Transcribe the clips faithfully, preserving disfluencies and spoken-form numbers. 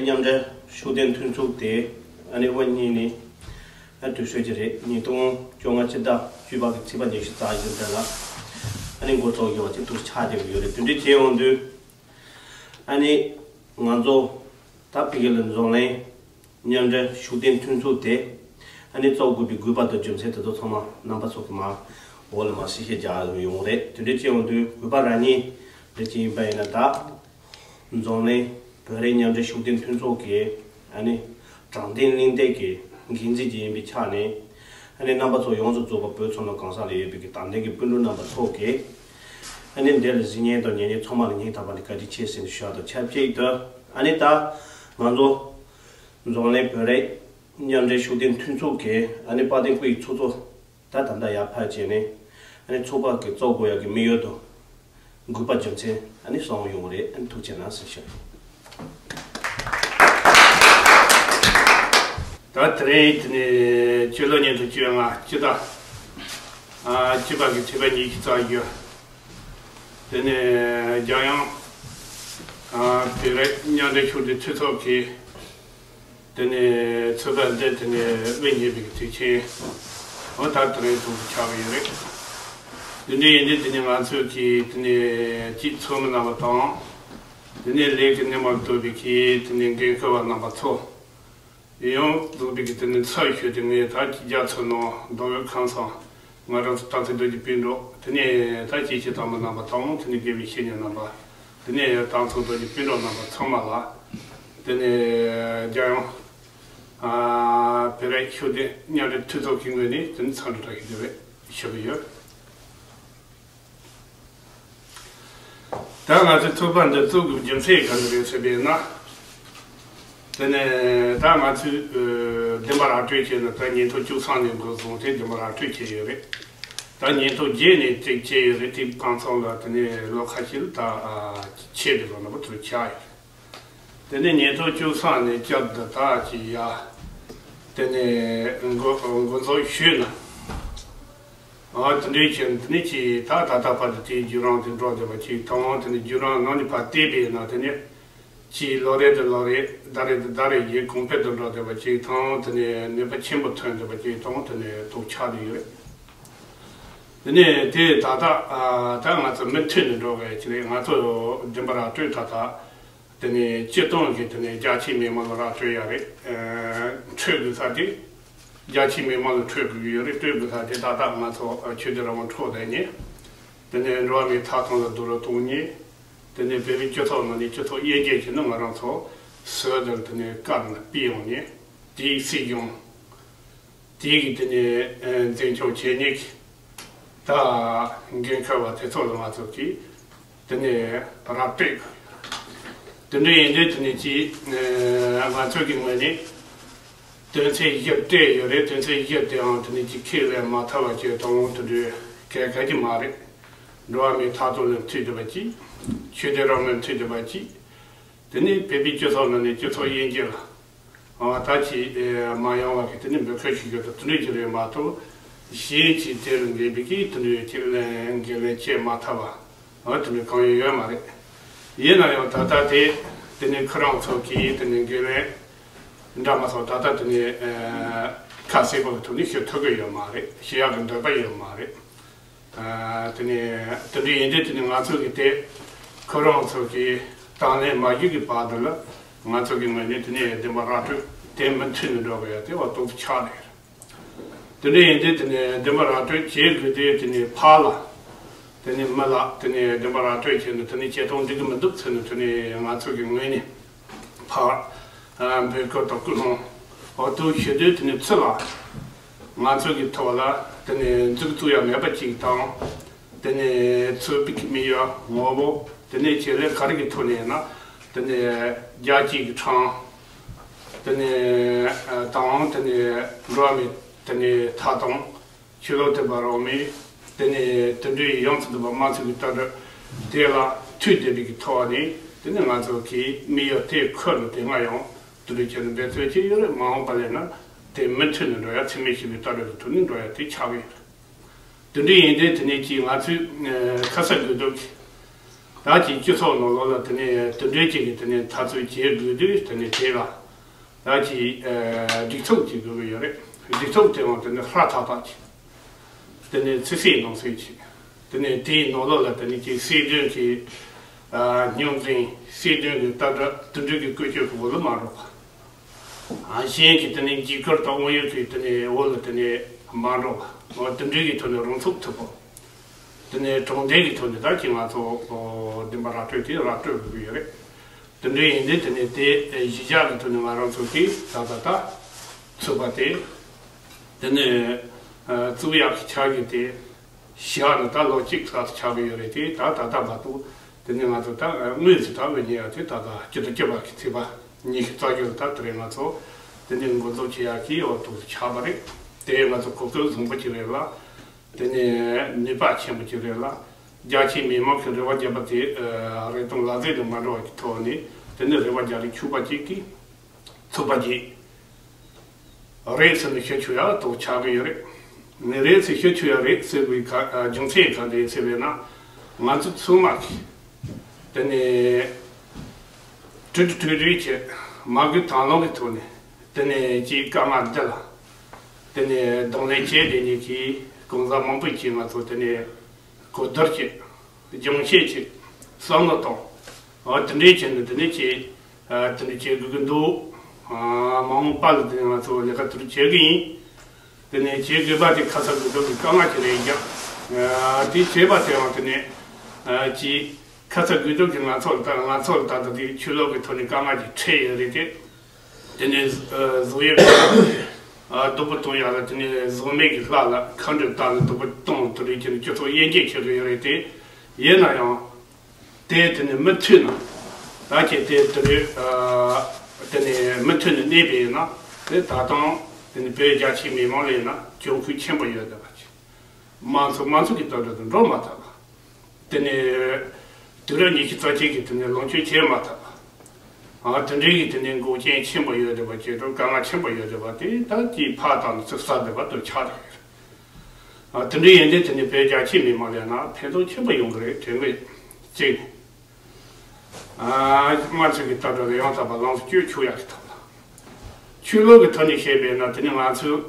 མཉམ་འབྲེལ་ཤུགས་ལྡན་མཐུན་ཚོགས་དེ་ཨ་ནི་དབུ་བརྙེས་ནས་ཨ་དུས་ཚོད་ཅིག་རེད། ཉིས་སྟོང་བཅོ་ལྔ་སྤྱི་ཟླ་བཅུ་པ་གི་ཚེས་པ་ཉི་ཤུ་རྩ་བཞི་ཉིན་ལ་ཨ་ནི་འགོ་བཙུགས་ཡོད་པ་ཅིག་ཐུགས་ཆགས་བསྡད་ཡོད་རེད། དེ་འདྲ་བྱས་ཡོང་དུས་ཨ་ནི་ང་ཚོ་ད་ཕ་གི་ལ་འཛམ་གླིང་མཉམ་འབྲེལ་ཤུགས་ལྡན་མཐུན་ཚོགས་དེ་ཨ་ནི་བཙུགས་དགོས་པའི་དགོས་པ་དང་རྒྱུ་མཚན་དེ་ཚོ་ཚང་མ་རྣམ་པ་ཚོ་གི་མ་འོག་ལ་མ་ཞིབ་བཤད་རྒྱག་ཡོང་རེད། དེ་འདྲ་བྱས་ཡོང་དུས་དགོས་པ་རང་ཉིད་རེད་ཅིག་ཡིན་པ་ཡིན་ན། ད་འཛམ་གླིང་བོད་རིགས་མཉམ་འབྲེལ་ཤུགས་ལྡན་མཐུན་ཚོགས་ཀྱི་ཨ་ནི་དྲང་བདེན་གླེང་སྟེགས་ཀྱི་འགན་འཛིན་ཅིག་ཡིན་པའི་ཆ་ནས། ཨ་ནི་རྣམ་པ་ཚོ་ཡོངས་སུ་རྫོགས་པ་བོད་ཚོ་ནང་གང་ས་ལ་ཡོད་པའི་གི་དད་ལྡན་གྱི་སྤུན་གྲོགས་རྣམ་པ་ཚོ་གིས་ཨ་ནི་འདི་ལ་གཟིགས་མཁན་དང་ཉན་མཁན་ཚང་མ་ལ་སྙིང་ཐག་པ་ནས་བཀའ་དྲིན་ཆེ་ཟེར་ནས་ཞུ་ཡག་དང་ཆབས་ཅིག་ཏུ། ཨ་ནི་ད་ང་ཚོ་འཛམ་གླིང་བོད་རིགས་མཉམ་འབྲེལ་ཤུགས་ལྡན་མཐུན་ཚོགས་ཀྱི་ཨ་ནི་དཔལ་ལྡན་སྐུ་ཡི་ཚོགས་གཙོ་ད་ད་ལྟ་ཡར་ཕར་བྱས་ནས་ཨ་ནི་ཚོགས་པ་གི་གཙོ་བོ་ཡག་གི་དམིགས་ཡུལ་དང་དགོས་པ་རྒྱུ་མཚན་ཨ་ནི་གསུངས་ཡོང་གི་རེད། ཨ་ནི་ཐུགས་རྗེ་གནང་ཟེར་ཞུ། ད་དེ་རིང་དེ་ནས་སྤྱི་ལོ་ཉིས་སྟོང་བཅོ་ལྔ་སྤྱི་ཟླ་ཨ་བཅུ་པ་གི་ཚེས་པ་ཉི་ཤུ་རྩ་བཞི། དེ་ནས་རྒྱལ་ཡོངས་ཨ་བོད་རིགས་མཉམ་འབྲེལ་ཤུགས་ལྡན་མཐུན་ཚོགས་ཀྱི་དེ་ནས་ཚོགས་པ་འདི་དེ་ནས་དབུ་བརྙེས་པའི་དུས་ཆེན་འོ་ད་དེ་རིང་ཐོག་ཏུ་ཆགས་ཀྱི་ཡོད་རེད། འདི་འདྲ་ཡིན་དུས་དེ་ནས་ང་ཚོས་ཀྱིས་དེ་ནས་སྤྱི་ཚོགས་མི་རྣམ་པ་དང་། དེ་ནས་ལས་ཀྱི་སྣེ་མོར་གཏོགས་པའི་ཀྱི་དེ་ནས་འགན་འཁུར་བ་རྣམ་པ་ཚོ། ཡང་འཛོམས་པའི་གི་དེ་ནས་ཚབ་ཞུས་ཏེ་ངས་ད་ཅི་རྒྱ་མཚོ་ནང་མདོ་དབུས་ཁམས་གསུམ་ང་རང་ཚོ་སྟག་འཚེར་རྡོ་རྗེ་སྤུན་གྲོགས། དེ་ནས་ད་སྐྱེས་ཆེན་དར་མ་རྣམ་པ་དང་། དེ་ནས་དགེ་བའི་བཤེས་གཉེན་རྣམ་པ། དེ་ནས་སྟག་འཚེར་རྡོ་རྗེ་སྤུན་གྲོགས་རྣམ་པ་ཚང་མ་ལ། དེ་ནས་རྒྱལ་ཡོངས་ཨ་བོད་རིགས་ཤུགས་ལྡན་མཉམ་འབྲེལ་མཐུན་ཚོགས་ཀྱི་ངོས་ནས་དེ་ནས་འཚམས་འདྲི་བཀྲ་ཤིས་བདེ་ལེགས་ཞུ་གི་ཡོད། ད་ང་ཚོའི་ཚོགས་པ་འདི་བཙུགས་དགོས་རྒྱུ་མཚན་ག་རེ་རེད་ཟེར་བས་ན། དེ་ནས་ད་ང་ཚོས་ཨ་བདེན་པ་ར་སྤྲོད་བྱས་ན་ད་ཉིས་སྟོང་བཅུ་གསུམ་ནས་འགོ་བཟུང་སྟེ་བདེན་པ་ར་སྤྲོད་བྱས་ཡོད་རེད། ད་ཉིས་སྟོང་བརྒྱད་ནས་ཅིག་བྱས་ཡོད་རེད། དེ་གང་ཚང་ལ་དེ་ནས་ལོ་ཁ་ཤས་ལ་ད་ཨ་ཆད་དེ་ལོ་ན་པོ་དུ་ཆགས་ཡོད་རེད། དེ་ནས་ཉིས་སྟོང་བཅུ་གསུམ་ནས་བསྐྱར་དུ་ད་ཅིག་ཡ། དེ་ནས་འགོ་འགོ་འཛུགས་ཞུས་ན། ཨ་དེ་འདྲའི་ཆེད་དེ་ནས་ཅིག་ད་ད་ལྟ་བར་དུ་དེའི་བརྒྱུད་རིམ་དེ་འགྲོ་བསྡད་པ་ཅིག་དང་། དེ་ནས་བརྒྱུད་རིམ་ནང་ནས་ཕར་བལྟས་པས་ན། དེ་ནས་ཅིག་ལོ་རེ་དང་ལོ་རེ་ཟླ་རེ་དང་ཟླ་རེ་བཞིན་གོང་འཕེལ་དུ་འགྲོ་བསྡད་པ་ཅིག་དང་། དེ་ནས་ནུས་པ་ཆེན་པོ་ཐོན་བསྡད་པ་ཅིག་དང་། དེ་ནས་ཐུགས་ཆགས་བསྡད་ཡོད་རེད། དེ་ནས་དེ་ད་ལྟ་ཨ་ད་ང་ཚོ་མུ་མཐུད་ནས་འགྲོ་དགོས་ཀྱི་རེད། ང་ཚོ་བདེན་པ་ར་སྤྲོད་ད་ལྟ། དེ་ནས་སྤྱིར་བཏང་གི་དེ་ནས་རྒྱ་ཆེའི་མི་མང་ལ་ར་སྤྲོད་ཡ་རེད། ཨ་འཕྲོད་དགོས་ས་དེ་རྒྱ་ཆེའི་མི་མང་ལ་འཕྲོད་དགོས་ཀྱི་ཡོད་རེད། སྤྲོད་དགོས་ས་དེ་ད་ལྟ་ང་ཚོ་ཆོས་དད་རང་དབང་འཕྲོག་བསྡད་མཁན། དེ་ནས་འགྲོ་བ་མིའི་ཐོབ་ཐང་ལ་རྡོག་རོལ་གཏོང་མཁན། དེ་ནས་བོད་པའི་སྤྱི་ཚོགས་ནང་ནས་སྤྱི་ཚོགས་དབྱེ་འབྱེད་བྱས་ནས་ང་རང་ཚོ་ཟུར་དུ་དེ་ནས་བཀར་ནས་སྤེལ་ཡོང་མཁན་དེའི་སྲིད་གཞུང་། དེའི་གི་དེ་ནས་ཨ་འཛིན་སྐྱོང་བྱེད་མཁན་གྱི་ད་འགན་འཁུར་བ་དེ་ཚོ་ལ་ང་ཚོ་གིས་དེ་ནས་ར་སྤྲོད། དེ་འདྲ་ཡིན་དུས་དེ་ནས་ཅིག་ཨ་ང་ཚོ་གི་ངོས་ནས་དོན་ཚན་བཞི་སྤྲད་ཡོད་རེད། དོན་ཚན་བཞི་དེའང་དེ་ནས་ཅིག་ཁས་ལེན་མ་ཐུབ་པ་བྱས་དང་། དེ་འདྲའི་གལ་གལ་གྱི་མ་རེད། འགྲོ་བ་མིའི་ཐོབ་ཐང་ལ་མཐུན་བསྡད་པ་ཅིག་ཆོས་དད་རང་མོས་མཐུན་བསྡད་པ་ཅིག་དེ་ནས་བོད་པའི་སྤྱི་ཚོགས་ནང་ནས་སྤྱི་ཚོགས་དབྱེ་འབྱེད་ལ་ཨ་ད་ཅིག་ཨེ་མ་ཡོང་བ་གི་དེ་ནས་འབོད་སྐུལ་ཞུ་རྒྱུ་དང་དེ་འདྲ་ཅིག་རེད་མ་གཏོགས། གཞན་གྱིས་དེ་ལ་འགན་པའི་གི་དེ་འདྲའི་ཁས་ལེན་འགན་ལེན་བྱེད་མ་ཐུབ་པ་ཨ་དེ་འདྲ་གང་ཡང་ཡོད་མ་རེད། ཡིན་ན་ཡང་ད་ལྟ་དེ་དེ་ནས་ཁོ་རང་ཚོ་གིས་དེ་ནས་འགན་ལེན་འདྲ་མ་སོང་། ད་ལྟ་དེ་ནས་ཨེ་ཁ་གསལ་པོ་གི་ཐོག་ནས་ཞུ་ཐུབ་ཀྱི་ཡོད་མ་རེད། ཞུ་ཡག་གི་འདོད་པ་ཡོད་མ་རེད། ཨ་དེ་ནས་དེ་འདྲ་ཡིན་དུས་དེ་ནས་ང་ཚོ་གི་དེ་ཁོ་རང་ཚོ་གི་དང་ལེན་མ་ཞུས་ཀྱི་བར་དུ་ལ་ང་ཚོ་གི་ངོས་ནས་དེ་ནས་བདེན་པ་ར་སྤྲོད་དེ་མུ་མཐུད་ནས་འགྲོ་དགོས་ཡ་དེ་འོ་ཏོག་ཙམ་ཆགས་རེད། དེ་འདྲ་ཡིན་དུས་དེ་ནས་བདེན་པ་ར་སྤྲོད་བྱེད་དགོས་དུས་དེ་ནས་ཕར་ལ་དེ་ནས་མི་ལ་དེ་ནས་བདེན་པ་ར་སྤྲོད་བྱས་ནས་དེ་ནས་བྱེད་སྟངས་འགྲིག་གི་མི་འདུག་ཟེར་ནས་དེ་ནས་ང་ཚོ་གི་ངོས་ནས། ཕར་ཨ་འབོད་སྐུལ་དང་སྐུལ་སློང་འོ་དུ་ཞུ་དུས་དེ་ནས་ཚུར་ལ་ང་ཚོ་གི་ཐོག་ལ་དེ་ནས་མཛུབ་བཙུགས་ཡ་མེད་པ་ཅིག་དང་། དེ་ནས་ཚུར་ཕུད་ཀྱི་མེད་ཡ་ངོ་བོ། དེ་ནས་ཆེད་ལས་ག་རེ་གི་ཐོག་ནས་ཡིན་ན་དེ་ནས་རྒྱལ་སྤྱིའི་གི་ཁྲིམས། དེ་ནས་ཨ་དང་དེ་ནས་འགྲོ་བ་མིའི་དེ་ནས་ཐོབ་ཐང་། ཆོས་ལུགས་མཐུན་པ་རང་མོས། དེ་ནས་དེ་འདྲའི་ཡོངས་སུ་གྲུབ་པ་དམངས་གཙོའི་ལྟ་གྲུབ་དེ་ལ་མཐུན་བསྡད་པའི་གི་ཐོག་ནས་དེ་ནས་ང་ཚོ་གིས་དམིགས་ཡུལ་དེ་འཁུར་ནས་དེ་སྔ་ཡང་དེ་འདྲའི་ཆེད་དུ་འབད་བརྩོན་བྱས་ཡོད་རེད། མ་འོངས་པ་ལ་ཡིན་ན་དེ་མུ་མཐུད་ནས་འགྲོ་ཡ། འཚེ་མེད་ཞི་བའི་ལྟ་གྲུབ་ཀྱི་ཐོག་ནས་འགྲོ་ཡ་དེ་ཆགས་ཀྱི་ཡོད་རེད། དེ་འདྲ་ཡིན་དུས་དེ་ནས་ཀྱིས་ང་ཚོས་ཁ་གསབ་དགོས་འདུག་ད་ཅིག་སྤྱི་ཚོགས་ནང་ལོགས་ལ་དེ་ནས་དེ་འདྲའི་ཅིག་གི་དེ་ནས་འཐབ་རྩོད་བྱེད་དགོས་དུས་དེ་ནས་དེ་ལ་ད་ཅིག་སྒྲིག་འཛུགས་ཅིག་དགོས་ཀྱི་ཡོད་རེད། སྒྲིག་འཛུགས་དེའང་དེ་ནས་ཧྲ་ཐག་ཐག་ཅིག་དེ་ནས་ཚིག་གསལ་ནང་གསལ་ཅིག་དེ་ནས་དེའི་ནང་ལོགས་ལ་དེ་ནས་ཅིག་སྲིད་དོན་གྱི་ཨ་སྙོག་འཛིང་། སྲིད་དོན་གྱི་ལྟ་གྲུབ་དེ་འདྲའི་གི་བཀོལ་སྤྱོད་ཀྱི་འོག་ལ་མ་འགྲོ་བ། ཨ་གཞན་གྱི་དེ་ནས་འཇིགས་སྐུལ་དང་དབང་ཡོད་ཀྱི་དེ་ནས་འོག་ལ་དེ་ནས་མ་འགྲོ་བ། འོ་དེ་འདྲའི་གི་ཐོག་ནས་རང་ཚུགས་ཐུབ་པ། དེ་ནས་དྲང་བདེན་གྱི་ཐོག་ནས་ད་ཅིག་ང་ཚོ་འོ་བདེན་པ་ར་སྤྲོད་དེ་ར་སྤྲོད་དགོས་ཀྱི་ཡོད་རེད། དེ་འདྲ་ཡིན་དུས་དེ་ནས་དེ་གཞི་བཞག་གི་ཐོག་ནས་ང་རང་ཚོ་གིས་ད་ད་ད་ཚུགས་པ་དེ། དེ་ནས་ཨ་བཙུགས་ཡག་གི་ཆ་རྐྱེན་དེ་བཞག་ནས་ད་ལོ་གཅིག་ལྷག་ཙམ་ཆགས་ཀྱི་ཡོད་རེད་དེ། ད་ད་ལྟ་བར་དུ་དེ་ནས་ང་ཚོ་ད་དངོས་སུ་ད་འོས་མི་ཡག་དེ་ད་ལྟ་སྤྱི་ཟླ་བཅུ་པ་གི་ཚེས་པ་ཉི་ཤུ་རྩ་བཞི་ལ་ད་དེ་རིང་ང་ཚོ་དེ་ནས་འགོ་འཛུགས་བྱེད་ཡག་གི་འོག་ཏུ་ཆགས་པ་རེད། དེ་ང་ཚོ་གོ་སྐབས་བཟང་པོ་ཅིག་རེད་ལ། དེ་ནས་ནུས་པ་ཆེན་པོ་ཅིག་རེད་ལ། རྒྱ་ཆེའི་མི་མང་གི་རེ་བ་བརྒྱབ་པ་དེ་ཨ་རེ་དང་ལག་རྩལ་དུ་མ་འགྲོ་བ་གི་ཐོག་ནས་དེ་ནས་རེ་བ་རྒྱག་རེ་ཆུག་པ་ཅིག་གིས་ཚུགས་པ་ཅིག་རེད་ཟེར་ནས་ཤོད་ཆོག་ཡག་ཏུ་ཆགས་ཀྱི་ཡོད་རེད། ནི་རེད་ཟེར་ཤོད་ཆོག་ཡག་རེད་ཟེར་བའི་ཁ་ཨ་རྒྱུ་མཚན་གང་དེ་ཟེར་བས་ན། ང་ཚོ་ཚང་མ་གིས་དེ་ནས་གྲོས་གྲོས་རེས་བྱས། མ་དགོས་དང་བླངས་ཀྱི་ཐོག་ནས་དེ་ནས་ཅིག་དཀའ་ངལ་འདི་ལ་དེ་ནས་གདོང་ལེན་བྱས་བསྡད་མཁན་གྱི་གང་ཟག་མང་པོ་ཅིག་ང་ཚོ་དེ་ནས་གོ་བསྡུར་བྱས། སྦྱོང་བཤད་བྱས། བསམ་བློ་བཏང་། འོ་དེ་འདྲའི་བྱས་ནས་དེ་ནས་ཅིག་ཨ་དེ་འདྲ་བྱེད་དགོས་ཀྱི་འདུག་ཨ་མ་འོངས་པ་ལ་དེ་ང་ཚོ་ལས་ཀ་དེ་འདྲ་བྱེད་ཀྱི་ཡིན། དེ་ནས་བྱེད་དགོས་པ་དེ་ཁ་ཚ་དགོས་གཏུགས་ཀྱི་དཀའ་ངལ་ཅིག་རེད་ཀྱང་། ཨ་དེ་བྱས་པ་དེའང་དེ་ནས་ཨ་ཅིག་ཁ་ཚ་དགོས་གཏུགས་ཀྱི་ང་ཚོ་ལ་ད་ང་ཚོ་ལ་ད་ལྟ་དེ་ཆོས་ལུགས་ཀྱི་ཐོག་ནས་དཀའ་ངལ་ཅིག་འཕྲད་ཡོད་རེད་དེ། དེ་ནས་ཨ་བཟོ་ཡས་ཀྱི་ཨ་སྡུག་པོ་གཏོང་ཡག་ལ་དེ་ནས་བཟོ་མེད་ཀྱི་ལྷ་ལ་མཁའ་འགྲོས་བཏགས་ནས་སྡུག་པོ་གཏོང་དེ་རིགས་ཀྱི་སྤྱི་ཚོགས་དབྱེ་འབྱེད་བྱེད་ཀྱི་ཡོད་རེད་དེ། ཡིན་ན་ཡང་དེ་དེ་ནས་མུ་མཐུད་ནས་ད་ཁྱེད་དེ་དེ་རིགས་ཨ་དེ་ནས་མུ་མཐུད་ནས་གནས་པ་ཡིན་ན་དེ་ད་དུང་དེ་ནས་བོད་རྒྱ་ཆེའི་མི་མང་ལ་ཡིན་ན་གྱོང་གུན་ཆེན་པོ་ཡོད་བསྡད་པ་ཅིག་མང་ཚོགས་མང་ཚོགས་ཀྱི་ལྟ་གྲུབ་དང་འགྲོ་མ་ཐུབ་པ། དེ་ནས་དུས་རབས་ཉི་ཤུ་རྩ་གཅིག་གི་དེ་ནས་ལོངས་སྤྱོད་བྱེད་མ་ཐུབ་པ། ཨ་དེ་འདྲའི་གི་དེ་ནས་འགོག་རྐྱེན་ཆེན་པོ་ཡོད་བསྡད་པ་བྱས་དང་དཀའ་ངལ་ཆེན་པོ་ཡོད་བསྡད་པ་དེ་ད་ཀྱིས་ཕར་བཏང་ནས་ཚུར་བསལ་བསྡད་པ་དུ་ཆགས་བསྡད་ཡོད་རེད། ཨ་དེ་འདྲའི་ཡིན་དུས་དེ་ནས་བོད་རྒྱ་ཆེའི་མི་མང་ལ་ཡང་ན་ཕན་ཐོགས་ཆེན་པོ་ཡོང་གི་རེད་དྲན་གི། གཅིག་ནས་ཨ་སྔར་ཚོད་ཀྱི་ལྟ་གྲུབ་ལ་ཡང་དག་པ་ལོངས་སུ་སྤྱོད་ཆོག་ཡག་གི་ཐོག་ལ། ཆོས་ལུགས་ཀྱི་ཐོག་ནས་བཤད་པས་ན་དེ་ནི་ང་ཚོས་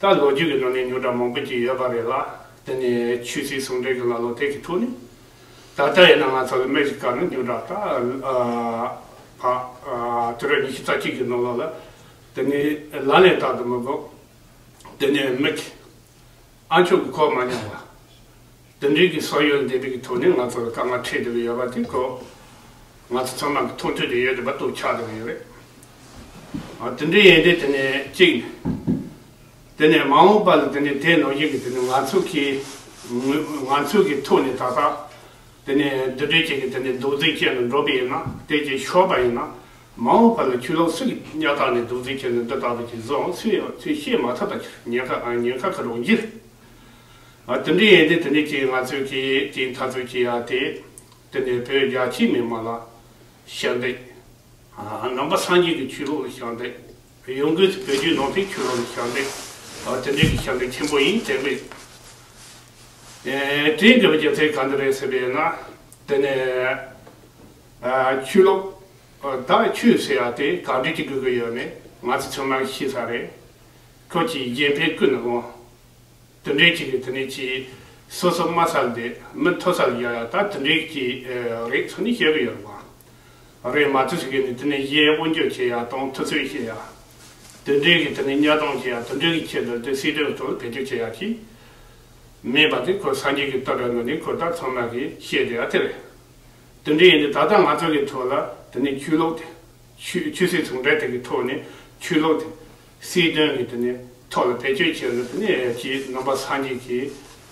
ད་ལོ་རྒྱུས་ཀྱི་ནང་ནས་རྙོག་དྲ་མང་པོ་ཅིག་ཡོད་པ་རེད་ལ། དེ་ནས་ཆོས་སྲིད་ཟུང་འབྲེལ་གྱི་ལམ་ལུགས་དེ་གི་ཐོག་ནས་ད་ལྟ་ཡིན་ན་ང་ཚོ་ལ་མི་ཞིག་བཀར་ན་རྙོག་དྲ་ད་ཨ་ཕ་ཨ་དུས་རབས་ཉི་ཤུ་རྩ་གཅིག་གི་ནང་ལོགས་ལ་དེ་ནས་ལག་ལེན་བསྟར་དུ་མི་དགོས། དེ་ནས་མི་གི་ཨ་མཆོག་གི་གོ་མ་མྱོང་བ། དེ་འདྲའི་གི་བསམ་ཡུལ་འདས་པའི་གི་ཐོག་ནས་ང་ཚོ་ལ་དཀའ་ངལ་འཕྲད་བསྡད་ཀྱི་ཡོད་པ་དེ་ཁོ་ང་ཚོ་ཚང་མ་གི་མཐོང་ཐོས་དེ་ཡོད་བསྡད་པ་ཏོག་ཆགས་བསྡད་ཀྱི་ཡོད་རེད། ཨ་དེ་འདྲའི་ཡིན་དུས་དེ་ནས་གཅིག་ནས་དེ་ནས་མ་འོངས་པ་ལ་དེ་ནས་དེ་ནང་བཞིན་གི་དེ་ནས་ང་ཚོ་གི་ང་ཚོ་གི་ཐོག་ནས་ད་ལྟ་དེ་ནས་འདི་འདྲའི་ཅིག་གི་དེ་ནས་རྡོག་རྫིས་བྱས་ནས་འགྲོ་བ་ཡིན་ན་དེ་ཅིག་ཤོར་བ་ཡིན་ན་མ་འོངས་པ་ལ་ཆོས་ལུགས་སུ་གི་གཉའ་ཐག་ནས་རྡོག་རྫིས་བྱས་ནས་འདི་ལྟ་བུ་ཅིག་བཟོ་ཚུལ་ཡང་ཚུལ་བཤད་མ་ཐུབ་པ་ཅིག་ཉེན་ཁ་ཨ་ཉེན་ཁ་གི་རང་བཞིན་རེད། ཨ་དེ་འདྲ་ཡིན་དུས་དེ་ནས་ཅིག་ང་ཚོས་ཀྱིས་ཅིག་འཐབ་རྩོད་བྱེད་ཡ་དེ་དེ་ནས་བོད་རྒྱ་ཆེའི་མི་མང་ལ་ཞབས་འདེགས། ཨ་ནང་པ་སངས་རྒྱས་ཀྱི་ཆོས་ལུགས་ལ་ཞབས་འདེགས། ཡོང་སྒོས་སུ་བོད་བརྒྱུད་ནང་བསྟན་ཆོས་ལུགས་ལ་ཞབས་འདེགས། ཨ་དེ་འདྲའི་གི་ཞབས་འདེགས་ཆེན་པོ་ཡིན་དྲན་པས། ཨེ་དེའི་དགོས་པ་རྒྱུ་མཚན་གང་འདྲ་རེད་ཟེར་བས་ན། དེ་ནས་ཨ་ཆོས་ལུགས་ཨ་ད་ཆོས་ཟེར་ཡ་དེ་ག་འདྲ་ཅིག་དགོས་ཀྱི་ཡོད་མེད་ང་ཚོ་ཚང་མ་ཤེས་ས་རེད། ཁོ་ཅིག་གཞན་ཕན་ཀུན་ནས་དབང་། དེ་འདྲའི་ཅིག་གི་དེ་ནས་ཅིག་སོ་སོ་དམའ་སར་བསྡད་མི་མཐོ་སར་ཡ་ཡ་ད་དེ་འདྲའི་ཅིག་རེད་ཚོ་ནི་བཤད་གི་ཡོད་རེད་བ། རེད་མ་ཐུབ་ཟེར་གི་ནི་དེ་ནས་གཞན་དབང་སྒྱུར་བྱེད་ཡ་དང་ཐུབ་ཚོད་བྱེད་ཡ། དེ་འདྲའི་གི་དེ་ནས་གཉའ་གཏོང་བྱེད་ཡ་དེ་འདྲའི་གི་ཆེད་དུ་དེ་སྲིད་དོན་ཐོག་ལ་བེད་སྤྱོད་བྱེད་ཡ་ཅིག་མེད་པ་དེ་ཁོ་སངས་རྒྱས་ཀྱི་བསྟན་པའི་ནང་ནས་ཁོ་ད་ཚང་མ་གིས་བཤད་བསྡད་ཡ་དེ་རེད། དེ་འདྲ་ཡིན་དུས་ད་ལྟ་ང་ཚོ་གི་ཐོག་ལ་དེ་ནས་ཆོས་ལུགས་དེ། ཆོས་ཆོས་སྲིད་ཟུང་འབྲེལ་དེ་གི་ཐོག་ནས་ཆོས་ལུགས་དེ་སྲིད་དོན་གྱི་དེ་ནས་ཐོག་ལ་བེད་སྤྱོད་བྱས་ནས་དེ་ནས་ཀྱི་ནང་པ་སངས་རྒྱས་ཀྱི་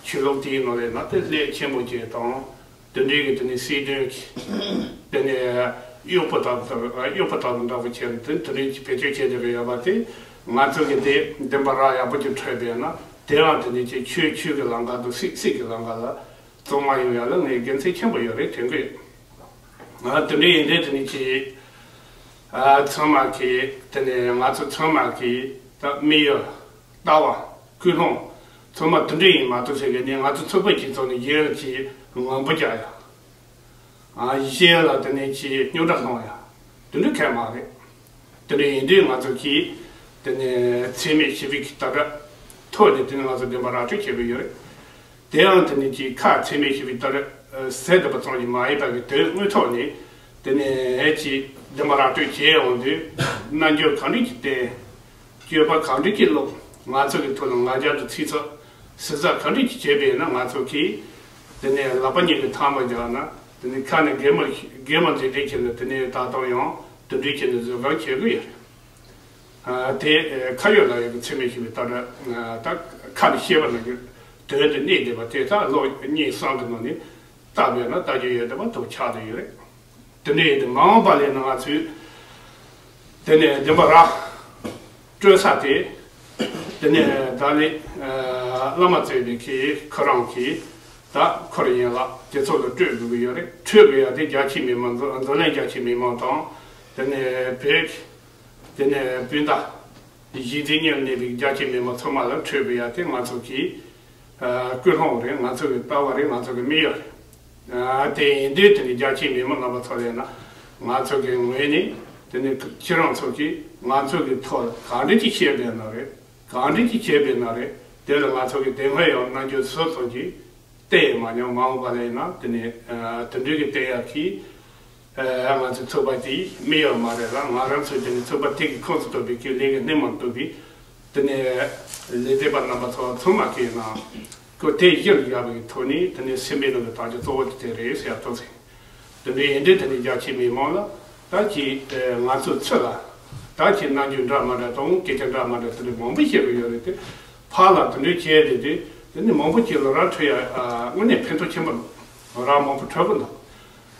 ཆོས་ལུགས་དེའི་ནང་ལས་ན་དེ་ལས་ཆེན་པོ་ཅན་དང་དེ་འདྲའི་གི་དེ་ནས་སྲིད་དོན་གྱི་དེ་ནས་གཡོག་པོ་དག་གཡོག་པོ་དག་འདྲ་པོ་བྱས་ནས་དེ་དེ་འདྲའི་གི་བེད་སྤྱོད་བྱས་བསྡད་པ་ཡོད་པ་དེ་ང་ཚོ་གི་དེ་བདེན་པ་རང་ཡག་པོ་ཅིག་འཕྲོད་པས་ན་དེའང་དེ་ནས་ཀྱི་ཆོས་ཆོས་ཀྱི་ལམ་ཁ་དང་སྲིད་སྲིད་ཀྱི་ལམ་ཁ་ལ། གཙང་མ་ཡོང་ཡ་ལ་ངས་དགེ་མཚན་ཆེན་པོ་ཡོད་རེད་དྲན་གི། ང་དེ་འདྲ་ཡིན་དུས་དེ་ནས་ཀྱི། ཨ་ཚང་མ་གི་དེ་ནས་ང་ཚོ་ཚང་མ་གི་ད་དམིགས་ཡུལ། ལྟ་བ། ཀུན་སློང་། ཚང་མ་དེ་འདྲ་ཡིན་མ་གཏོགས་ཟེར་གི་ནས་ང་ཚོ་ཚོགས་པ་གཅིག་ཚོགས་ནས་གཞན་གྱི་ངང་པ་རྒྱག་ཡ། གཞན་ལ་དེ་ནས་ཅིག་རྙོག་དྲ་སློང་ཡ་དེ་འདྲ་གང་མ་རེད། དེ་འདྲ་ཡིན་དུས་ང་ཚོ་གིས་དེ་ནས་འཚེ་མེད་ཞི་བའི་གི་ལྟ་གྲུབ་ཐོག་ནས་དེ་ནས་ང་ཚོ་བདེན་པ་ར་སྤྲོད་བྱེད་ཀྱི་ཡོད་རེད། དེའང་དེ་ནས་ཅིག་ཁ་འཚེ་མེད་ཞི་བའི་ལྟ་གྲུབ་ཟེར་བསྡད་པ་ཙམ་གྱིས་མ་ཡིན་པ་གི་དོན་དངོས་ཐོག་ནས་དེ་ནས་ཅིག་བདེན་པ་ར་སྤྲོད་བྱེད་ཡོང་དུས་རྣམ་འགྱུར་ག་འདྲ་ཅིག་བསྟན། སྤྱོད་པ་གང་འདྲ་ཅིག་སློབ། ང་ཚོ་གི་ཐོག་ལ་ང་རྒྱལ་དུ་ཚིག་ཚོ་ཟུར་ཟ་གང་འདྲ་ཅིག་བྱས་པས་ན། ང་ཚོ་གིས་དེ་ནས་ལག་པ་གཉིས་ཀྱི་ཐལ་མོ་སྦྱར་ན་དེ་ནས་ཁ་ནས་གད་མོ་གད་མོ་འཛིན་འདྲ་བྱས་ནས་དེ་ནས་ད་དུང་ཡང་དེ་འདྲ་བྱས་ནས་བཟོད་སྒོམ་བྱེད་དགོས་ཡོད་རེད། དེ་ཁ་ཡོད་ལག་ཡོད་ཀྱི་འཚེ་མེད་ཞི་བའི་ལྟ་གྲུབ་ད་ཁ་ནས་བཤད་པ་ན་དོན་དུ་གནས་བསྡད་པ་དེ་ད་ལོ་གཉིས་གསུམ་གྱི་ནང་ནས་བལྟས་པས་ན་ལྟ་རྒྱུ་ཡོད་བསྡད་པ་དེ་ཆགས་བསྡད་ཡོད་རེད། དེ་འདྲ་ཡིན་དུས་མ་འོངས་པ་ལ་ཡིན་ན་ང་ཚོས་དེ་ནས་བདེན་པ་ར་སྤྲོད་ས་དེ། དེ་ནས་ད་ནི་བླ་མ་བཙལ་བའི་གི་ཁོ་རང་གིས་ད་ཁོ་རང་ཡན་ལག་དེ་ཚོ་ལ་སྤྲོད་དགོས་ཀྱི་ཡོད་རེད། སྤྲོད་དགོས་ཡ་དེ་རྒྱ་ཆེའི་མི་མང་འཛམ་གླིང་རྒྱ་ཆེའི་མི་མང་དང་དེ་ནས་བོད་དེ་ནས་སྤུན་ཟླ། གཞི་འཛིན་གཉེར་གནས་པའི་རྒྱ་ཆེ་མི་མང་ཚང་མ་ལ་འཕྲོད་པའི་ཡ་དེ་ང་ཚོ་གི་ཀུན་སློང་རེད། ང་ཚོ་གི་ལྟ་བ་རེད། ང་ཚོ་གི་དམིགས་ཡུལ་རེད། དེ་ཡིན་དུས་དེ་ནི་རྒྱ་ཆེ་མི་མང་རྣམ་པ་ཚོ་ལས་ན་ང་ཚོ་གི་ངོས་ནས་དེ་ནི་ཁྱེད་རང་ཚོ་གིས་ང་ཚོ་གི་ཐོག་ལ་ག་འདྲ་ཅིག་བཤད་པའི་ན་རེད། ག་འདྲ་ཅིག་བྱས་པའི་ན་རེད། དེ་ལ་ང་ཚོ་གི་དེ་སྔོན་ཡང་རྣམ་འགྱུར་བཟོ་ཚོ་གིས་བལྟས་མ་མྱོང་། མ་འོངས་པ་ལ་ཡིན་ན་དེ་ནས་དེ་འདྲའི་གི་བལྟས་ཡག་གི་ང་ཚོའི་ཚོགས་པ་དེའི་དམིགས་ཡུལ་མ་རེད་ལ། ང་རང་ཚོའི་དེ་ནས་ཚོགས་པ་དེ་གི་ཁོངས་སུ་གཏོགས་པའི་གི་ལས་ཀའི་སྣེ་མང་གཏོགས་པའི་དེ་ནས་ལས་བྱེད་པ་རྣམ་པ་ཚོ་ཚང་མ་གི་ནང་ཁོ་དེ་གཞིར་བཞག་པའི་ཐོག་ནས་དེ་ནས་སེམས་པའི་ནང་གི་དང་ཆ་གཙོ་བོ་དེ་དེ་རེད་ཟེར་ཡག་ཐོག་ཟིན། དེ་འདྲ་ཡིན་དུས་དེ་ནས་རྒྱ་ཆེའི་མི་མང་ལ་ད་ཀྱི་ང་ཚོའི་ཚུལ་ལ་ད་ཀྱི་རྣམ་འགྱུར་འདྲ་མ་འདྲ་དང་སྐད་ཆ་འདྲ་མ་འདྲ་དེ་འདྲ་མང་པོ་བཤད་གི་ཡོད་རེད་དེ། ཕར་ལ་དེ་འདྲ་བྱས་ཏེ་དེ་དེ་ནི་མང་པོ་ཅིག་ལ་རག་འཕྲོད་ཡ་དངོས་གནས་ཕན་ཐོགས་ཆེན་པོ་འདུག་རག་མང་པོ་འཕྲོད་གི་འདུག་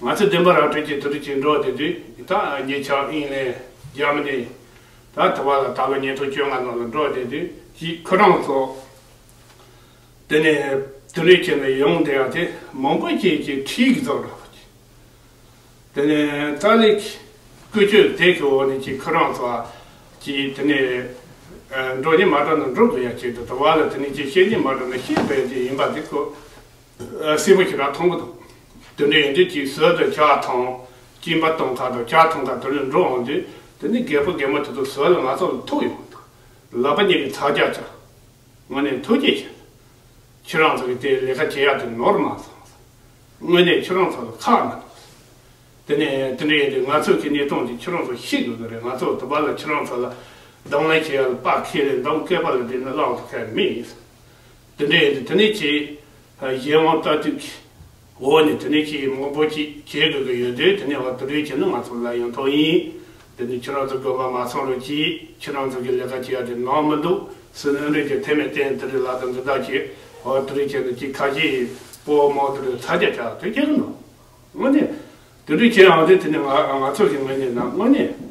ང་ཚོ་བདེན་པ་རག་འཕྲོད་ཀྱི་དེ་འདྲ་ཅིག་འགྲོ་བསྡད་དུས་ད་ཉེ་ཆར་དབྱིན་ལན་རྒྱ་མི་ནས་ད་དེ་བ་ལ་ད་ལོ་ཉིས་སྟོང་བཅོ་ལྔ་ནང་ལ་འགྲོ་བསྡད་དུས་ཀྱི་ཁོ་རང་ཚོ་དེ་ནས་དེ་འདྲ་བྱས་ནས་ཡོང་བསྡད་ཡ་དེ་མང་པོ་ཅིག་གིས་ཁྲིད་གི་འདུག་ར་བ་ཅིག་དེ་ནས་ཏཱ་ལའི་བཀོལ་སྤྱོད་དེ་གི་འོག་ནས་ཀྱི་ཁོ་རང་ཚོ་ཀྱི་དེ་ནས་འགྲོ་ཉེ་མ་འགྲོ་ན་འགྲོ་དགོས་ཡ་ཆེད་དུ་དུ་བ་ལ་དེ་ནས་ཀྱི་བཤད་ཉེ་མ་འགྲོ་ན་བཤད་པའི་དེ་ཡིན་པ་དེ་ཁོ་གསལ་པོ་ཞེ་དྲག་མཐོང་གི་འདུག་དེ་འདྲ་ཡིན་དུས་ཀྱི་ཟུར་དུ་ཇ་འཐུང་སྐྱིན་པ་གཏོང་ཁ་དང་ཇ་འཐུང་ཁ་དེ་ལ་འགྲོ་འོང་དུས་དེ་ནས་རྒད་པོ་རྒད་མོ་དེ་ཚོ་ཟུར་ལ་ང་ཚོ་ལ་ཐུག་ཡོང་གི་འདུག་ལག་པ་གཉིས་ཀྱི་ཚ་རྒྱག་ཅག་དངོས་གནས་ཐུགས་རྗེ་ཆེ། ཁྱེད་རང་ཚོ་གི་དེ་ལས་ཀ་བྱེད་ཡ་དེ་ནོར་མ་སོང་། དངོས་གནས་ཁྱེད་རང་ཚོ་ལ་ཁག་མ་འདུག་དེ་ནས་དེ་འདྲ་ཡིན་དུས་ང་ཚོ་གི་གནས་སྟངས་དེ་ཁྱེད་རང་ཚོ་ཤེས་དགོས་ཀྱི་རེད། ང་ཚོ་དུ་བ་ལ་ཁྱེད་རང་ཚོ་ལ་གདོང་ལེན་བྱེད་ཡ་ལ་དཔའ་ཁེ་ལས་འདང་སྐད་པ་ལ་བསྡད་ན་བླང་དུ་ཁ་མེད། དེ་འདྲ་ཡིན་དུས་དེ་ནས་ཀྱི་གཞན་དབང་ལྟ་དུས་ཀྱི་འོག་ནས་དེ་ནས་ཀྱི་མང་པོ་ཅིག་བྱེད་དགོས་ཀྱི་ཡོད་དུས་དེ་ནས་འོ་དེ་འདྲ་བྱས་ན་ང་ཚོ་ལ་ཡང་ཐོག་ཡིན། དེ་ནས་ཁྱེད་རང་ཚོ་དགོས་པ་མ་སོང་རོགས་གྱིས། ཁྱེད་རང་ཚོ་གི་ལས་ཀ་བྱེད་ཡ་དེ་ནོར་མི་འདུག་སྲིད་བློན་རེད་ཀྱི་ཐེ་མེད་བརྟེན་དེ་རིགས་ལ་དང་འདི་དག་བྱེད། འོ་དེ་རིགས་བྱས་ན་ཅིག་ཁ་ཤས་པོ་མོ་དེ་རིགས་ཚ་རྒྱ་ཆགས་དེ་སྐྱེ་གི་འདུག་དངོས་གནས་དེ་འདྲ་བྱེད་ཡང་དེ་དེ་ནས་ང་ང་ཚོ་གི་ངོས་ནས་ན་དངོས་གནས་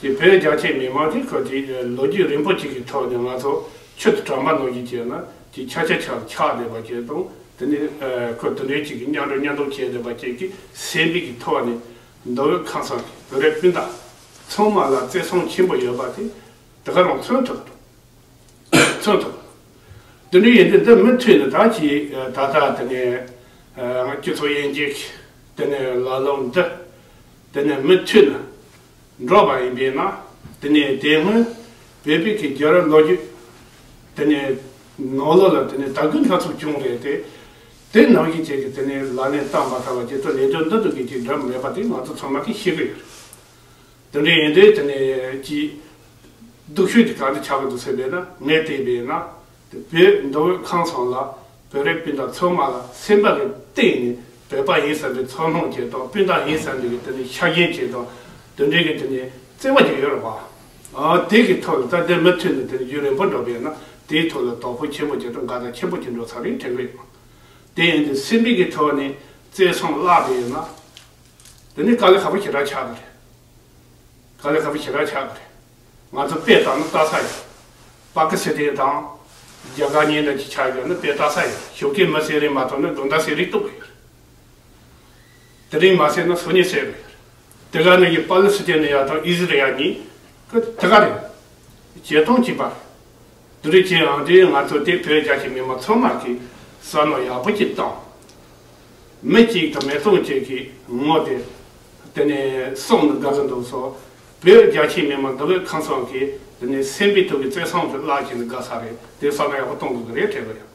ཀྱི་བོད་རྒྱ་ཆེ་མི་མང་དེ་ཁོ་དེ་ལོ་རྒྱུས་རིང་པོ་ཅིག་གི་ཐོག་ནས་ང་ཚོ་ཆུ་དང་གྲམ་པ་ནང་བཞིན་བྱས་ན་དེ་ཆ་ཆ་ཆ་ཆགས་བསྡད་པ་བྱས་དང་དེ་ནས་ཁོ་དེ་འདྲའི་ཅིག་གི་མཉམ་འགྲོ་མཉམ་འགྲོ་བྱས་བསྡད་པ་ཅིག་གི་སེམས་པའི་གི་ཐོག་ནས་མདོ་དབུས་ཁམས་གསུམ་གི་བོད་རིགས་སྤུན་ཟླ་ཚང་མ་ལ་བརྩེ་སེམས་ཆེན་པོ་ཡོད་པ་དེ་དེ་ག་རང་མཚོན་ཐུབ་འདུག་མཚོན་ཐུབ། དེ་འདྲ་ཡིན་དུས་འདི་མུ་མཐུད་ནས་ད་ཅི་ད་ལྟ་དེ་ནས་སྤྱི་ཚོགས་དབྱེ་འབྱེད་དེ་ནས་ལ་ལུང་འདི་དེ་ནས་མུ་མཐུད་ནས་འགྲོ་བ་ཡིན་པས་ན་དེ་ནས་དེ་སྔོན་བོད་པའི་གི་རྒྱལ་རབས་ལོ་རྒྱུས་དེ་ནས་ནང་ལོགས་ལ་དེ་ནས་དར་རྒུད་སྣ་ཚོགས་བྱུང་རེད་དེ། དེ་ནང་བཞིན་བྱས་ཀྱི་དེ་ནས་ལག་ལེན་བསྟར་མ་ཐུབ་པ་བྱས་ཏེ་ལས་དོན་འདི་དུ་གི་ཅིག་འགྲུབ་མེད་པ་དེ་ང་ཚོ་ཚང་མ་གིས་ཤེས་ཀྱི་ཡོད་རེད། དེ་འདྲ་ཡིན་དུས་དེ་ནས་ཀྱི་སྡུག་ཤོས་དེ་ག་འདྲ་ཆགས་ཀྱི་འདུག་ཟེར་བས་ན་ངས་བལྟས་པས་ན་དེ་བོད་མདོ་དབུས་ཁམས་གསུམ་ལ་བོད་རིགས་སྤུན་ཟླ་ཚང་མ་ལ་སེམས་པ་གི་གཏིང་ནས་བོད་པ་ཡིན་བསམ་པའི་ཚོར་སྣང་བྱེད་དང་སྤུན་ཟླ་ཡིན་བསམ་པའི་གི་དེ་ནས་ཤ་ཞེན་བྱེད་དང་དེ་འདྲའི་གི་དེ་ནས་བརྩེ་བ་ཅིག་ཡོད་རེད་བ། ཨ་དེ་གི་ཐོག་ལ་ད་དེ་མུ་མཐུད་ནས་དེ་ནས་རྒྱུན་རིང་པོ་འགྲོ་བས་ན་དེའི་ཐོག་ལ་དོ་ཕོག་ཆེན་པོ་བྱེད་དང་དགའ་ཟླ་ཆེན་པོ་ཅིག་འགྲོ་ཚར་རེད་དྲན་གི་ཡོད། དེ་ཡིན་དུས་སེམས་པའི་གི་ཐོག་ནས་བརྩེ་སེམས་བརླག་པས་ན་དེ་ནས་དཀའ་ལས་ཁག་པོ་ཞེ་དྲག་ཆགས་ཀྱི་རེད། དཀའ་ལས་ཁག་པོ་ཞེ་དྲག་ཆགས་ཀྱི་རེད། ང་ཚོ་དཔེ་བལྟས་ན་ལྟ་ས་ཡོད། པ་ཀི་སི་ཐན་དང་རྒྱ་གར་གཉིས་འདྲ་ཅིག་ཆགས་ཡོད་ན་དཔེ་ལྟ་ས་ཡོད། ཞོགས་ཀས་མི་ཟས་རིགས་མ་ཐོབ་ན་དགོང་དག་ཟས་རིགས་ལྟོགས་ཀྱི་ཡོད་རེད། དེ་རིང་མ་ཟས་ན་སང་ཉིན་ཟས་དགོས་ཡོད་རེད། དེ་ག་ནང་བཞིན་པ་ལི་སི་ཐན་ཡ་དང་ཨི་ཟི་རལ་གཉིས་ཀ་དེ་ག་རེད། བྱེད་སྟངས་གཅིག་པ་རེད། དེ་རིང་ཁྱེད་རང་དེ་ང་ཚོ་དེ་བོད་རྒྱ་ཆེ་མི་མང་ཚང་མ་གིས་བསམ་བློ་ཡག་པོ་ཅིག་བཏང་། མི་གཅིག་དང་མི་སྟོང་གཅིག་གིས་ངོ་དེ་དེ་ནས་སོང་ནས་དགའ་གི་འདུག་སོ། བོད་རྒྱ་ཆེའི་མི་མང་འདི་བས་ཁམས་སོང་གིས་དེ་ནས་སེམས་པའི་ཐོག་གི་བརྩེ་སེམས་ཀྱི་བརླག་བྱས་ནས་དགའ་ས་རེད། དེ་བསམ་བློ་ཡག་པོ་གཏོང་དགོས་ཀྱི་རེད་དྲན་གི་ཡོད།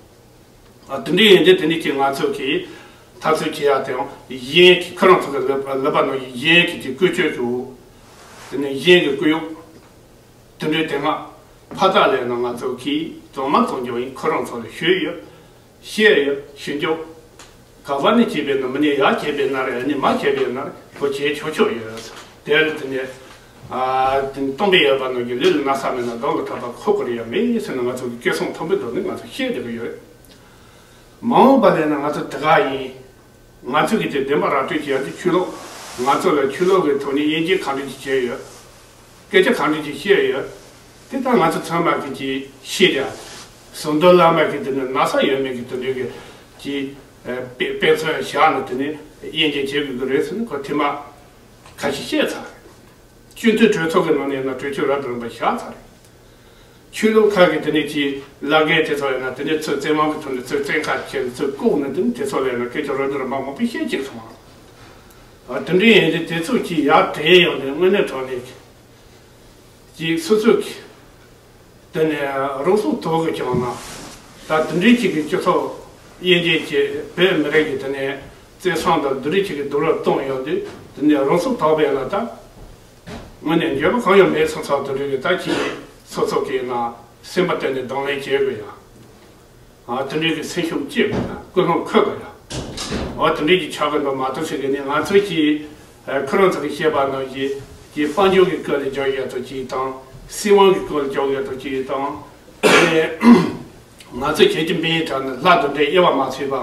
ཨ་དེ་འདྲ་ཡིན་དུས་དེ་ནས་ཀྱི་ང་ཚོ་གིས་འཐབ་རྩོད་བྱེད་ཡ་དེའང་གཞན་གྱི་ཁོ་རང་ཚོ་གི་ལབ་ལབ་པ་ནང་བཞིན་གཞན་གྱི་ཀྱི་བཀོལ་སྤྱོད་ཀྱི་འོག་དེ་ནས་གཞན་གྱི་བཀོལ་གཡོག་དེ་འདྲའི་དེ་སྔ་ཕ་ཏ་ལས་ན་ང་ཚོ་གིས་གཙང་མ་གཙང་རྐྱང་ཡིན། ཁོ་རང་ཚོ་ལ་ཞུས་ཡོད། བཤད་ཡོད། ཞུ་རྒྱུ་ག་བ་ནས་བྱས་པས་ན་མི་ནས་ཡར་བྱས་པས་ན་རེད། ཨ་ནི་མར་བྱས་པས་ན་རེད། ཁོ་བྱས་ཆོག་ཆོག་ཡོད། དེ་རེད། དེ་ནས་ཨ་དེ་སྟོང་པའི་ཡོད་པ་ནང་གི་ལུས་ལ་ན་ཚ་མེད་ན་གདོང་ལ་གྲོད་པ་ཁོག་གི་རེད་ཡ་མེད་ཟེར་ན་ང་ཚོ་གི་སྐད་གསང་མཐོན་པོའི་ཐོག་ནས་ང་ཚོ་བཤད་བསྡད་ཀྱི་ཡོད། མ་འོངས་པ་ལས་ན་ང་ཚོ་དེ་ག་ཡིན། ང་ཚོ་གིས་དེ་བདེན་པ་ར་སྤྲོད་བྱེད་ཡ་དེ་ཆོས་ལུགས། ང་ཚོ་ལ་ཆོས་ལུགས་ཀྱི་ཐོག་ནས་དབྱེ་འབྱེད་གང་འདྲ་ཅིག་བྱས་ཡོད། སྐད་ཆ་གང་འདྲ་ཅིག་བཤད་ཡོད། དེ་ལྟར་ང་ཚོ་ཚང་མ་གིས་ཅིག་ཤེས་ར། ཟམ་གདོང་བླ་མ་གིས་དེ་ནི་ན་ཚ་ཡོད་མེད་ཀྱི་དེ་འདྲའི་གི་ཅིག་དཔེ་དཔེ་མཚོན་བཞག་ནས་དེ་ནི་དབྱེ་འབྱེད་བྱེད་དགོས་ཀྱི་རེད་ཟེར་ནས་ཁོ་ཐེངས་མ་ཁ་ཤས་བཤད་ཚར་རེད། སྤྱི་འཐུས་གྲོས་ཚོགས་ཀྱི་ནང་ནས་ཡིན་ན་གྲོས་ཆོད་རབ་ཏུ་རིམ་པ་བཞག་ཚར་རེད། ཆོས་ལུགས་ཁག་གིས་དེ་ནས་ཀྱི་བླ་རྒན་དེ་ཚོ་ཡིན་ན་དེ་ནས་ཚུར་བཙན་དབང་གི་ཐོག་ནས་ཚུར་བཙན་བཀའ་བྱས་ནས་ཚུར་བཀུག་ནས་དེ་ནས་དེ་ཚོ་ལ་ཡིན་ན་སྐད་ཆ་རོ་འདི་རུ་མ་མང་པོ་བཤད་ཀྱི་སོང་། ཨ་དེ་འདྲ་ཡིན་དུས་དེ་ཚོ་ཀྱིས་ཡར་དྲན་ཡོང་དུས་དངོས་གནས་དྲང་གནས་ཀྱི་སོ་སོ་གི་དེ་ནས་རང་སྲོག་དོར་གི་བྱུང་ན། ད་དེ་འདྲའི་ཅིག་གི་སྤྱི་ཚོགས་དབྱེ་འབྱེད་ཀྱི་བོད་མི་རིགས་ཀྱི་དེ་ནས་བརྩེ་སེམས་དང་དེ་འདྲའི་ཅིག་གི་སྡུག་རུས་གཏོང་ཡོང་དུས་དེ་ནས་རང་སྲོག་དོར་བས་ན་ད། དངོས་གནས་འགྱོད་པ་གང་ཡང་མེད་སོང་ཙང་དེ་འདྲ་གི་ད་ཅིག་སོ་སོ་གིས་ན་སེམས་པ་གཏད་ནས་གདོང་ལེན་བྱེད་དགོས་ཡ། ཨ་དེ་འདྲ་གི་སེམས་ཤུགས་བསྐྱེད་དགོས་ཡ། ཀུན་སློང་འཁོར་དགོས་ཡ། འོ་དེ་འདྲ་གི་ཆགས་ཀྱི་འདུག་མ་གཏོགས་ཟེར་གི་ནི་ང་ཚོས་ཀྱིས་ཁོ་རང་ཚོ་གི་བཤད་པ་ནང་བཞིན་གྱི་དཔལ་འབྱོར་གྱི་སྐོར་ལ་འཇོག་ཡ་ཐོག་ཅིག་དང་། སྲིད་དབང་གི་སྐོར་ལ་འཇོག་ཡ་ཐོག་ཅིག་དང་། དེ་ནས་ང་ཚོ་ཁྱེད་ཀྱི་འབེན་དྲ་ནི་ལྷ་དང་འདྲེ་དབྱེ་བ་མ་ཕྱེ་བ།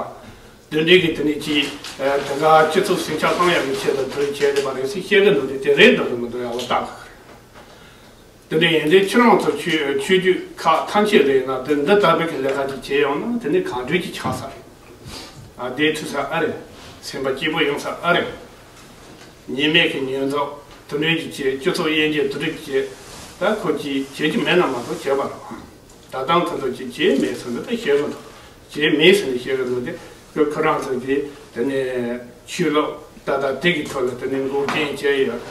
དེ་འདྲའི་གི་དེ་ནས་ཅིག་དེ་ག་སྤྱི་ཚོགས་ཟིང་ཆ་སློང་ཡག་གི་ཆེད་དུ་དེ་བྱས་ཡོད་པ་རེད་ཟེར་བཤད་གི་འདུག་དེ་དེ་རེད་འདུག་མི་འདུག་ཡ། འོ་ཏག་ཏག་རེད། དེ་འདྲ་ཡིན་དུས་ཁྱེད་རང་ཚོ་ཆོས་ཆོས་བརྒྱུད་ཁག་ཐམས་ཅད་ལ་ཡིན་ན་དེ་འདི་ལྟ་བུའི་གི་ལས་ཀ་ཅིག་བྱས་ཡོང་ན་དེ་ནི་གང་འདྲ་ཅིག་ཆགས་ས་རེད། ཨ་བདེ་ཐུབ་ས་ཨ་རེད། སེམས་པ་སྐྱིད་པོ་ཡོང་ས་ཨ་རེད། ཉེས་མེད་ཀྱི་ཉེས་འཛུགས་དེ་འདྲ་ཅིག་བྱས། སྤྱི་ཚོགས་དབྱེ་འབྱེད་དེ་འདྲ་ཅིག་བྱས། ད་ཁོ་ཅིག་བྱེད་ཀྱི་མེད་ན་མ་གཏོགས་བྱས་པ་རེད། ད་ལྟ་ཁོ་ཚོ་ཅིག་བྱས་མེད་ཟེར་ནས་ད་བཤད་གི་འདུག་བྱས་མེད་ཟེར་ནས་བཤད་གི་འདུག་དེ་ཁོ་ཁོ་རང་ཚོ་གིས་དེ་ནས་ཆོས་ལུགས་ད་ལྟ་དེ་གི་ཐོག་ལ་དེ་ནས་འགོག་རྐྱེན་བྱས་ཡོད་རེད།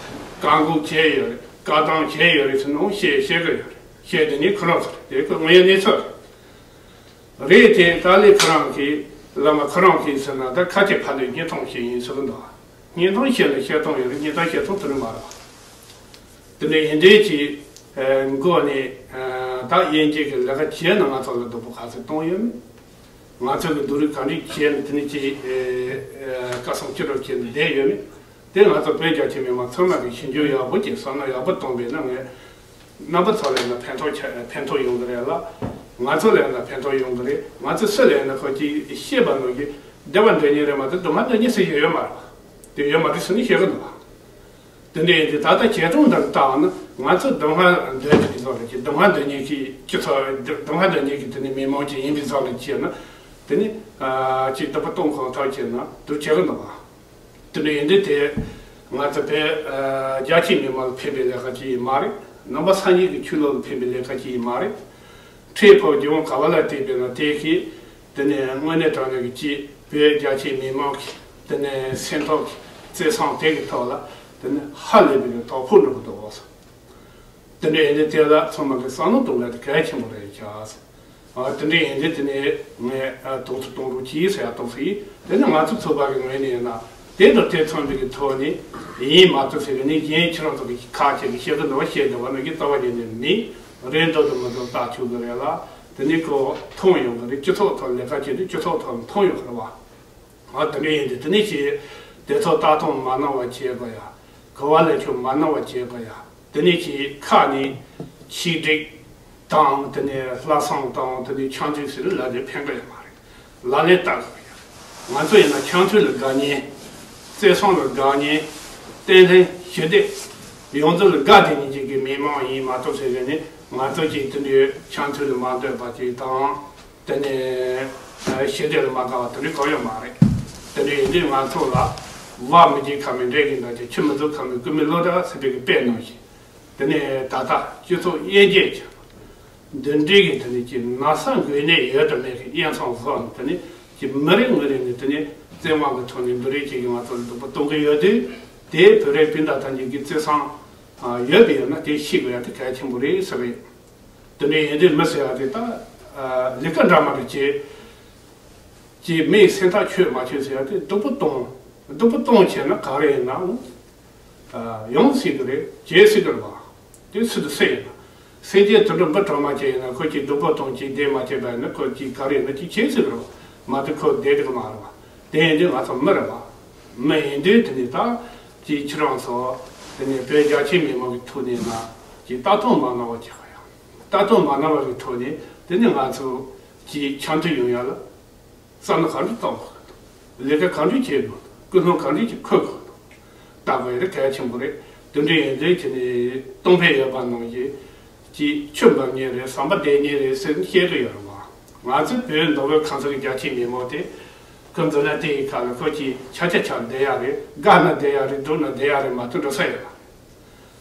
བཀག་འགོག་བྱས་ཡོད་རེད། བཀག་སྡོམ་བྱས་ཡོད་རེད་ཟེར་ནས་བཤད་བཤད་གི་ཡོད་རེད། བཤད་དེ་ནི་ཁོ་རང་ཚོ་རེད། དེ་ཁོ་དངོས་ཡོད་གནས་ཚུལ་རེད། རེད་དེ་ཏཱ་ལའི་ཁོ་རང་གིས་བླ་མ་ཁོ་རང་གིས་ཟེར་ན་ད་ཁ་ཆེ་ཕ་ལོས་སྙིང་ཐང་བཤད་ཡིན་ཟེར་གི་འདུག་སྙིང་ཐང་བཤད་ན་བཤད་སྟངས་ཡོད་རེད། སྙིང་ཐང་བཤད་སྟངས་དེ་རེད་མ་རེད། དེ་འདྲ་ཡིན་དུས་ཀྱི་འགོ་ནས་ད་དབྱེ་འབྱེད་ཀྱི་ལས་ཀ་བྱས་ན་ང་ཚོ་ལ་སྡུག་པོ་ག་ཚོད་གཏོང་ཡོད་མེད། ང་ཚོ་གི་སྡུག་རུས་ག་འདྲ་བྱས་ན་དེ་ནི་ཅི་སྐལ་བཟང་ཅི་འདྲ་བྱས་ནས་བསྡད་ཡོད་མེད། དེ་ང་ཚོ་བོད་རྒྱ་ཆེ་མི་མང་ཚང་མ་གི་ཞིབ་འཇུག་ཡག་པོ་བྱས་བསམ་བློ་ཡག་པོ་གཏོང་བས་ན་ངས་རྣམ་པ་ཚོ་ལ་ཡིན་ན་ཕན་ཐོགས་ཆ་ཕན་ཐོགས་ཡོང་གི་རེད་ལ། ང་ཚོ་ལ་ཡིན་ན་ཕན་ཐོགས་ཡོང་གི་རེད། ང་ཚོ་སུ་ལ་ཡིན་ན་ཁོ་ཅིག་བཤད་པ་ནང་བཞིན་བདེ་བ་འདོད་མཁན་རེད་མ་གཏོགས་སྡུག་བསྔལ་འདོད་མཁན་སུ་ཞིག་ཡོད་མ་རེད། དེ་ཡོད་མ་རེད་ཟེར་ནས་བཤད་གི་འདུག་དེ་འདྲ་ཡིན་དུས་ད་ལྟ་བྱེད་སྟངས་འདི་ལྟ་བ་ན་ང་ཚོ་སྡུག་བསྔལ་འདོད་ཀྱི་བཟོ་ལ་གྱིས། སྡུག་བསྔལ་འདོད་མཁན་གྱི་སྤྱི་ཚོགས་སྡུག་བསྔལ་འདོད་མཁན་གྱི་དེ་ནི་མི་མང་ཅིག་ཡིན་པའི་བཟོ་ལ་བྱས་ན་དེ་ནི་ཅིག་སྡུག་པོ་གཏོང་གང་ཐག་བྱས་ན་སྡུག་བྱེད་གི་འདུག་ག་དེ་འདྲ་ཡིན་དུས་དེ་ང་ཚོ་བོད་རྒྱ་ཆེའི་མི་མང་ལ་ཕན་པའི་ལས་ཀ་ཅིག་ཡིན་མ་རེད། ནང་པ་སངས་རྒྱས་ཀྱི་ཆོས་ལུགས་ལ་ཕན་པའི་ལས་ཀ་ཅིག་ཡིན་མ་རེད། འཕྲལ་ཕུགས་རྒྱུ་ག་བ་ལ་བལྟས་པས་ན་དེ་གིས་དེ་ནས་དངོས་གནས་དྲང་གནས་ཀྱི་ཅིག་བོད་རྒྱ་ཆེའི་མི་མང་གི་དེ་ནས་སེམས་ཐོག་གི་བརྩེ་སེམས་དེ་གི་ཐོག་ལ་དེ་ནས་ཧ་ལས་པའི་གི་དོ་ཕོག་འགྲོ་གི་འདུག་གོ། དེ་འདྲ་ཡིན་དུས་དེ་ལ་ཚང་མ་གི་བསམ་བློ་གཏོང་ཡ་དེ་གལ་ཆེན་པོ་རེད་ཤག་ཨ་དེ་འདྲ་ཡིན་དུས་དེ་ནས་ངས་ཨ་དོགས་ཚོད་གཏོང་རོགས་གྱིས་ཟེར་ཡ་གཏོང་སྲིད། དེ་ནས་ང་ཚོ་ཚོགས་པ་གི་ངོས་ནས་ཡིན་ན་དེ་དང་དེ་མཚོན་པའི་གི་ཐོག་ནས་ཡིན་མ་གཏོགས་ཟེར་གི་ནི་གཞན་ཁྱེད་རང་ཚོ་གི་ཁ་ཆེ་གི་བཤད་གི་འདུག་བ། བཤད་འདུག་བ་ནི་གི་རྩ་བ་ཉིད་ནས་མེད། རེད་འདུག་དང་མི་འདུག་བལྟ་ཆོག་གི་རེད་ལ། དེ་ནས་ཁོ་མཐོང་ཡོང་གི་རེད། སྤྱི་ཚོགས་ཐོག་ལས་ཀ་བྱེད་དུས་སྤྱི་ཚོགས་ཐོག་མཐོང་ཡོང་གི་རེད་བ། ཨ་དེ་འདྲ་ཡིན་དུས་དེ་ནས་ཀྱི་དེ་ཚོ་ལྟ་སྟངས་མ་གནང་བ་བྱེད་དགོས་ཡ། གོ་བ་ལེན་ཕྱོགས་མ་གནང་བ་བྱེད་དགོས་ཡ། དེ་ནས་ཀྱི་ཁ་ནས་ཆིག་སྒྲིལ་དང་དེ་ནས་ལྷག་བསམ་དང་དེ་ནས་ཕྱག་མཛུབ་ཟེར་ལབ་དེ་ཕན་གི་ཡོད་མ་རེད། ལག་ལེན་བསྟར་དགོས་ཡ། ང་ཚོ་ཡིན་ན་ཕྱག་མཛུབ་ལ་དགའ་མཁན། བརྩེ་སེམས་ལ་དགའ་མཁན། བརྟན་ལྷིང་ཞི་བདེ་ཡོངས་རྫོགས་ལ་དགའ་བསྡད་མཁན་ཅིག་གི་མི་མང་ཡིན་མ་གཏོགས་ཟེར་གི་ནི་ང་ཚོ་ཅིག་དེ་འདྲའི་ཕྱག་མཛུབ་ལ་མ་འདོད་པ་ཅིག་དང་། དེ་ནས་ཞི་བདེ་ལ་མ་དགའ་བ་དེ་འདྲ་གང་ཡང་མ་རེད། དེ་འདྲ་ཡིན་དུས་ང་ཚོ་ལ་བ་མི་བརྗེད་ཁ་མི་འབྲལ་གྱི་འདྲ་ཅིག་ཆུ་མི་འཛུལ་ཁ་མི་རྐུ་མི་བློ་དགའ་ཟེར་བའི་གི་དཔེ་ནང་བཞིན། དེ་ནས་ད་ལྟ་སྤྱི་ཚོགས་དབྱེ་འབྱེད་ཀྱི་འདི་འདྲའི་གི་དེ་ནས་ཀྱི་ན་ཚ་འགོས་ནད་ཡོད་དང་མེད་ཀྱི་དབྱེ་མཚམས་བཟོ་ནས་དེ་ནས་ཀྱི་མི་རེ་ངོ་རེ་ནས་དེ་ནས་ བཙན་དབང་གི་ཐོག་ནས་འདི་རིགས་ཅིག་གིས་ང་ཚོ་ལ་སྡུག་པོ་གཏོང་གི་ཡོད་དུས། དེ་བོད་རིགས་སྤུན་ཟླ་ཐམས་ཅད་ཀྱི་བརྩི་བསམ་ཡོད་པ་ཡིན་ན། དེ་ཤེས་དགོས་ཡ་དེ་གལ་ཆེན་པོ་རེད་ཟེར་གི་ཡོད། དེ་འདྲ་ཡིན་དུས་མི་ཟེར་ཡ་དེ་ད་ལས་ཀ་འདྲ་མ་འདྲ་བྱེད། ཀྱི་མིའི་སེམས་ཐག་ཆོད་མ་ཆོད་ཟེར་ཡ་དེ། སྡུག་པོ་གཏོང་། སྡུག་པོ་གཏོང་བྱས་ན་ག་རེ་ཡིན་ནའང་། ཨ། ཡོང་སྲིད་ཀྱི་རེད། བྱེད་སྲིད་ཀྱི་རེད་པ། དེ་སྲིད་དུ་སྲིད་ཡིན་ན། སེམས་ཅན་དུད་འགྲོ་འབུ་གྲོག་མ་བྱས་ཡིན་ན། ཁོ་ཅིག་སྡུག་པོ་གཏོང་། ཅིག་བདེ་མ་བྱས་པ་ཡིན་ན། ཁོ་ཅིག་ག་རེ་ཡིན་ན་ཅིག་བྱེད་སྲིད་ཀྱི་རེད་པ། མ་གཏོགས་ཁོ་བསྡད་ཀྱི་མ་རེད་པ། དེ་ཡིན་དུས་ང་ཚོ་མི་རེད་པ། མི་ཡིན་དུས་དེ་ནས་ད་ཅིག་ཁྱེད་རང་ཚོ་དེ་ནས་བོད་རྒྱ་ཆེ་མི་མང་གི་ཐོག་ནས་ན་ཅིག་ལྟ་སྟངས་མ་ནོར་བ་བྱེད་དགོས་ཡ། ལྟ་སྟངས་མ་ནོར་བ་གི་ཐོག་ནས་དེ་ནས་ང་ཚོ་ཅིག་འཆམ་མཐུན་ཡོང་ཡ་ལ། བསམ་བློ་ག་འདྲ་གཏོང་དགོས་འདུག་ལས་ཀ་ག་འདྲ་བྱེད་དགོས་འདུག་ཀུན་སློང་ག་འདྲ་ཅིག་འཁོར་དགོས་འདུག་ལྟ་དགོས་ཡ་དེ་གལ་ཆེན་པོ་རེད། དེ་འདྲ་ཡིན་དུས་དེ་ནས་གཏོང་ཕོད་ཡོད་པ་ནང་བཞིན་ཅིག་ཆུ་འབབ་མཁན་རེད། ཟམ་པ་བསྡད་མཁན་རེད་ཟེར་ནས་བཤད་གི་ཡོད་རེད་པ། ང་ཚོ་བོད་མདོ་དབུས་ཁམས་གསུམ་གྱི་རྒྱ་ཆེ་མི་མང་དེ་ཁོ་ཚོ་ལ་དེ་ཡི་ཁ་ལ་ཁོ་ཅིག་ཆ་ཆ་ཆ་བསྡད་ཡ་རེད། དགའ་ན་བསྡད་ཡ་རེད། སྡུག་ན་བསྡད་ཡ་རེད་མ་གཏོགས་འགྲོ་ས་ཡོད་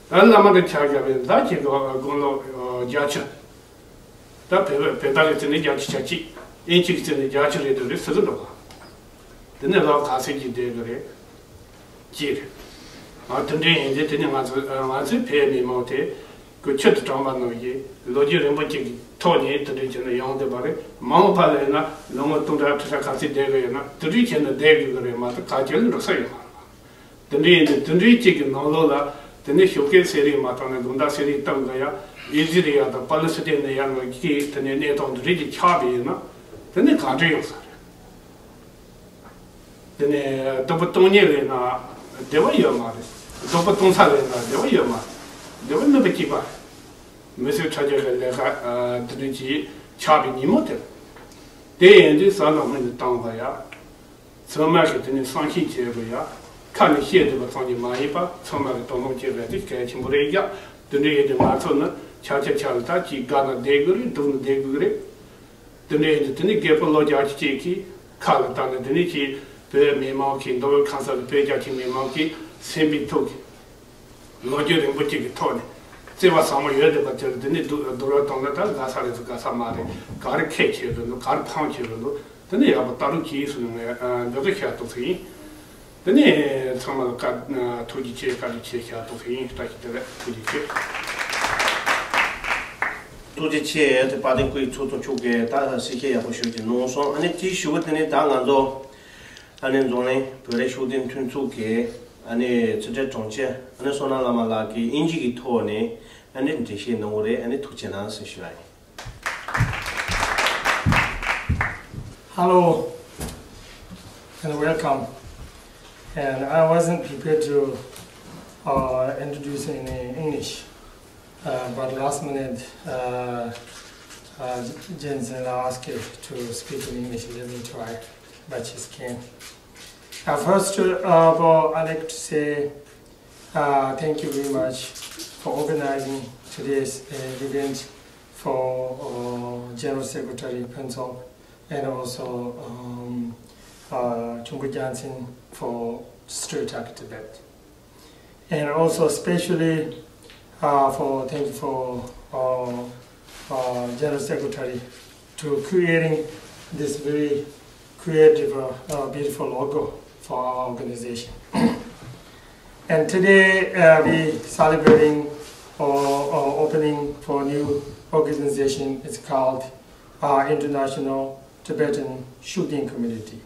པ། ད་བླ་མ་འདི་ཆ་བཞག་པའི་ཟླ་གཅིག་གི་དགུང་ལོ་བརྒྱད་ཅུ། ད་བོད་བོད་པ་གི་བརྩིས་ནས་བརྒྱད་ཅུ་གྱ་གཅིག་ཨིན་ཇི་གི་བརྩིས་ནས་བརྒྱད་ཅུ་རེད་འདུག་རེད་ཟེར་གི་འདུག་ག་དེ་ནས་ལོ་ག་ཚོད་ཅིག་བསྡད་གི་རེད། ཅེས་རེད། ང་དེ་འདྲའི་ཡིན་དུས་དེ་ནས་ང་ཚོ་ང་ཚོའི་བོད་མི་མང་དེ་ཀོ་ཆུ་དང་གྲང་མོ་ནང་བཞིན་ལོ་རྒྱུས་རིང་པོ་ཅིག་གི་ཐོག་ནས་དེ་འདྲའི་བྱས་ནས་ཡོང་བསྡད་པ་རེད། མ་འོངས་པ་ལ་ཡིན་ན་ལོ་ངོ་སྟོང་ཕྲག་ཁྲི་ཕྲག་ག་ཚོད་བསྡད་གི་ཡོད་ན། དེ་འདྲའི་བྱས་ནས་བསྡད་དགོས་གི་རེད་མ་གཏོགས་ག་ཅི་ལ་འགྲོ་ས་ཡོད་མ་རེད། དེ་འདྲ་ཡིན་དུས་དེ་འདྲའི་གཅིག་གི་ནང་ལོགས་ལ་དེ་ནས་ཤོག་ཁའི་གསེར་རིས་མ་བཏང་ན་དགོང་དག་གསེར་རིས་བཏང་དགོས་ཡ། ཨི་ཟི་རི་ཡ་དང་པ་ལི་སི་ཐན་ནས་ཡར་ལོ་ཀྱི་དེ་ནས་གནས་སྟངས་འདི་འདྲ་ཅིག་ཆགས་པ་ཡིན་ན། དེ་ནས་ག་འདྲ་ཡོང་ས་རེད། དེ་ནས་སྡུག་པོ་གཏོང་མཁན་ལ་ཡིན་ན་བདེ་བ་ཡོད་མ་རེད། སྡུག་པོ་གཏོང་ས་ལ་ཡིན་ན་བདེ་བ་ཡོད་མ་རེད། བདེ་བ་སྨིན་པ་གཅིག་པ་རེད། མི་སེར་ཁྲག་རྒྱུད་ཀྱི་ལས་ཀ་ཨ་དེ་འདྲ་ཅིག་ཆགས་པའི་ཉིན་མོ་དེར། དེ་ཡིན་དུས་བསམ་བློ་སྔོན་ནས་བཏང་དགོས་ཡ། ཚང་མ་གིས་དེ་ནས་བསམ་ཤེས་བྱེད་དགོས་ཡ། ཁ་ནས་བཤད་བསྡད་པ་ཙམ་གྱིས་མ་ཡིན་པ་ཚང་མ་གིས་དོ་སྣང་བྱེད་དགོས་དེ་གལ་ཆེན་པོ་རེད་ཡ། དེ་འདྲ་ཡིན་དུས་ང་ཚོ་ནི་ཆ་ཆ་ཆ་ལ་ད་ཅིག་དགའ་ན་བསྡད་དགོས་རེད། སྡུག་ན་བསྡད་དགོས་རེད། དེ་འདྲ་ཡིན་དུས་དེ་ནས་རྒད་པོ་ལོ་བརྒྱད་ཅུ་ཅིག་གིས་ཁ་ལ་བཏགས་ནས་དེ་ནས་ཅིག་བོད་མི་མང་གིས་མདོ་དབུས་ཁམས་གསུམ་གྱི་བོད་རྒྱ་ཆེ་མི་མང་གིས་སེམས་པའི་ཐོག་གི་ལོ་རྒྱུས་རིང་པོ་གཅིག་གི་ཐོག་ནས་བརྩེ་བ་ཟབ་མོ་ཡོད་བསྡད་པ་དེར་འདི་ནས་བསྡུ་བསྡུར་བ་བཏང་ན་ད་དགའ་ས་རེད་ཟེར་དགའ་ས་མ་རེད། ག་རེ་ཁྱད་ཆེ་རུ་འདུག་ག་རེ་ཕངས་ཆེ་རུ་འདུག་དེ་ནས་ཡག་པོ་ལྟ་རུ་གྱིས་སུ་ནས་ངས་འདི་ག་ཤ་གཏོགས་ཟིན་ཡིན། དེ་ནས་ཚང་མ་ལ་བཀའ་ཐུགས་རྗེ་ཆེ། བཀའ་དྲིན་ཆེ་ཤ་གཏོགས་ཟིན་ཡིན། བཀྲ་ཤིས་བདེ་ལེགས། ཐུགས་རྗེ་ཆེ། ཐུགས་རྗེ་ཆེ། དེ་དཔལ་ལྡན་སྐུའི་ཚོགས་གཙོ་མཆོག་གིས་ད་གསལ་བཤད་ཡག་པོ་ཞུ་གི་གནང་སོང་། ཨ་ནི་དེའི་ཞུ་བ་དེ་ནས་ད་ང་ཚོ་ཨ་ནི་འཛམ་གླིང་བོད་རིགས་ཤུགས་ལྡན་མཐུན་ཚོགས་ཀྱི་ཨ་ནི་ཕྱི་དྲིལ་དྲུང་ཆེ་ཨ་ནི་བསོད་ནམས་བླ་མ་ལགས་ཀྱིས་དབྱིན་ཇི་གི་ཐོག་ནས་ཨ་ནི་འགྲེལ་བཤད་གནང་གི་རེད། ཨ་ནི་ཐུགས་རྗེ་གནང་ཟེར་ཞུ་བ་ཡིན། Hello and welcome. And I wasn't prepared to uh, introduce in English. Uh, but last minute, uh, uh, Jensen asked to speak in English. Let me try, but she can't. Uh, first of all, I'd like to say uh, thank you very much for organizing today's uh, event for uh, General Secretary Phensop and also um, uh, Chumbu Johnson for Straight Talk Tibet. And also especially uh, for thank you for uh, uh, General Secretary to creating this very creative, uh, uh, beautiful logo for our organization. And today uh, we celebrating or, or opening for a new organization. It's called uh, International Tibetan Shugden Community.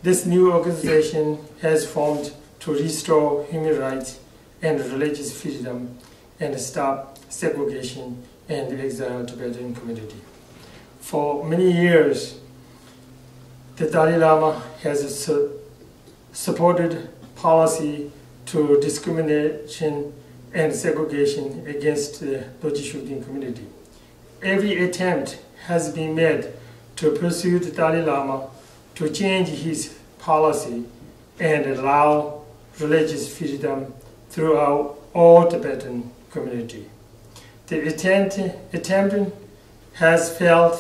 This new organization has formed to restore human rights and religious freedom and stop segregation and exile Tibetan community. For many years, the Dalai Lama has su- supported policy to discrimination and segregation against the Dorji Shugden community. Every attempt has been made to persuade the Dalai Lama to change his policy and allow religious freedom throughout all Tibetan community. The attempt, attempt has failed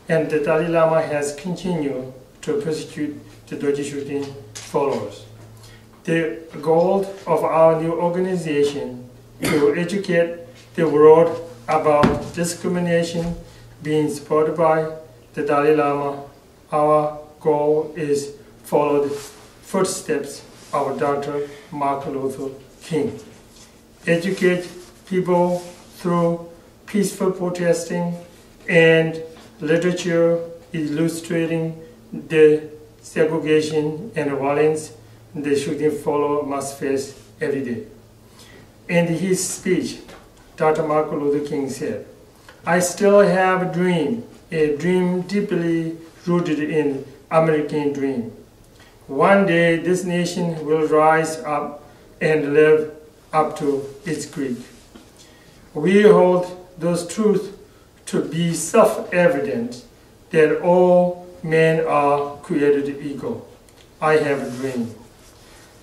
and the Dalai Lama has continued to persecute the Dorji Shugden followers. The goal of our new organization to educate the world about discrimination being supported by the Dalai Lama. Our goal is followed footsteps of Doctor Martin Luther King. Educate people through peaceful protesting and literature illustrating the segregation and violence the shooting fellow must face every day. In his speech, Doctor Martin Luther King said, "I still have a dream, a dream deeply rooted in American dream. One day this nation will rise up and live up to its creed." We hold those truths to be self-evident that all men are created equal. I have a dream.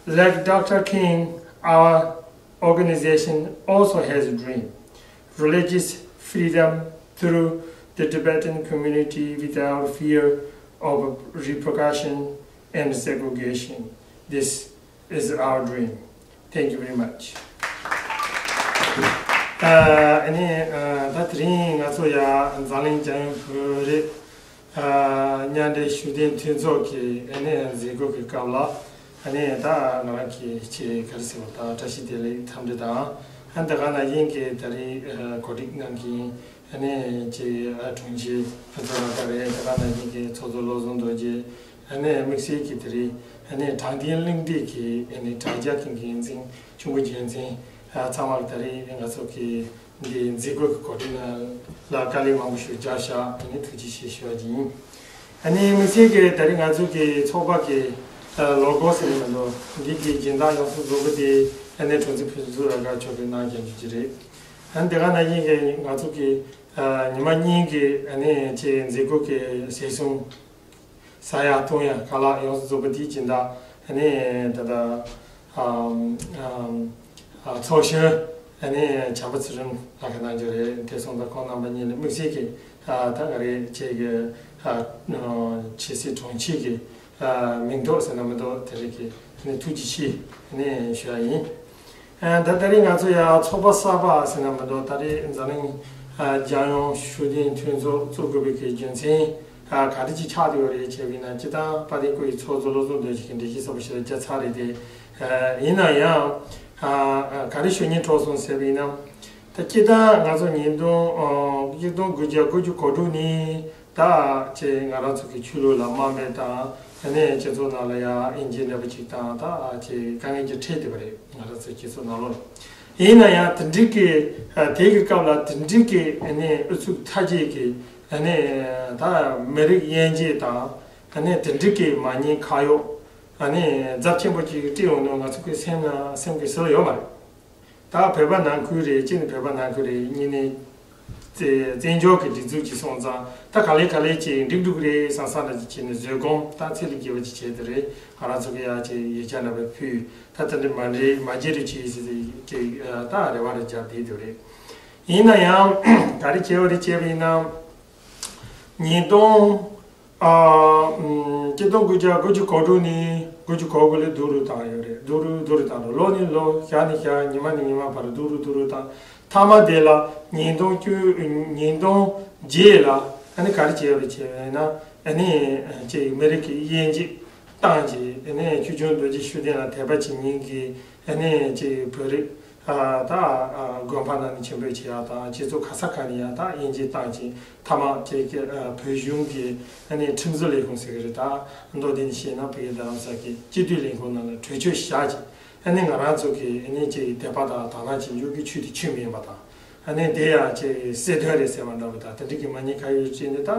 Like Doctor King, our organization also has a dream: religious freedom through the Tibetan community without fear of repercussion and segregation. This is our dream. Thank you very much. ཨ་ནི་ཨ་ད་དེ་རིང་ང་ཚོ་ཡ་འཛམ་གླིང་རྒྱལ་ཡོངས་བོད་རིགས་ཨ་མཉམ་འབྲེལ་ཤུགས་ལྡན་མཐུན་ཚོགས་ཀྱི་ཨ་ནི་མཛད་སྒོ་གི་སྐབས་ལ་ཨ་ནི་ད་ང་རང་གི་ཆེས་ག་རེ་ཟེར་བ་ད་བཀྲ་ཤིས་བདེ་ལེགས་འཚམས་འདྲི་དང་། ཨ་ནི་ད་ག་ནང་བཞིན་གྱི་ད་རེས་ཨ་གོ་སྒྲིག་གནང་མཁན་ཨ་ནི་ཆེས་ཨ་དྲུང་ཆེ་ཕུན་ཚོགས་ལགས་ཀ་རེད། ད་ག་ནང་བཞིན་གྱི་ཚོགས་གཙོ་བློ་བཟང་རྡོ་རྗེ། ཨ་ནི་དམིགས་བསལ་གྱི་དེ་རིང་ཨ་ནི་དྲང་བདེན་གླེང་སྟེགས་ཀྱི་ཨ་ནི་དྲ་རྒྱ་གི་འགན་འཛིན་ཆུང་བུ་རྒྱལ་མཚན་ཨ་ཚང་མར་ད་རེས་ང་ཚོ་གི་འདི་མཛད་སྒོ་གི་གོ་སྒྲིག་ལ་དཀའ་ལས་མང་པོ་ཞིག་བརྒྱབ་ཤག་ཨ་ནི་ཐུགས་རྗེ་ཆེ་ཞུ་བ་ཅིག་ཡིན། ཨ་ནི་དམིགས་བསལ་གྱི་ད་རེས་ང་ཚོ་གི་ཚོགས་པ་གི་ཨ་ལོ་གོ་ཟེར་ནས་མི་འདུག་འདི་གི་སྦྱིན་བདག་ཡོངས་སུ་རྫོགས་པ་དེ་ཨ་ནི་དྲུང་ཆེ་ཕུན་ཚོགས་ལགས་ཀ་མཆོག་གིས་གནང་བཞག་རྒྱུ་ཅིག་རེད། ཨ་ནི་དེ་ག་ནང་བཞིན་གྱི་ང་ཚོ་གི་ཨ་ཉི་མ་གཉིས་ཀྱི་ཨ་ནི་ཆེས་མཛད་སྒོ་གི་ཟས་སྲུང་ཟ་ཡག་འཐུང་ཡག་ཁ་ལག་ཡོངས་སུ་རྫོགས་པ་དེའི་སྦྱིན་བདག་ཨ་ནི་ད་ལྟ་ཨམ་ཨམ་ཨ་ཚོགས་གཞོན་ཨ་ནི་བྱམས་པ་ཚེ་རིང་ལགས་ཀྱིས་གནང་རྒྱུ་རེད། དེ་སོང་ཙང་ཁོང་རྣམ་པ་གཉིས་ནས་དམིགས་བསལ་གྱི་ཨ་ད་ག་རེ་ཆེ་གི་ཨ་ཆེ་སྲིད་དྲུང་ཆེ་གི་ཨ་མིང་འདོགས་ཟེར་ན་མི་འདོགས་དེ་རིགས་ཀྱི་ཨ་ནི་ཐུགས་རྗེ་ཆེ་ཨ་ནི་ཞུ་ཡག་ཡིན། ཨ་ད་ད་རེས་ང་ཚོ་ཡང་ཚོགས་པ་གསར་པ་ཟེར་ན་མི་འདུག་ད་རེས་འཛམ་གླིང་ཨ་རྒྱལ་ཡོངས་ཤུགས་ལྡན་མཐུན་ཚོགས་བཙུགས་དགོས་པའི་གི་རྒྱུ་མཚན་ཨ་ག་རེ་ཅིག་ཆགས་བསྡད་ཡོད་རེད་བྱས་པ་ཡིན་ན། སྤྱིར་བཏང་དཔལ་ལྡན་སྐུ་ཡི་ཚོགས་གཙོ་བློ་བཟང་རྡོ་རྗེ་གིས་འགྲེལ་བཤད་གསར་པ་ཞིག་བརྒྱབ་ཚར་རེད་དེ། ཨ་ཡིན་ན་ཡང་ཨ་ཨ་ག་རེ་ཞུ་སྙིང་བྲོ་སོང་ཟེར་བ་ཡིན་ན། ད་སྤྱིར་བཏང་ང་ཚོ་ཉིས་སྟོང་ཨ་གཅིག་སྟོང་དགུ་བརྒྱ་དགུ་བཅུ་གོ་དྲུག་ནས། ད་ཅེས་ང་རང་ཚོ་གི་ཆོས་ལུགས་ལ་དམའ་འབེབས་དང་། ཨ་ནི་སྤྱི་ཚོགས་ནང་ལ་ཡང་དབྱེ་འབྱེད་འདྲ་པོ་ཅིག་དང་། ད་ཅེས་དཀའ་ངལ་ཅིག་འཕྲད་བསྡད་པ་རེད། ང་རང་ཚོའི་སྤྱི་ཚོགས་ནང་ལོགས་ལ། ཡིན་ན་ཡང་དེ་འདྲའི་གི་ཨ་དེ་གི་སྐབས་ལ་དེ་འདྲའི་གི་ཨ་ནི་ཨུ་ཚུགས་མཐའ་སྐྱེལ་གི་ཨ་ནི་ད་མི་རིགས་དབྱེ་འབྱེད་དང་། ཨ་ནི་དེ་འདྲའི་གི་མ་ཉེས་ཁ་གཡོགས་ཨ་ནི་རྫབ་ཆེན་པོ་ཅིག་སྤྲད་ཡོང་དུས་ང་ཚོ་གི་སེམས་ལ་སེམས་ཀྱི་ཟུར་ལ་ཡོད་མ་རེད། ད་བོད་པ་ནང་ཁུལ་རེད། གཅིག་ནི་བོད་པ་ནང་ཁུལ་རེད། གཉིས་ནི་བཙན་བཙན་བྱོལ་གྱི་སྒྲིག་འཛུགས་ཀྱི་སོང་ཙང་། ད་ག་ལེ་ག་ལེ་ཅིག་འགྲིག་འགྲིག་རེད་བསམ་བསམ་འདྲ་ཅིག་བྱས་ནས་བཟོད་སྒོམ་ད་ཚད་ལས་བརྒལ་བ་ཅིག་བྱས་དེ་རེད། ང་རང་ཚོ་གི་ཡ་ཅིག་ཡིག་ཆ་འདྲ་པོ་ཕུལ། ད་དེ་འདྲ་མ་འགྲིག་མ་བྱེད་རོགས་བྱེད་ཟེར་ཅིག་ད་རེ་བ་རེ་བརྒྱབ་བསྡད་དེ་རེད། ཡིན་ན་ཡང་ག་རེ་བྱས་པ་རེད་བྱས་པ་ཡིན་ན། ཉིས་སྟོང་ཨ་ཨམ་གཅིག་སྟོང་དགུ་བརྒྱ་དགུ་བཅུ་གོ་དྲུག་ནས་དགུ་བཅུ་གོ་དགུ་ལ་སྡུག་རུ་བཏང་ཡོད་རེད། སྡུག་རུ་སྡུག་རུ་བཏང་འགྲོ། ལོ་ནས་ལོ་ཞག་ནས་ཞག་ཉི་མ་ནས་ཉི་མ་བར་སྡུག་རུ་སྡུག་རུ་བཏང་། མཐའ་མ་དེ་ལ་ཉིས་སྟོང་བཅུ་ཉིས་སྟོང་བརྒྱད་ལ་ཨ་ནི་ག་རེ་བྱས་ཡོད་རེད་བྱས་ན། ཨ་ནི་ཅིག་མི་རིགས་ཀྱི་དབྱེ་འབྱེད་བཏང་བྱས། ཨ་ནི་ཆོས་སྐྱོང་རྡོ་རྗེ་ཤུགས་ལྡན་ལ་དད་པ་བྱེད་མཁན་གྱི་ཨ་ནི་ཅིག་བོད་རིགས་ཨ་ད་ཨ་དགོན་པ་ནང་ནས་ཆེན་པོ་བྱེད་ཡག་དང་། སྤྱི་ཚོགས་ག་ས་ག་ནས་ཡང་ད་དབྱེ་འབྱེད་བཏང་བྱས། མཐའ་མ་ཅིག་གི་ཨ་བོད་གཞུང་གི་ཨ་ནི་ཁྲིམས་བཟོ་ལས་ཁུངས་ཟེར་གི་རེད། ད་མདོ་དེ་ནས་བཤད་ན་བོད་ཀྱི་རྡ་རམ་ས་གི་སྤྱི་འཐུས་ལས་ཁུངས་ནང་ལ་གྲོས་ཆོད་བཞག་བྱས། ཨ་ནི་ང་རང་ཚོ་གི་ཨ་ནི་ཅིག་དད་པ་དང་དག་སྣང་བྱེད་ཡོད་ཀྱི་ཆོས་དེ་ཆོས་མིན་པ་དང་། ཨ་ནི་དེ་ཡང་ཅིག་སྲིད་དོན་རེད་ཟེར་བ་འདྲ་པོ་དང་། དེ་འདྲ་གི་མ་ཉེས་ཁ་གཡོགས་བྱས་ནས། ད་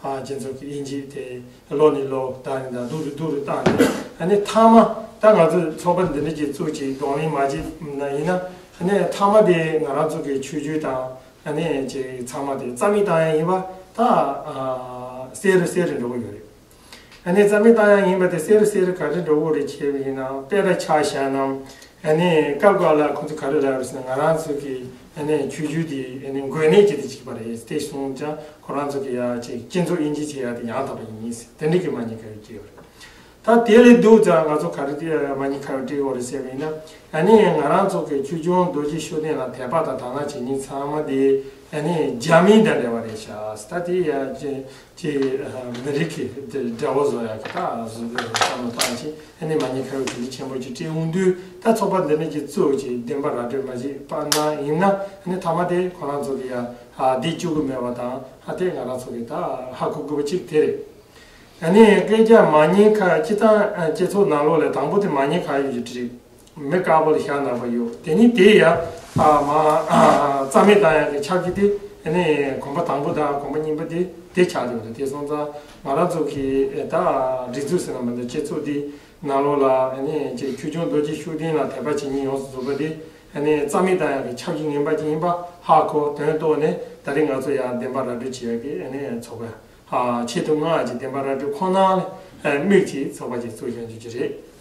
ཨ་སྤྱི་ཚོགས་ཀྱི་དབྱེ་འབྱེད་དེ་ལོ་ནས་ལོ་ད་ནི་ད་སྡུག་རུ་སྡུག་རུ་བཏང་ནས། ཨ་ནི་མཐའ་མ་ད་ང་ཚོ་ཚོགས་པ་འདི་འདྲ་ཅིག་བཙུགས་ཅིག་གདོང་ལེན་མ་བྱས་ན་ཡིན་ན། ཨ་ནི་མཐའ་མ་དེ་ང་རང་ཚོ་གི་ཆོས་བརྒྱུད་དང་ཨ་ནི་ཅིག་ཚང་མ་དེ་རྩ་མེད་བཏང་ཡག་ཡིན་པ་ད་ཨ་གསལ་རུ་གསལ་རུ་འགྲོ་གི་ཡོད་རེད། ཨ་ནི་རྩ་མེད་བཏང་ཡག་ཡིན་པ་དེ་གསལ་རུ་གསལ་རུ་ག་རེ་འགྲོ་གི་རེད་བྱས་པ་ཡིན་ན། དཔེར་ན་ཆ་བཞག་ན། ཨ་ནི་སྐབས་འགའ་ལ་ཁོ་ཚོ་ག་རེ་ལབ་རེད་ཟེར་ན། ང་རང་ཚོ་གི་ཨ་ནི་ཆོས་བརྒྱུད་དེ་ཨ་ནི་འགོས་ནད་ཅིག་དང་གཅིག་པ་རེད། དེ་སོང་ཙང་ཁོ་རང་ཚོ་གི་ཡ་ཅིག་སྤྱི་ཚོགས་དབྱེ་འབྱེད་བྱེད་ཡག་དེ་ཡང་དག་པ་ཡིན་ཟེར། དེ་འདྲ་གི་མ་ཉེས་ཁ་གཡོགས་བྱས་ཡོད་རེད། ད་དེ་ལས་སྡུག་ཙང་ང་ཚོ་ག་རེ་དེ་མ་ཉེས་ཁ་གཡོགས་སྤྲད་ཡོད་རེད་ཟེར་བ་ཡིན་ན། ཨ་ནི་ང་རང་ཚོ་གི་ཆོས་སྐྱོང་རྡོ་རྗེ་ཤུགས་ལྡན་ལ་དད་པ་དང་དག་སྣང་བྱེད་མཁན་ཚང་མ་དེ་ ཨ་ནི་རྒྱ་མི་དང་འབྲེལ་བ་རེད་ཤག་ད་དེ་ཡ་ཅེ་ཅེ་མི་རིགས་ཀྱི་དགྲ་བོ་བཟོ་ཡག་གི་ད་བཟོ་བསམ་བློ་བཏང་ཅིག་ཨ་ནི་མ་ཉེས་ཁ་གཡོག་དེ་འདྲ་ཆེན་པོ་ཅིག་སྤྲད་འོང་དུས་ད་ཚོགས་པ་འདི་ནས་ཀྱི་གཙོ་བོ་ཅིག་བདེན་པ་ར་སྤྲོད་མ་བྱས་པ་ན་ཡིན་ན་ཨ་ནི་མཐའ་མ་དེ་ཁོ་རང་ཚོ་གི་ཡ་ཨ་འདི་བཅུག་གི་མེད་པ་དང་ཨ་དེ་ང་རང་ཚོ་གི་ད་ཧ་གོ་དགོས་པ་ཅིག་དེ་རེད། ཨ་ནི་སྐད་ཆ་མ་ཉེས་ཁ་སྤྱི་བཏང་སྤྱི་ཚོགས་ནང་ལོགས་ལ་དང་པོ་དེ་མ་ཉེས་ཁ་གཡོག་ཅིག་བྲིས། མི་དཀར་པོ་ལ་ཞྭ་ནག་པོ་གཡོགས། དེ་ནི་དེ་ཡ་ཨ་མ་རྩ་མེད་བཏང་ཡག་གི་ཆབ་ཀྱི་དེ་ཨ་ནི་གོམ་པ་དང་པོ་དང་གོམ་པ་གཉིས་པ་དེ་དེ་ཆགས་ཡོད་རེད། དེ་སོང་ཙང་ང་རང་ཚོ་གི་ད་སྒྲིག་འཛུགས་ཟེར་ན་མི་འདུག་སྤྱི་ཚོགས་དེ་ནང་ལོགས་ལ་ཨ་ནི་ཅིག་ཆོས་སྐྱོང་རྡོ་རྗེ་ཤུགས་ལྡན་ལ་དད་པ་བྱེད་མཁན་ཡོངས་སུ་རྫོགས་པ་དེ་ཨ་ནི་རྩ་མེད་བཏང་ཡག་གི་ཆབ་ཀྱི་ངན་པ་ཅིག་ཡིན་པ་ཧ་གོ་དོན་རྟོགས་ནས་ད་རེས་ང་ཚོ་ཡང་བདེན་པ་ར་སྤྲོད་བྱེད་ཡག་གི་ཨ་ནི་ཚོགས་པ། ཨ་ཆེད་དུ་མངགས་ཀྱི་བདེན་པ་ར་སྤྲོད་ཁོ་ན་ལ་དམིགས་ཀྱིས་ཚོགས་པ་ཅིག་བཙུགས་བཞག་རྒྱུ་ཅིག་རེད།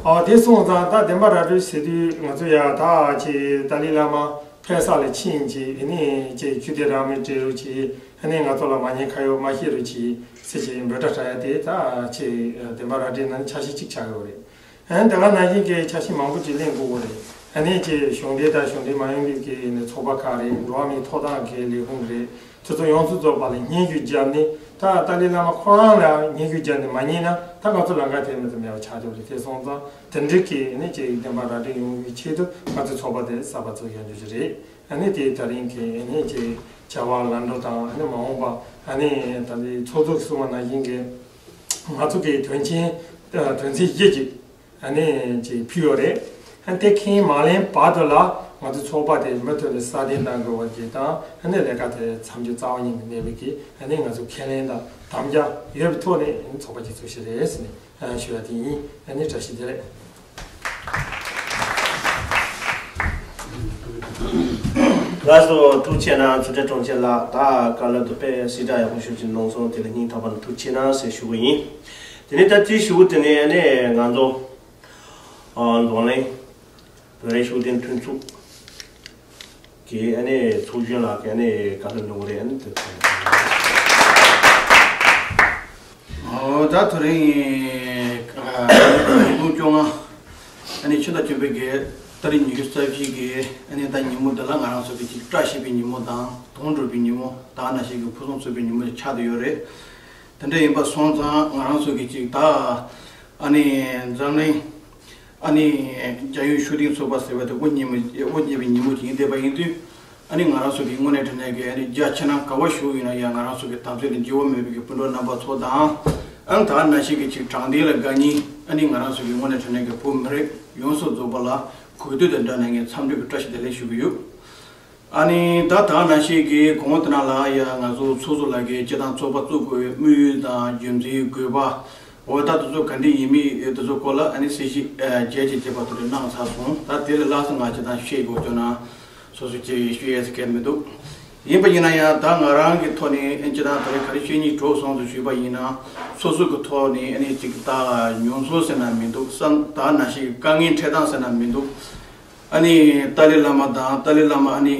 ཨ་དེ་སོང་ཙང་ད་བདེན་པ་ར་སྤྲོད་ཟེར་དུས་ང་ཚོ་ཡ་ད་ཅིག་ཏཱ་ལའི་བླ་མ་ཕེབས་ས་ལ་ཕྱིན་ཅིག་ཨ་ནི་ཅིག་ཆོས་དད་རང་མོས་སྤྲད་རོགས་གྱིས་ཨ་ནི་ང་ཚོ་ལ་མ་ཉེས་ཁ་གཡོག་མ་བྱེད་རོགས་གྱིས་ཟེར་ཅིག་འབོད་སྒྲ་གྲགས་ཡ་དེ་ད་ཅིག་བདེན་པ་ར་སྤྲོད་ནང་ཆ་ཤས་གཅིག་ཆགས་ཡོད་རེད། ཨ་ནི་དེ་ག་ནང་བཞིན་གྱི་འཆར་གཞི་མང་པོ་ཅིག་གླེང་དགོས་ཀྱི་རེད། ཨ་ནི་ཅིག་གཞུང་འབྲེལ་དང་གཞུང་འབྲེལ་མ་ཡིན་པའི་གི་ནི་ཚོགས་པ་ཁག་རེད། འགྲོ་བ་མིའི་ཐོབ་ཐང་གི་ལས་ཁུངས་རེད། དེ་ཚོ་ཡོངས་སུ་རྫོགས་པ་ལ་སྙན་ཞུ་བརྒྱབ་ནས་ད་ཏཱ་ལའི་བླ་མ་ཁོ་རང་ལ་སྙན་ཞུ་བརྒྱབ་ནས་མ་ཉན་ན་ད་ང་ཚོ་ལམ་ཁ་དེ་མེད་དུ་མེད་པ་ཆགས་འགྲོ་རེད། དེ་སོང་ཙང་དེ་འདྲའི་གི་ཨ་ནི་ཅིག་བདེན་པ་ར་སྤྲོད་ཡོང་བའི་ཆེད་དུ་ང་ཚོ་ཚོགས་པ་དེ་གསར་པ་བཙུགས་ཡོང་རྒྱུ་ཞིག་རེད། ཨ་ནི་དེ་ད་རིང་གི་ཨ་ནི་ཅིག་བྱ་བ་ལམ་འགྲོ་དང་ཨ་ནི་མ་འོངས་པ་ཨ་ནི་ད་ལྟའི་ཚོགས་གཙོ་གིས་གསུངས་པ་ནང་བཞིན་གྱི་ང་ཚོ་གི་དོན་ཆེན་དོན་ཚན་བཞི་ཅིག་ཨ་ནི་ཅིག་ཕུལ་ཡོད་རེད། ཨ་ནི་དེ་ཁས་མ་ལེན་བར་དུ་ལ་ང་ཚོ་ཚོགས་པ་དེ་མུ་མཐུད་ནས་སྲ་བརྟན་གནང་དགོས་པ་ཅིག་དང་ཨ་ནི་ལས་ཀ་དེ་མཚམས་འཇོག་རྩ་བ་ཉིད་ནས་མེད་པའི་གི་ཨ་ནི་ང་ཚོ་ཁས་ལེན་དང་དམ་བཅའ་ཡོད་པའི་ཐོག་ནས་ཨ་ནི་ཚོགས་པ་ཅིག་བཙུགས་ཤིག་རེད་ཟེར་ནས་ཨ་ཞུ་ཡ་དེ་ཡིན། ཨ་ནི་བཀྲ་ཤིས་བདེ་ལེགས། ལགས་སོ། ཐུགས་རྗེ་ཆེ་གནང་། ཚུལ་ཁྲིམས་དྲུང་ཆེ་ལགས། ད་བཀའ་སློབ་དེ་དཔེ་ཞིབ་ཕྲ་ཡག་པོ་ཞེ་པོ་ཅིག་གནང་སོང་། དེ་ལ་སྙིང་ཐག་པ་ནས་ཐུགས་རྗེ་ཆེ་གནང་ཟེར་ཞུ་གི་ཡིན། དེ་ནས་ད་དེའི་གཞུག་གུ་དེ་ནས་ཨ་ནི་ང་ཚོ་ཨ་འཛམ་གླིང་བོད་རིགས་ཤུགས་ལྡན་མཐུན་ཚོགས་ཀྱི་ཨ་ནི་ཚོགས་གཞོན་ལགས་ཀྱིས་ཨ་ནི་བཀའ་སློབ་གནང་གི་རེད། ཨ་ནི་དེ་ཚོ། ཨོ་ད་དེ་རིང་ཨ་ཉིས་སྟོང་བཅོ་ལྔ་ཨ་ནི་ཕྱི་ཟླ་བཅུ་པའི་གི་ཏ་རིག་ཉི་ཤུ་རྩ་བཞི་གི་ཨ་ནི་ད་ཉིན་མོ་འདི་ལ་ང་རང་ཚོ་གི་ཅིག་བཀྲ་ཤིས་པའི་ཉིན་མོ་དང་དོན་འགྲུབ་པའི་ཉིན་མོ་ད་ནང་བཞིན་གི་ཕུན་སུམ་ཚོགས་པའི་ཉིན་མོ་ཅིག་ཆགས་བསྡད་ཡོད་རེད། དེ་འདྲ་ཡིན་པ་སོང་ཙང་ང་རང་ཚོ་གི་ཅིག་ད་ཨ་ནི་འཛམ་གླིང་ཨ་ནི་རྒྱལ་ཡོངས་ཤུགས་ལྡན་ཚོགས་པ་ཟེར་བ་དེ་དབུ་བརྙེས་མི་དབུ་བརྙེས་པའི་ཉིན་མོ་ཅིག་ཡིན་བསྡད་པ་ཡིན་དུས། ཨ་ནི་ང་རང་ཚོ་གི་དངོས་གནས་དྲང་གནས་ཀྱི་ཨ་ནི་རྒྱ་ཆེ་ན་ག་བ་བཞུགས་ཡིན་ན་ཡང་ང་རང་ཚོ་གི་དམ་ཚིག་ལ་འགྱུར་བ་མེད་པའི་གི་སྤུན་གྲོགས་རྣམ་པ་ཚོ་དང་། ཨ་ནི་ད་ནང་བཞིན་གྱི་ཅིག་དྲང་བདེན་ལ་དགའ་མཁན་ཨ་ནི་ང་རང་ཚོ་གི་དངོས་གནས་དྲང་གནས་ཀྱི་བོད་མི་རིགས་ཡོངས་སུ་རྫོགས་པ་ལ་གུས་འདུད་དང་འབྲེལ་ནས་ངས་འཚམས་འདྲི་གི་བཀྲ་ཤིས་བདེ་ལེགས་ཞུ་གི་ཡོད། ཨ་ནི་ད་ད་ནང་བཞིན་གྱི་གོང་དེ་ནང་ལ་ཡང་ང་ཚོ་ཚོགས་གཙོ་ལགས་ཀྱིས་སྤྱི་བཏང་ཚོགས་པ་བཙུགས་དགོས་པའི་དམིགས་ཡུལ་དང་རྒྱུ་མཚན་དགོས་པ། འོ་ད་དེ་ཚོ་ག་འདྲ་ཡིན་མིན་དེ་ཚོ་སྐོར་ལ་ཨ་ནི་གསལ་བཤད་ཨ་རྒྱས་ཀྱི་རྒྱས་པ་དེ་འདྲ་གནང་ཚར་སོང་། ད་དེ་ལས་ལྷག་ཙམ་ང་སྤྱི་བཏང་བཤད་དགོས་བྱུང་ན་སོ་སོ་ཅིག་ཞུ་ཡས་ཟེར་མཁན་མི་འདུག་ཡིན་པ་ཡིན་ན་ཡང་ད་ང་རང་གི་ཐོག་ནས་ཨ་ནི་སྤྱི་བཏང་དེ་རིང་ག་རེ་བཤད་སྙིང་བྲོ་སོང་ཟེར་ཞུས་པ་ཡིན་ན་སོ་སོ་གི་ཐོག་ནས་ཨ་ནི་ཅིག་ད་མྱོང་ཚོར་ཟེར་ན་མི་འདུག་བསམ་ད་ནང་བཞིན་དཀའ་ངལ་འཕྲད་སྟངས་ཟེར་ན་མི་འདུག་ཨ་ནི་ཏཱ་ལའི་བླ་མ་དང་ཏཱ་ལའི་བླ་མ་ཨ་ནི་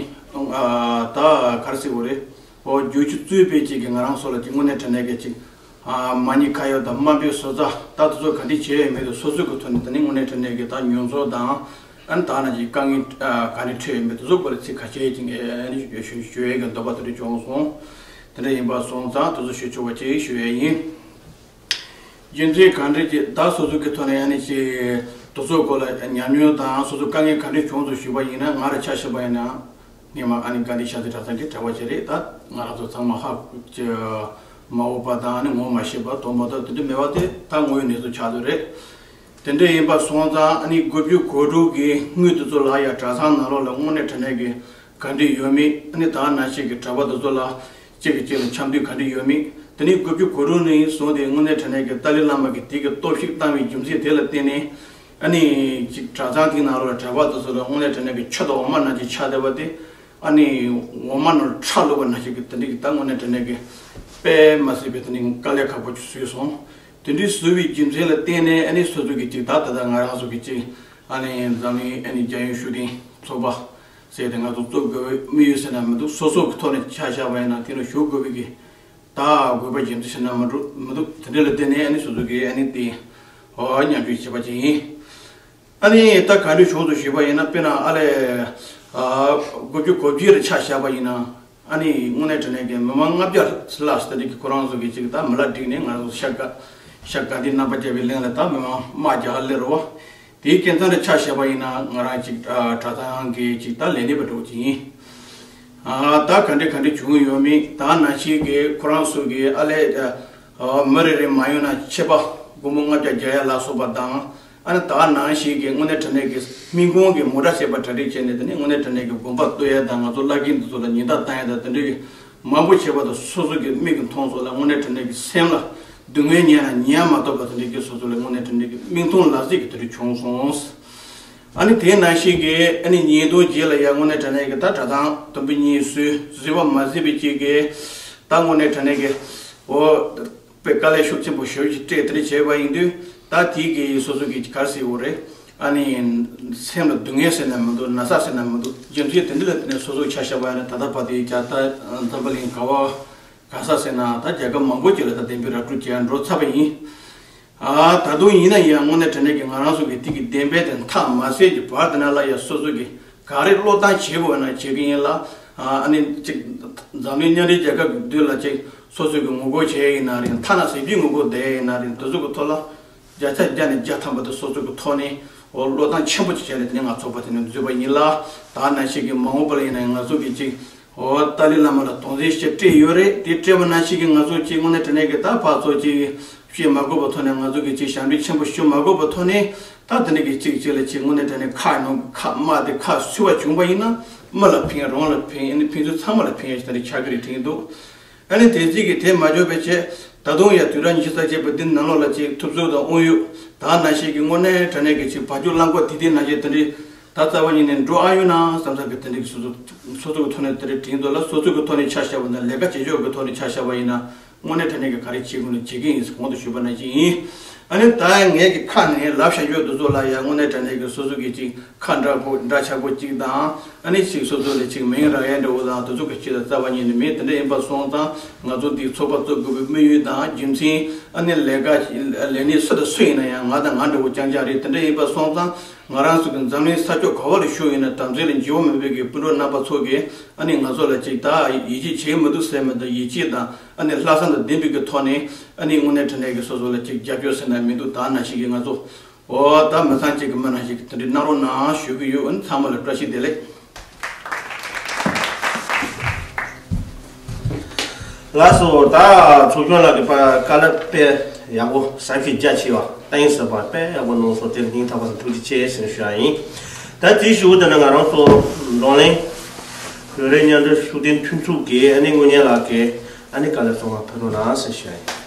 ཨ་ད་ག་རེ་ཟེར་དགོས་རེད། འོ་བསྒྱུར་བཅོས་གཙོས་པའི་ཅིག་གི་ང་རང་ཚོ་ལ་ཅིག་དངོས་གནས་དྲང་གནས་ཀྱི་ཅིག་ཨ་མ་ཉེས་ཁ་གཡོག་དང་དམའ་འབེབས་ཟུར་ཟ་ད་དེ་ཚོ་ག་འདྲ་བྱས་ཡོད་མེད་དེ་སོ་སོ་གི་ཐོག་ནས་ད་ནི་དངོས་གནས་དྲང་གནས་ཀྱི་ད་མྱོང་ཚོར་དང་ཨ་ནི་ད་ནང་གི་དཀའ་ངལ་ཨ་ག་འདྲ་འཕྲད་ཡོད་མེད་དེ་ཚོ་སྐོར་ལ་ཚིག་ཁ་ཤས་ཅིག་ཨ་ནི་ཞུ་ཞུ་ཡས་ཀྱི་འདོད་པ་དེ་འདྲ་བྱུང་སོང་། དེ་འདྲ་ཡིན་པ་སོང་ཙང་དེ་ཚོ་ཞུ་ཆོག་པ་ཅིག་ཞུ་ཡས་ཡིན། རྒྱུ་མཚན་གང་འདྲ་ཅིག་ད་སོ་སོ་གི་ཐོག་ནས་ཨ་ནི་ཅིག་དེ་ཚོའི་སྐོར་ལ་ཉམས་མྱོང་དང་སོ་སོ་དཀའ་ངལ་ག་འདྲ་བྱུང་སོང་ཞུས་པ་ཡིན་ན་ང་རང་ཆ་བཞག་པ་ཡིན་ན་སྔོན་མ་ཨ་ནི་དགའ་ལྡན་ཤར་རྩེ་གྲྭ་ཚང་གི་གྲྭ་པ་ཞིག་རེད། ད་ང་རང་ཚོ་ཚང་མ་ཧ་ཅིག་མ་འོངས་པ་དང་ཨ་ནི་ངོ་མ་ཤེས་པ་དོགས་པ་དང་དེ་འདྲ་མེད་པ་དེ་ད་དངོས་ཡོད་གནས་ཚུལ་ཆགས་ཡོད་རེད། དེ་འདྲ་ཡིན་པ་སོང་ཙང་ཨ་ནི་དགུ་བཅུ་གོ་དྲུག་གི་དངུལ་དེ་ཚོ་ལ་ཡ་གྲྭ་ཚང་ནང་ལོགས་ལ་དངོས་གནས་དྲང་གནས་ཀྱི་ག་འདྲ་ཡོད་མེད་ཨ་ནི་ད་ནང་བཞིན་གྱི་གྲྭ་པ་དེ་ཚོ་ལ་གཅིག་གིས་གཅིག་ལ་འཆམ་མཐུན་ག་འདྲ་ཡོད་མེད། དེ་ནས་དགུ་བཅུ་གོ་དྲུག་ནས་བཟུང་སྟེ་དངོས་གནས་དྲང་གནས་ཀྱི་ཏཱ་ལའི་བླ་མ་གིས་དེ་གི་སྟོབས་ཤུགས་བཏང་བའི་རྒྱུ་མཚན་དེ་ལ་བརྟེན་ནས་ཨ་ནི་གཅིག་གྲྭ་ཚང་དེའི་ནང་ལོགས་ལ་གྲྭ་པ་དེ་ཚོ་ལ་དངོས་གནས་དྲང་གནས་ཀྱི་ཆུ་དང་འོ་མ་ནང་བཞིན་ཆགས་བསྡད་པ་དེ་ཨ་ནི་འོ་མ་ནང་ཁྲག་བླུགས་པ་ནང་བཞིན་གྱི་དེ་འདྲ་གི་ད་དངོས་གནས་དྲང་གནས་ཀྱི་དཔེ་མ་སྲིད་པའི་དེ་ནི་དཀའ་ལས་ཁག་པོ་ཅིག་བཟོས་སོང་། དེ་འདྲའི་བཟོས་པའི་རྒྱུ་མཚན་ལ་བརྟེན་ནས་ཨ་ནི་སོ་སོ་གི་གཅིག་ད་ད་ལྟ་ང་རང་ཚོ་གི་གཅིག་ཨ་ནི་འཛམ་གླིང་ཨ་ནི་རྒྱལ་ཡོངས་ཤུགས་ལྡན་ཚོགས་པ་ཟེར་ཏེ་ང་ཚོ་བཙུགས་དགོས་པའི་དམིགས་ཡུལ་ཟེར་ན་མི་འདུག་སོ་སོ་གི་ཐོག་ནས་ཆ་བཞག་པ་ཡིན་ན་དེ་ལ་ཞུགས་དགོས་པའི་གི་ད་དགོས་པ་རྒྱུ་མཚན་ཟེར་ན་མི་འདུག་མི་འདུག་དེ་འདྲ་ལ་བརྟེན་ནས་ཨ་ནི་སོ་སོ་གི་ཨ་ནི་དེ་ཨོ་མཉམ་ཞུགས་བྱས་པ་ཅིག་ཡིན། ཨ་ནི་ད་ག་འདྲ་བྱུང་སོང་ཞུས་པ་ཡིན་ན་དཔེར་ན་ཨ་ལས་ ཨ། དགུ་བཅུ་གོ་བརྒྱད་རེ་ཆ་བཞག་པ་ཡིན་ན། ཨ་ནི་དངོས་གནས་དྲང་གནས་ཀྱི་མི་མང་ལྔ་བརྒྱ་ལྷག་ཙམ་དེ་འདྲ་གི་ཁོ་རང་ཚོ་གི་ཅིག་ད་མི་ལ་བསྒྲིགས་ནས་ང་ཚོ་ཤ་དགའ་ཤ་དགའ་ལྡན་རྣམ་པ་བརྒྱ་པའི་གླིང་ལ་ད་མི་མང་དམག་རྒྱག་སླེབས་རེད་བ། དེའི་རྐྱེན་ཙམ་རེ་ཆ་བཞག་པ་ཡིན་ན་ང་རང་ཅིག་ཨ་གྲྭ་ཚང་གི་ཅིག་ད་ལས་སྣེ་པ་འདྲ་བོ་ཅིག་ཡིན། ཨ་ད་ག་འདྲ་ག་འདྲ་བྱུང་ཡོད་མེད་ད་ནང་བཞིན་གྱི་ཁོ་རང་ཚོ་གི་ཨ་ལས་ཨ་མི་རེ་རེ་མ་ཡོང་ན་ཆད་པ་སྒོར་མོ་ལྔ་བརྒྱ་བརྒྱ་ཡ་ལ་སོགས་པ་དང་། ཨ་ནི་ད་ནང་བཞིན་གྱི་དངོས་གནས་དྲང་གནས་ཀྱི་སྨན་ཁང་གི་མོ་ཊ་བྱས་པ་གྲ་སྒྲིག་བྱས་ནས། དེ་ནས་དངོས་གནས་དྲང་གནས་ཀྱི་དགོན་པ་གཏོར་ཡ་དང་། ང་ཚོ་བླ་རྒན་འདི་ཚོ་ལ་ཉེན་བརྡ་བཏང་ཡ་དང་། དེ་འདྲའི་མང་པོ་བྱས་པ་དང་། སོ་སོ་གི་མིག་གིས་མཐོང་སོང་ལ་དངོས་གནས་དྲང་གནས་ཀྱི་སེམས་ལ་སྡུག་བསྔལ་ཉར་ན་ཉར་མ་ཐུབ་པ་དེ་འདྲའི་གི་སོ་སོ་ལ་དངོས་གནས་དྲང་གནས་ཀྱི་མིག་མཐོང་ལག་ཟིན་གྱི་དེ་འདྲ་བྱུང་སོང་། ཨ་ནི་དེ་ནང་བཞིན་གྱི་ཨ་ནི་ཉིས་སྟོང་བརྒྱད་ལ་ཡ་དངོས་གནས་དྲང་གནས་ཀྱི་ད་གྲྭ་ཚང་དུམ་བུ་གཉིས་བཟོས། བཟོས་པ་མ་ཟད་པའི་ཅིག་གི་ད་དངོས་གནས་དྲང་གནས་ཀྱི་འོ། དཔེ་དཀའ་ལས་ཤུགས་ཆེན་པོ་ཞེ་པོ་ཅིག་སྤྲད། དེ་འདྲ་བྱས་པ་ཡིན་དུས་ད་དེའི་གི་སོ་སོ་གི་ག་རེ་ཟེར་དགོས་རེད། ཨ་ནི་སེམས་ལ་སྡུག་བསྔལ་ཟེར་ན་མི་འདུག་ན་ཚ་ཟེར་ན་མི་འདུག་རྒྱུ་མཚན་དེ་འདྲ་ལ་བརྟེན་ནས་སོ་སོ་ཆ་བཞག་པ་ཡིན་ན། ད་ལྟ་བར་དུ་རྒྱ་ད་འཛམ་བུ་གླིང་ག་བ་ག་ས་ཟེར་ན་ད་རྒྱལ་ཁབ་མང་པོ་ཅིག་ལ་ད་བདེན་པའི་ར་སྤྲོད་བྱས་འགྲོ་ཚར་བ་ཡིན། ཨ་ད་དུང་ཡིན་ན་ཡང་དངོས་གནས་དྲང་གནས་ཀྱི་ང་རང་ཚོ་གི་དེ་གི་བདེན་པའི་དེ་མཐའ་མ་གསལ་གྱི་བར་དེ་ན་ལ་ཡ་སོ་སོ་གི་ག་རེ་བློས་བཏང་བྱེད་དགོས་ན་བྱེད་ཀྱི་ཡིན་ལ། ཨ་ནི་ཅིག་འཛམ་གླིང་མཉམ་འབྲེལ་རྒྱལ་ཁབ་ཀྱི་མདུན་ལ་ཅིག་སོ་སོ་གི་ངོ་རྒོལ་བྱེད་ཡིན་ན་རེད། ཐ་ན་ཟིན་བྲིས་ངོ་རྒོལ་བསྡད་ཡིན་ན་རེད། དེ་ཚོ་གི་ཐོག་ལ་བརྒྱ་ཆ་བརྒྱ་ནས་བརྒྱ་ཐམ་པ་དེ་སོ་སོ་གི་ཐོག་ནས་འོ་བློས་བཏང་ཆེན་པོ་ཅིག་བྱས་ནས་དེ་ནས་ང་ཚོགས་པ་དེ་ནས་འཛུལ་བ་ཡིན་ལ། ད་ནང་བཞིན་གྱི་མ་འོངས་པ་ལ་ཡིན་ན་ང་ཚོ་གི་ཅིག་འོ་ཏཱ་ལའི་བླ་མ་ལ་དོགས་འཛིན་ཞིག་སྤྲད་ཡོད་རེད། དེ་སྤྲད་པ་ནང་བཞིན་གྱི་ང་ཚོ་ཅིག་དངོས་གནས་དྲང་གནས་ཀྱི་ད་ཕར་ཚུར་ཅིག་བཤད་མ་དགོས་པའི་ཐོག་ནས། ང་ཚོ་གི་ཅིག་ཞབས་འདྲེན་ཆེན་པོ་ཞུ་མ་དགོས་པའི་ཐོག་ནས། ད་དེ་འདྲ་གི་གཅིག་གཅིག་ལ་ཅིག་དངོས་གནས་དྲང་གནས་ཁ་ནང་ཁ་དམག་དེ་ཁ་གསོ་བ་བྱུང་བ་ཡིན་ན། མི་ལ་ཕན། རང་ལ་ཕན། ཨ་ནི་ཕན་ཚུན་ཚང་མ་ལ་ཕན་ཡ་ཞིག་དེ་འདྲ་ཆགས་ཀྱི་རེད་དྲན་གྱི་འདུག་ཨ་ནི་དེ་གཅིག་གི་དེ་མ་འཇོག་པའི་ཆེད། ད་དུང་ཡང་དུས་རབས་ཉི་ཤུ་རྩ་གཅིག་པ་འདི་ནང་ལོགས་ལ་ཅིག་ཐུབ་ཚོད་དང་དབང་ཡོད། ད་ནང་བཞིན་གྱི་དངོས་གནས་དྲང་གནས་ཀྱི་ཅིག་བ་ཕྱུགས་གླང་པོ་དེ་དེ་ནང་བཞིན་དེ་འདྲའི་ད་རྩ་བ་ཉིད་ནས་འགྲོ་ཨ་ཡོད་ན་བསམ་བསམ་གྱི་དེ་འདྲའི་སོ་སོ་སོ་ཚོ་གི་ཐོག་ནས་དེ་འདྲའི་དྲན་འདུག་ལ། སོ་ཚོ་གི་ཐོག་ནས་ཆ་བཞག་པ་དང་། ལས་ཀ་བྱེད་ཕྱོགས་ཀྱི་ཐོག་ནས་ཆ་བཞག་པ་ཡིན་ན། དངོས་གནས་དྲང་གནས་ཀྱི་ག་རེ་བྱེད་དགོས་ན་བྱེད་ཀྱི་ཡིན་ཟེར་གོང་དུ་ཞུས་པ་ནང་བཞིན་ཡིན། ཨ་ནི་ད་ངས་ཀྱི་ཁ་ནས་ལབ་བཞག་རྒྱུ་དེ་ཚོ་ལ་ཡང་དངོས་གནས་དྲང་གནས་ཀྱི་སོ་སོ་གི་ཅིག་ཁ་འདྲ་པོ་འདྲ་ཆགས་པོ་ཅིག་དང་། ཨ་ནི་ཅིག་སོ་སོ་ལ་ཅིག་མིང་རག་ཡ་འདྲ་བོ་དང་། དེ་ཚོ་གི་ཆེད་དུ་རྩ་བ་ཉིད་ནས་མེད། དེ་འདྲ་ཡིན་པ་སོང་ཙང་ང་ཚོ་འདི་ཚོགས་པ་བཙུགས་དགོས་པའི་དམིགས་ཡུལ་དང་རྒྱུ་མཚན། ཨ་ནི་ལས་ཀ་ལས་སྣེ་སུ་དང་སུ་ཡིན་ན་ཡང་ང་དང་ང་འདྲ་བོ་རྐྱང་རྐྱང་རེད། དེ་འདྲ་ཡིན་པ་སོང་ཙང་ང་རང་ཚོ་གི་འཛམ་གླིང་ས་ཕྱོགས་ག་བ་ལ་བཞུགས་ཡིན་ན་དམ་ཚིག་ལ་འགྱུར་བ་མེད་པའི་གི་སྤུན་གྲོགས་རྣམ་པ་ཚོ་གིས་ཨ་ནི་ང་ཚོ་ལ་ཅིག་ད་ཡིད་ཆེས་བྱེད་མི་འདུག་ཟེར་མི་འདུག་ཡིད་ཆེས་དང་ཨ་ནི་ལྷག་བསམ་དང་ལྡན་པའི་གི་ཐོག་ནས། ཨ་ནི་དངོས་གནས་དྲང་གནས་ཀྱི་སོ་སོ་ལ་ཅིག་རྒྱབ་སྐྱོར་ཟེར་ན་མི་འདུག་ད་ནང་བཞིན་གྱི་ང་ཚོ་འོ་ད་མི་ཚང་གཅིག་གི་མི་ནང་བཞིན་གྱི་དེ་འདྲའི་གནང་རོགས་གནང་ཞུ་གི་ཡོད། ཨ་ནི་ཚང་མ་ལ་བཀྲ་ཤིས་བདེ་ལེགས། ལགས་སོ། ད་ཚོགས་གཞོན་ལགས་ཀྱིས་དཔེ་དཀའ་ལས་དཔེ་ཡག་པོ་ཟབ་ཞིང་རྒྱ་ཆེ་བ་བསྟན་ཟེར་བ་དཔེ་ཡག་པོ་གནང་སོང་། དེར་སྙིང་ཐག་པ་ནས་ཐུགས་རྗེ་ཆེ་ཟེར་ཞུ་ཡ་ཡིན། ད་དེའི་གཞུག་གུ་དེ་ནས་ང་རང་ཚོ་འཛམ་གླིང་བོད་རིགས་མཉམ་འབྲེལ་ཤུགས་ལྡན་མཐུན་ཚོགས་ཀྱི་ཨ་ནི་དངོས་གཉེར་ལགས་ཀྱིས་ཨ་ནི་དཀའ་ལས་གཙང་མ་ཕུལ་རོགས་གནང་ཟེར་ཞུ་ཡ་ཡིན།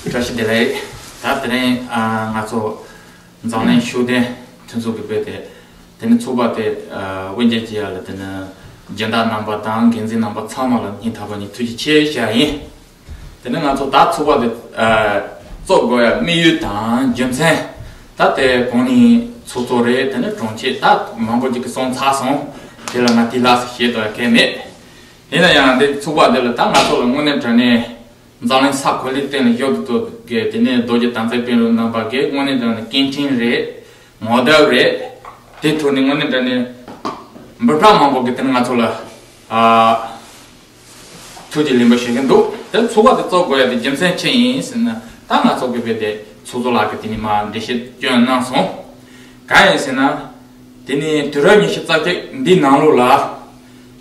བཀྲ་ཤིས་བདེ་ལེགས། ད་དེ་རིང་ཨ་ང་ཚོ་འཛམ་གླིང་ཤུགས་ལྡན་མཐུན་ཚོགས་ཀྱི་དཔེ་དེ། དེ་ནི་ཚོགས་པ་དེ་ཨ་དབུ་འབྱེད་བྱེད་ཡ་ལ་དེ་ནི་སྦྱིན་བདག་རྣམ་པ་དང་འགན་འཛིན་རྣམ་པ་ཚང་མ་ལ་སྙིང་ཐག་པ་ནས་ཐུགས་རྗེ་ཆེ་ཞུ་ཡ་ཡིན། དེ་ནི་ང་ཚོ་ད་ཚོགས་པ་དེ་ཨ་བཙུགས་དགོས་ཡ་དམིགས་ཡུལ་དང་རྒྱུ་མཚན། ད་དེ་གོང་ནས་ཚོགས་གཙོ་རེད། དེ་ནི་དྲུང་ཆེ། ད་མང་པོ་ཅིག་གིས་གསུངས་ཚར་སོང་། དེ་ལ་ང་དེ་ལ་ཞེས་དོན་གལ་མེད། ཡིན་ན་ཡང་འདི་ཚོགས་པ་འདི་ལ་ད་ང་ཚོ་ལ་དངོས་གནས་དྲང་གནས་འཛམ་གླིང་ས་གོ་ལའི་སྟེང་ལ་བཞུགས་ཏེ་གི་དེ་ནས་རྡོ་རྗེ་དམ་ཚིག་དཔོན་སློབ་རྣམ་པ་གིས་དངོས་གནས་དྲང་གནས་སྐད་འཕྲིན་རེད། ངོ་དེབ་རེད། དེ་ཐོག་ནས་དངོས་གནས་དྲང་གནས་འབུམ་ཕྲག་མང་པོ་གིས་དེ་ནས་ང་ཚོ་ལ་ཨ་ཐུགས་རྗེ་ལེགས་འབུལ་ཞུ་གི་འདུག་དེ་ཚོགས་པ་དེ་བཙུགས་དགོས་ཡ་དེ་རྒྱུ་མཚན་ཅི་ཡིན་ཟེར་ན། ད་ང་ཚོ་གི་དཔེ་དེ་ཚོགས་གཙོ་ལགས་ཀྱིས་དེ་ནས་མར་འགྲེལ་བཤད་སྐྱོན་གནང་སོང་། གང་ཡིན་ཟེར་ན། དེ་ནས་དུས་རབས་ཉི་ཤུ་རྩ་གཅིག་འདིའི་ནང་ལོགས་ལ།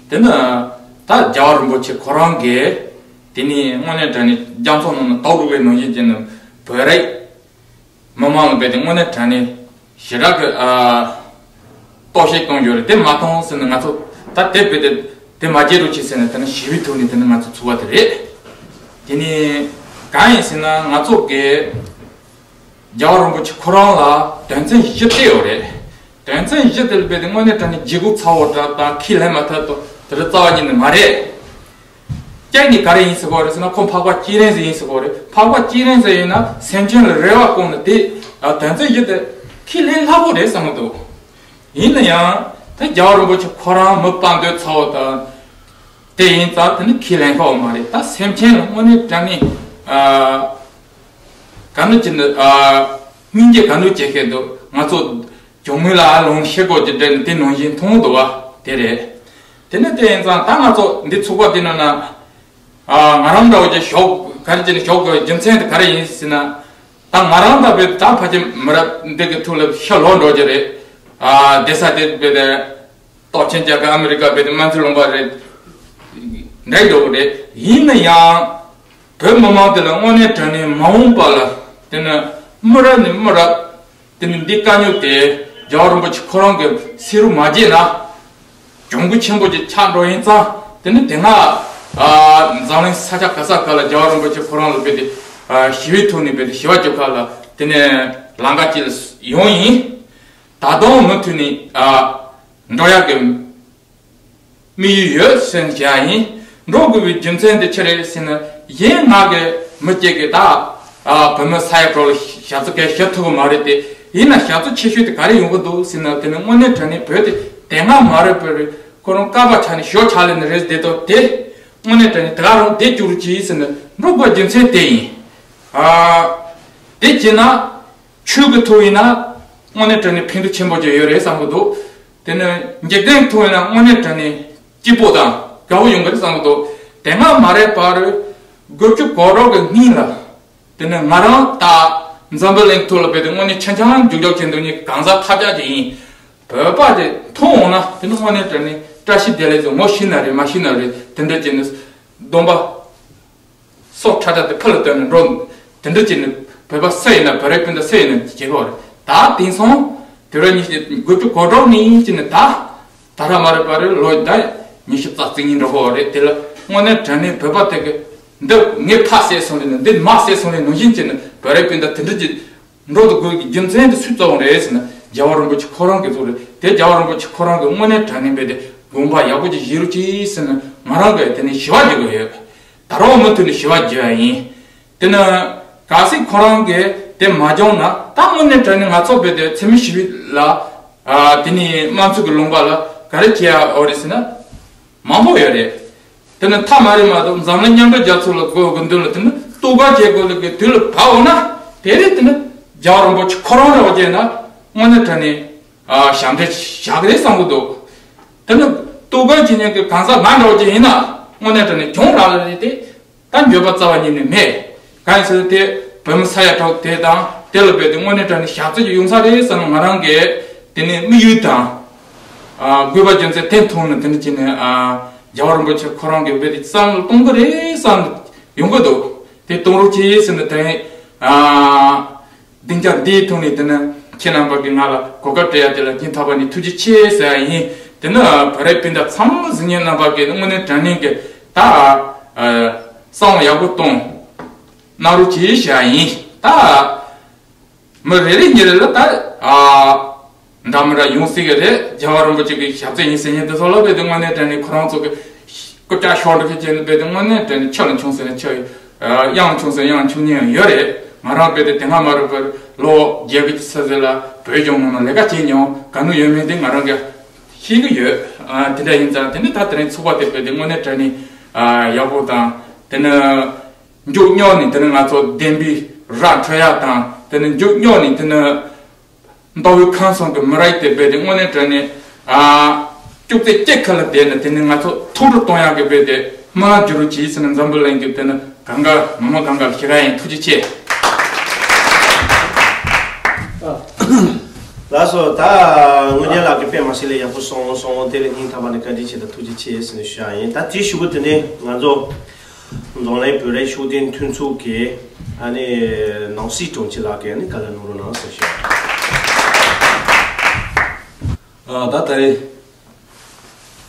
དེ་ནི་ད་རྒྱལ་བ་རིན་པོ་ཆེ་ཁོ་རང་གིས་དེ་ནས་དངོས་གནས་དྲང་གནས་རྒྱ་མཚོ་ནང་ན་ལྟ་བུ་རེད་ནང་བཞིན་བྱས་ནས་བོད་རིགས་མི་མང་ལ་དཔེ་དེ་དངོས་གནས་དྲང་གནས་ཞེ་དྲག་གི་ཨ་གཏོར་བཤིག་གཏོང་རྒྱུ་རེད། དེ་མ་གཏོང་ཟེར་ནས་ང་ཚོ་ད་དེ་དཔེ་དེ་དེ་མ་བྱེད་རོགས་བྱེད་ཟེར་ནས་དེ་ནི་ཞི་བའི་ཐོག་ནས་དེ་ནི་ང་ཚོ་ཚོགས་པ་དེ་རེད། དེ་ནས་གང་ཡིན་ཟེར་ན་ང་ཚོ་གི་རྒྱལ་བ་རིན་པོ་ཆེ་ཁོ་རང་ལ་དོན་ཚན་བཞི་སྤྲད་ཡོད་རེད། དོན་ཚན་བཞི་དེ་ལ་དཔེ་དེ་དངོས་གནས་དྲང་གནས་ལྗིད་ཁོག་ཚ་བོ་འདྲ་དང་ཁས་ལེན་མ་ཐུབ་དོ་དེ་རེད་རྩ་བ་ཉིད་ནས་མ་རེད། གཅིག་ནི་ག་རེ་ཡིན་ཟེར་གོ་རེད་ཟེར་ན། ཁོ་འཕགས་པ་སྤྱན་རས་གཟིགས་ཡིན་ཟེར་གོ་རེད། འཕགས་པ་སྤྱན་རས་གཟིགས་ཡིན་ན་སེམས་ཅན་ལ་རེ་བ་བསྐོང་ནས་དེ་དོན་ཚན་བཞི་དེ་ཁས་ལེན་སླ་པོ་རེད་བསམ་གི་འདུག་ཡིན་ན་ཡང་ད་རྒྱལ་བ་རིན་པོ་ཆེ་ཁོ་རང་མི་དཔའ་འདོད་ཚ་བོ་དང་དེ་ཡིན་ཙང་དེ་ནི་ཁས་ལེན་ཁག་མ་རེད། ད་སེམས་ཅན་ལ་དངོས་གནས་དྲང་གནས་ཨ། ག་འདྲ་བྱས་ནས་ཨ་སྙིང་རྗེ་ག་འདྲ་བྱེད་ཤེས་འདུག་ང་ཚོ་ གཞུང་མི་ལ་ལུང་ཤེས་དགོས་ཀྱི་འདྲ་ནི་དེ་ནང་བཞིན་མཐོང་འདུག་བ་དེ་རེད། དེ་ནི་དེ་ཡིན་ཙང་ད་ང་ཚོ་འདི་ཚོགས་པ་དེ་ནང་ན་ང་རང་འདྲ་བོ་ཅིག་ཞོག་ག་རེ་བྱས་ནས་ཞོག་དགོས་རྒྱུ་མཚན་དེ་ག་རེ་ཡིན་ཟེར་ན། ད་ང་རང་ད་བས་ད་ཕལ་ཆེར་མི་རབས་འདི་གི་ཐུགས་ལ་ཤ་ལོག་འགྲོ་གི་རེད། ཨ་བསྡད་ས་དེ་བས་དེ་སྟོབས་ཆེན་རྒྱལ་ཁབ་ཨ་མི་རི་ཀ་བས་དེ་དམངས་གཙོའི་ལུང་པ་རེད། འདྲ་འགྲོ་གི་རེད། ཡིན་ན་ཡང་བོད་མི་མང་དེ་ལ་དངོས་གནས་དྲང་གནས་མ་འོངས་པ་ལ་དེ་ནི་མི་རབས་ནས་མི་རབས་དེ་ནི་འདི་དཀའ་རྙོག་དེ་རྒྱལ་བ་རིན་པོ་ཆེ་ཁོ་རང་གི་སེལ་རོགས་མ་བྱས་ན། གྱོང་གུད་ཆེན་པོ་ཅིག་ཆགས་འགྲོ་ཡིན་ཙང་དེ་ནི་དེ་སྔ་འཛམ་གླིང་ས་ཆ་ག་ས་ག་ལ་རྒྱལ་བ་རིན་པོ་ཆེ་ཁོ་རང་ལ་བོད་དེ་ཞི་བའི་ཐོག་ནས་བོད་དེ་ཞི་བ་བཅུ་ཁ་ལ་དེ་ནས་ལམ་ཁ་ཅིག་ལ་ཡོང་ཡིན། ད་དུང་མུ་མཐུད་ནས་འགྲོ་ཡག་གི་དམིགས་ཡུལ་ཡོད་ཟེར་ནས་བཤད་ཡིན། འགྲོ་དགོས་པའི་རྒྱུ་མཚན་དེ་ཅི་རེད་ཟེར་ན། གཞན་ང་གི་མི་སྐྱེ་གི་ད་བོད་མི་ས་ཡ་གྲོགས་ལ་ཞབས་ཕྱི་གལ་ཞུ་ཐུབ་ཀྱི་མ་རེད་དེ། ཡིན་ན་ཞབས་ཕྱི་ཆེ་ཤོས་དེ་ག་རེ་ཡོང་གི་འདུག་ཟེར་ན། དེ་ནི་དངོས་གནས་དྲང་གནས་བོད་དེ་དེ་སྔ་མ་རེད་པར་ཁོ་རང་བསྐལ་པ་ཆ་ནས་ཞོ་ཆགས་ལས་ནི་རེད་བསྡད་དོ་དེ། དངོས་གནས་དྲང་གནས་དེ་ག་རང་བསྡད་བཅུག་རུ་གྱིས་ཟེར་ནས་འགྲོ་དགོས་རྒྱུ་མཚན་དེ་ཡིན། ཨ་དེ་བྱས་ན་ཆོས་ཀྱི་ཐོག་ཡིན་ན་དངོས་གནས་དྲང་གནས་ཕན་ཐོགས་ཆེན་པོ་ཅིག་ཡོད་རེད་བསམ་གི་འདུག་དེ་ནི་འཇིག་རྟེན་ཐོག་ཡིན་ན་དངོས་གནས་དྲང་གནས་སྐྱིད་པོ་དང་དགའ་བོ་ཡོང་གི་རེད་བསམ་གི་འདུག་དེ་སྔ་མ་རེད་པར་དགུ་བཅུ་གོ་གྲངས་ཀྱི་སྔོན་ལ། དེ་ནི་ང་རང་ད་འཛམ་བུ་གླིང་ཐོག་ལ་བསྡད་དེ་དངོས་གནས་ཆ་ཆང་རྒྱུག་རྒྱུག་བྱེད་འདུག་ནི་གང་ཟག་ཐབས་ཆག་ཅིག་ཡིན། བོད་པ་དེ་མཐོང་འོང་ན་དེ་ནི་དངོས་གནས་དྲང་གནས་བཀྲ་ཤིས་བདེ་ལེགས་ཚོ་ངོ་ཤེས་ན་རེད་མ་ཤེས་ན་རེད། དེ་འདྲ་བྱས་ནས་སྡོམ་པ་སྲོག་ཁྲ་ཁྲ་དེ་ཕུ་ལ་བཏོན་ནས་འགྲོ། དེ་འདྲ་བྱས་ནས་བོད་པ་སུ་ཡིན་ན་བོད་རིགས་སྤུན་ཟླ་སུ་ཡིན་ན་བྱེད་ཀྱི་ཡོད་རེད། ད་དེང་སང་དུས་རབས་ཉི་ཤུ་དགུ་བཅུ་གོ་གྲངས་ནས་བྱས་ནས་ད། ད་ར་མ་རེད་པ་རེད། ལོ་ཟླ་ཉི་ཤུ་རྩ་གཅིག་ཉིན་འགྲོ་གི་རེད། དེ་ལ་དངོས་གནས་དྲང་གནས་བོད་པ་དེ་གི་འདི་ངས་ཕ་བསད་སོང་ལས་ནི་འདི་མ་བསད་སོང་ལས་ནང་བཞིན་བྱས་ནས་བོད་རིགས་སྤུན་ཟླ་དེ་འདྲ་གྱི་འགྲོ་དུ་དགོས་ཀྱི་རྒྱུ་མཚན་དེ་སུས་བཙལ་བ་རེད་ཟེར་ན། རྒྱལ་བ་རིན་པོ་ཆེ་ཁོ་རང་གི་བཙལ་རེད། དེ་རྒྱལ་བ་རིན་པོ་ཆེ་ཁོ་རང་གི་དངོས་གནས་དྲང་གནས་བས་དེ་དགོངས་པ་ཡག་པོ་ཅིག་བཞེས་རོགས་གྱིས་ཟེར་ན་ང་རང་གི་དེ་ནས་ཞི་བ་བྱེད་དགོས་ཡོད། ད་རུང་མུ་མཐུད་ནས་ཞི་བ་བྱེད་ཡ་ཡིན། དེ་ནི་གལ་སྲིད་ཁོ་རང་གིས་དེ་མ་སྦྱངས་ན་ད་དངོས་གནས་དྲང་གནས་ང་ཚོ་བས་དེ་འཚེ་མེད་ཞི་བ་ལ་ཨ་དེ་ནས་དམངས་གཙོ་གི་ལུང་པ་ལ་ག་རེ་བྱེད་ཡ་ཡོད་རེད་ཟེར་ན། མང་པོ་ཡོད་རེད། དེ་ནི་མཐའ་མ་རེད་མ་གཏོགས་འཛམ་གླིང་མཉམ་འབྲེལ་རྒྱལ་ཚོགས་ལ་དགོས་དགོས་འདུན་ལ་དེ་ནི་གཏུག་བཀག་བྱེད་དགོས་ལ་གི་དུས་ལ་བབ་འོང་ན་དེ་རེད། དེ་ནི་རྒྱལ་བ་རིན་པོ་ཆེ་ཁོ་རང་རེད་བ་བྱས་ན་དངོས་གནས་དྲང་གནས་ཨ་ཞབས་འདྲེན་བཞག་གི་རེད་བསམ་གི་འདུག་དེ་ནི་གཏུག་བཀག་བྱེད་མཁན་གྱི་གང་ཟག་ང་འདྲ་བ་ཅིག་ཡིན་ན་དངོས་གནས་དྲང་གནས་གྱོང་རག་ལ་རེད་དེ། ད་འགྱོད་པ་རྩ་བ་ཉིད་ནས་མེད། གང་ཡིན་ཟེར་ན་དེ་བོད་མི་ས་ཡ་དྲུག་དེ་དང་དེ་ལ་བས་དེ་དངོས་གནས་དྲང་གནས་ཞབས་ཕྱི་ཅིག་ཡོང་ས་རེད་བསམ་ན་ང་རང་གིས་དེ་ནས་དམིགས་ཡུལ་དང་ཨ་དགོས་པ་རྒྱུ་མཚན་དེ་མཐོང་ནས་དེ་འདྲ་བྱས་ནས་ཨ་རྒྱལ་བ་རིན་པོ་ཆེ་ཁོ་རང་གིས་བས་དེ་བསམ་བློ་གཏོང་གི་རེད་བསམ་ཡོང་གི་འདུག་དེ་གཏོང་རོགས་གྱིས་ཟེར་ནས་དེ་ཨ་སྡིངས་ཆ་འདིའི་ཐོག་ནས་དེ་ནི་ཁྱེད་རྣམ་པ་གིས་ང་ལ་གོ་སྐབས་སྤྲད་ཡ་དེ་ལ་སྙིང་ཐག་པ་ནས་ཐུགས་རྗེ་ཆེ་ཟེར་ཡ་ཡིན། དེ་ནི་བོད་རིགས་སྤུན་ཟླ་ཚང་མ་གཟིགས་མཁན་རྣམ་པ་གིས་དངོས་གནས་དྲང་གནས་ཀྱི་ད་བསམ་བློ་ཡག་པོ་གཏོང་གནང་རོགས་གྱིས་ཞུ་ཡ་ཡིན། ད་མི་རེ་རེ་གཉིས་རེ་ལ་ད་འདྲ་མི་འདྲ་ཡོང་སྲིད་ཀྱི་རེད། རྒྱལ་བ་རིན་པོ་ཆེ་གི་ཞབས་ཕྱི་ཡིན་ཟེར་མཁན་དེ་ཚོ་ལ་བས་དེ་དངོས་གནས་དྲང་གནས་ཁོ་རང་ཚོ་གི་སྐུ་ལྕགས་ཤོར་འདུག་ཟེར་ནས་བས་དེ་དངོས་གནས་དྲང་གནས་ཆུ་ལ་མཆོང་ཟེར་ན་ཆུ་གཡང་མཆོང་ཟེར་ན་གཡང་མཆོང་མཁན་ཡང་ཡོད་རེད། ང་རང་བས་དེ་དེ་སྔ་མ་རུ་བར་ལོ་བརྒྱད་དགུ་ཅིག་ཚེ་ཟེར་ལ་བོད་གཞུང་ནང་ལ་ལས་ཀ་བྱས་མྱོང་། དགའ་ནུས་ཡོད་མེད་དེ་ང་རང་གིས་ཤེས་ཀྱི་ཡོད། ཨ་དེ་འདྲ་ཡིན་ཙང་དེ་ནི་ད་དེ་རིང་ཚོགས་པ་དེ་བས་དེ་དངོས་གནས་དྲང་གནས་ཨ་ཡག་པོ་དང་དེ་ནི་མཇུག་རྙོག་ནས་དེ་ནི་ང་ཚོ་བདེན་པའི་ར་འཕྲོད་ཡག་དང་དེ་ནི་མཇུག་རྙོག་ནས་དེ་ནི། མདོ་དབུས་ཁམས་གསུམ་གྱི་མི་རིགས་དེ་བས་དེ་དངོས་གནས་དྲང་གནས་ཨ་ཅོག་ཙེ་གཅིག་ཁ་ལ་བསྡད་ནས་དེ་ནི་ང་ཚོ་ཐུགས་སྤྲོ་གཏོང་ཡག་གི་བས་དེ་མ་བསྒྱུར་རོགས་གྱིས་ཟེར་ནས་འཛམ་བུ་གླིང་གི་དེ་ནི་གང་ག་མི་མང་གང་ག་ལ་ཞུ་ག་ཡིན། ཐུགས་རྗེ་ཆེ། ལགས་སོ། ད་དངོས་གཉེན་ལགས་ཀྱིས་དཔེ་མ་སྲིད་ལས་ཡག་པོ་གསུངས་སོང་། དེ་ལ་སྙིང་ཐག་པ་ནས་བཀའ་དྲིན་ཆེ་དང་ཐུགས་རྗེ་ཆེ་ཟེར་ནས་ཞུ་ཡག་ཡིན། ད་དེའི་གཞུག་གུ་དེ་ནི་ང་ཚོ། འཛམ་གླིང་བོད་རིགས་ཤུགས་ལྡན་མཐུན་ཚོགས་ཀྱི་ཨ་ནི་ནང་སྲིད་དྲུང་ཆེ་ལགས་ཀྱིས་ཨ་ནི་བཀའ་སློབ་གནང་རོགས་གནང་ཟེར་ཞུ། ཨ་ད་ད་རེས་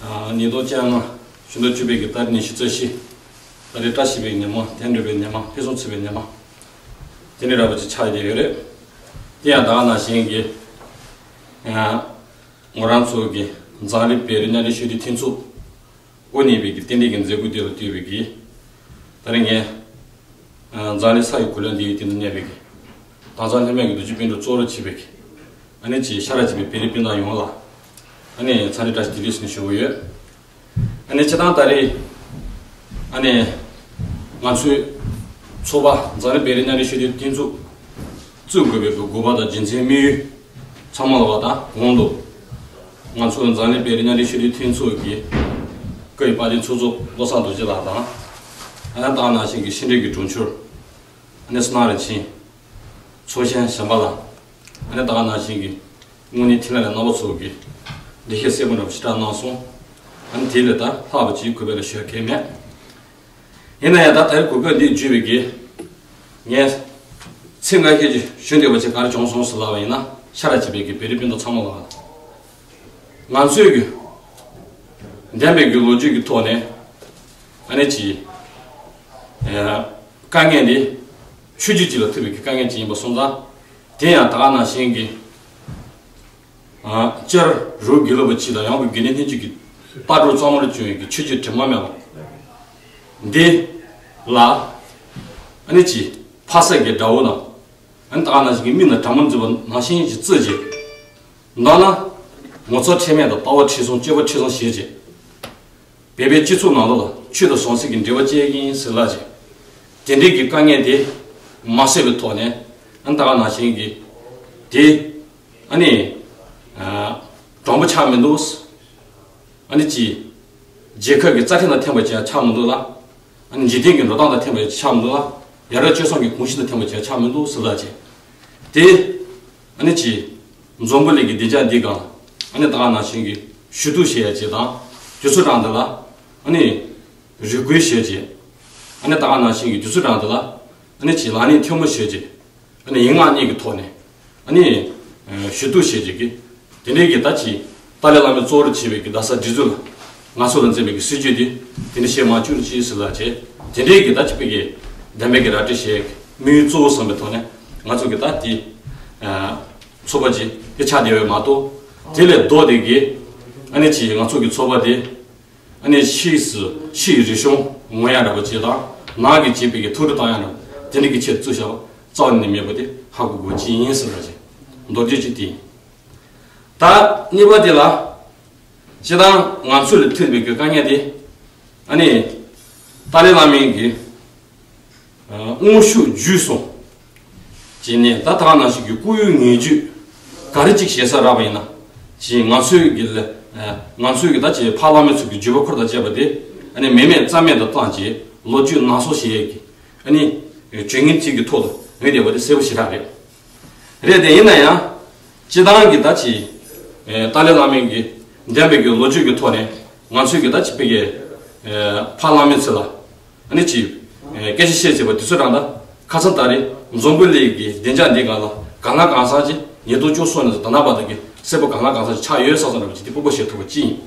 ཨ་ཉིས་སྟོང་བཅོ་ལྔ་ཕྱི་ཟླ་བཅུ་པའི་གི་ཏ་རིག་ཉི་ཤུ་རྩ་བཞི། ད་རེས་བཀྲ་ཤིས་པའི་ཉི་མ། དོན་འགྲུབ་པའི་ཉི་མ། ཕུན་སུམ་ཚོགས་པའི་ཉི་མ། དེ་འདྲ་འདྲ་པོ་ཅིག་ཆགས་བསྡད་ཡོད་རེད། དེ་ཡང་ད་ག་ནང་བཞིན་གྱི་ཨ་ང་རང་ཚོ་གི་འཛམ་གླིང་བོད་རིགས་མཉམ་འབྲེལ་ཤུགས་ལྡན་མཐུན་ཚོགས་དབུ་བརྙེས་པའི་གི་རྟེན་འབྲེལ་གྱི་མཛད་སྒོ་དེ་ལ་བསྟུན་པའི་གི་ད་རེས་ངས་ཨ་འཛམ་གླིང་ས་ཡི་གོ་ལའི་འདི་ཡི་སྟེང་དུ་གནས་པའི་གི་དྭངས་གཙང་ལྷད་མེད་ཀྱི་རྡོ་རྗེ་སྤུན་གྲོགས་གཙོ་བོར་བྱས་པའི་གི་ཨ་ནི་ཅིག་ཤ་ར་བྱེད་པའི་བོད་རིགས་སྤུན་ཟླ་ཡོངས་ལ་ཨ་ནི་འཚམས་འདྲི་བཀྲ་ཤིས་བདེ་ལེགས་ཟེར་ནས་ཞུ་གི་ཡོད། ཨ་ནི་སྤྱིར་བཏང་ད་རེས་ཨ་ནི་ང་ཚོའི་ཚོགས་པ་འཛམ་གླིང་བོད་རིགས་མཉམ་འབྲེལ་ཤུགས་ལྡན་མཐུན་ཚོགས་བཙུགས་དགོས་པའི་གི་དགོས་པ་དང་རྒྱུ་མཚན་དམིགས་ཡུལ། ཚང་མ་ལ་བ་དང་གོང་དུ། ང་ཚོ་འཛམ་གླིང་བོད་རིགས་མཉམ་འབྲེལ་ཞི་བདེའི་མཐུན་ཚོགས་ཀྱི་བཀའ་ཡི་དཔལ་ལྡན་ཚོགས་གཙོ་བློ་བཟང་རྡོ་རྗེ་ལགས་དང་། ཨ་ནི་ད་ག་ནང་བཞིན་གྱི་ཕྱི་འབྲེལ་གྱི་དྲུང་ཆོས། ཨ་ནི་བསོད་ནམས་རིན་ཆེན། ཚོགས་གཞོན་གཞན་པ་ལ། ཨ་ནི་ད་ག་ནང་བཞིན་གྱི་དངོས་གནས་འཕྲིན་ལས་རྣམ་པ་ཚོ་གི་འགྲེལ་བཤད་གསལ་པོ་འདྲ་པོ་ཞེ་དྲག་གནང་སོང་། ཨ་ནི་དེ་ལས་ད་ལྷག་པ་ཅིག་གུས་པས་ལ་ཞུ་མཁན་མེད། ཡིན་ན་ཡང་ད་ད་རེས་གུས་པས་འདི་བརྗོད་པའི་གི། ངས་ཚིག་འགའ་ཤས་ཅིག་ཞུ་འདོད་པ་ཅིག་ག་རེ་བྱུང་སོང་ཟེར་ལབ་པ་ཡིན་ན། ཤ་ར་བྱེད་པའི་གི་བོད་རིགས་སྤུན་ཟླ་ཚང་མ་ལ། ང་ཚོས་གི་བདེན་པའི་གི་ལོ་རྒྱུས་ཀྱི་ཐོག་ནས་ཨ་ནི་ཅིག་ཨ། དཀའ་ངལ་འདི་ཆོས་བརྒྱུད་ཅིག་ལ་ཐུག་པའི་གི་དཀའ་ངལ་ཅིག་ཡིན་པ་སོང་ཙང་། དེ་ཡང་ད་ག་ནང་བཞིན་གྱི། ཨ། སྤྱིར་རོགས་དགེ་ལུགས་པ་སྤྱི་དང་ཡང་སྒོས་དགེ་འདུན་ལྷན་སྤྱི་གི་ལྟ་གྲུབ་གཙང་མར་བྱུང་བའི་གི་ཆོས་བརྒྱུད་དྲི་མ་མེད་པ་འདི་ལ། ཨ་ནི་ཅིག་ཕ་ས་གི་དགྲ་བོ་དང་། ཨ་ནི་ད་ག་ནང་བཞིན་གྱི་མི་ལ་དགྲ་མ་འཛིན་པ་ནང་བཞིན་ཅིག་བརྩིས་བྱས། མདོར་ན། ངོ་ཚ་ཁྲེལ་མེད་དང་ལྟ་བ་ཁྲི་སྲོང་སྤྱོད་པ་ཁྲི་སྲོང་ཞེས་བྱས། བོད་པའི་སྤྱི་ཚོགས་ནང་ལོགས་ལ་ཆོས་དང་ཟང་ཟིང་གི་འབྲེལ་བ་བཅད་ཀྱིན་ཟེར་ལབ་བྱས། དེ་འདྲའི་གི་དཀའ་ངལ་དེ་མ་སེལ་བའི་ཐོག་ནས། ཨ་ནི་ད་ག་ནང་བཞིན་གྱི་དེ། ཨ་ནི། ཨ། དྲང་པོ་ཆགས་མི་འདུག། ཨ་ནི་ཅིག་རྒྱལ་ཁབ་ཀྱི་རྩ་ཁྲིམས་དང་མཐུན་པ་ཅིག་ཆགས་མི་འདུག་ལ། ཨ་ནི་འཇིག་རྟེན་གྱི་འགྲོ་སྟངས་དང་མཐུན་པ་ཆགས་མི་འདུག་ལ། ཡ་རབས་སྤྱོད་བཟང་གི་གོམས་གཤིས་དང་མཐུན་པ་ཅིག་ཆགས་མི་འདུག་ཟེར་ལབ་བྱས། དེ། ཨ་ནི་ཅིག་འཛམ་བུ་གླིང་གི་བདེ་འཇགས་འདིའི་སྒང་ལ། ཨ་ནི་ད་ག་ནང་བཞིན་གྱི་ཞུ་གཏུག་བྱེད་ཡ་ཅིག་དང་། དུས་ཚོད་གྲངས་འདི་ལ། ཨ་ནི་རེ་སྐུལ་བྱེད་ཅིག། ཨ་ནི་ད་ག་ནང་བཞིན་གྱི་དུས་ཚོད་གྲངས་འདི་ལ། ཨ་ནི་ཅིག་ལག་ལེན་ཐལ་མོ་བྱེད་ཅིག། ཨ་ནི་ཡན་ལག་གཉིས་ཀྱི་ཐོག་ནས། ཨ་ནི། ཨ། ཞུ་གཏུག་བྱེད་ཅིག་གི། དེ་འདྲའི་གི་ད་ཅིག་ཏཱ་ལའི་བླ་མས་གཙོ་བོར་བྱས་པའི་གི་རྡ་ས་སྒྲིག་འཛུགས་ལ། ང་ཚོ་ལ་འཛིན་པའི་གི་སྲིད་ཇུས་དེ། དེ་འདྲ་བྱེད་མ་བཅུག་ཅིག་ཟེར་ལབ་བྱས། དེ་འདྲའི་གི་ད་ཅིག་པའི་གི་བདེན་པའི་གི་ར་སྤྲོད་བྱེད་དམིགས་ཡུལ་གཙོ་བོ་བསམ་པའི་ཐོག་ནས། ང་ཚོ་གི་ད་དེ། ཨ། ཚོགས་པ་ཅིག་དེ་ཆགས་བསྡད་པ་མ་གཏོགས། དེ་ལས་ལྡོག་སྟེ་གི། ཨ་ནི་ཅིག་ང་ཚོ་གི་ཚོགས་པ་དེ། ཨ་ནི་ཕྱིས་སུ་ཕྱིའི་རིག་གཞུང་ངོ་ཡ་འདྲ་པོ་ཅིག་དང་། ནང་གི་བྱེད་པའི་གི་ཐུགས་སྤྲོ་བཏང་ཡ་འདྲ་པོ། དེ་འདྲ་གི་ཆེད་དུ་བཅུག་བཞག་པ་རྩ་བ་ནས་མེད་པ་དེ་ཧ་གོ་དགོས་ཀྱི་ཡིན་ཟེར་བ་ཅིག། མདོར་བསྡུས་ཅིག་དེ་ཡིན། ད་གཉིས་པ་དེ་ལ། སྤྱིར་བཏང་ང་ཚོ་ལ་ཐུག་པའི་གི་དཀའ་ངལ་དེ། ཨ་ནི། ཏཱ་ལའི་བླ་མའི་གི། ཨ། དངོས་ཤུགས་བརྒྱུད་སོང་། བྱས་ནས་ད་ད་ག་ནང་བཞིན་གྱི་སྐུ་ཡོན་ངེས་བརྗོད་ག་རེ་ཅིག་བྱེད་ས་རག་པ་ཡིན་ན། ཅིག་ང་ཚོའི་གི་ལ། ཨ། ང་ཚོའི་གི་ད་ཅིག་ཕ་བླ་མའི་ཚུལ་གྱི་བརྒྱུད་པ་འཁོར་དང་བཅས་པ་དེ། ཨ་ནི་མེད་མེད་རྩ་མེད་དུ་བཏང་བྱས་ལོ་རྒྱུས་ནག་བཟོ་བྱེད་ཡས་ཀྱི། ཨ་ནི། བྱེད་མཁན་ཅིག་གི་ཐོག་ཏུ་ངེས་བསྡད་པ་དེ་གསལ་པོ་ཞེ་དྲག་རེད། རེད་དེ་ཡིན་ན་ཡང་། སྤྱིར་བཏང་གི་ད་ཅིག། ཨ། ཏཱ་ལའི་བླ་མའི་གི་བདེན་པའི་གི་ལོ་རྒྱུས་ཀྱི་ཐོག་ནས་ང་ཚོའི་གི་ད་ཅིག་པའི་གི། ཨ། ཕ་བླ་མའི་ཚུལ་ལ། ཨ་ནི་ཅིག། ཨ། སྐད་ཆ་བཤད་བྱས་པ་དུས་ཚོད་རང་ད། ཁ་སང་ད་རེས་འཛམ་བུ་གླིང་གི་བདེ་འཇགས་འདི་སྒང་ལ་གང་ལ་གང་འཚམ་ཅིག་ཉིས་སྟོང་བཅུ་གསུམ་ནས་ད་ལྟ་བར་དུ་གི་གསལ་པོ་གང་ལ་གང་འཚམ་ཅིག་ཆགས་ཡོད་ས་ཚོ་འདྲ་པོ་ཅིག་དེ་སྤོབས་པོ་བྱེད་ཐུབ་པ་ཅིག་ཡིན།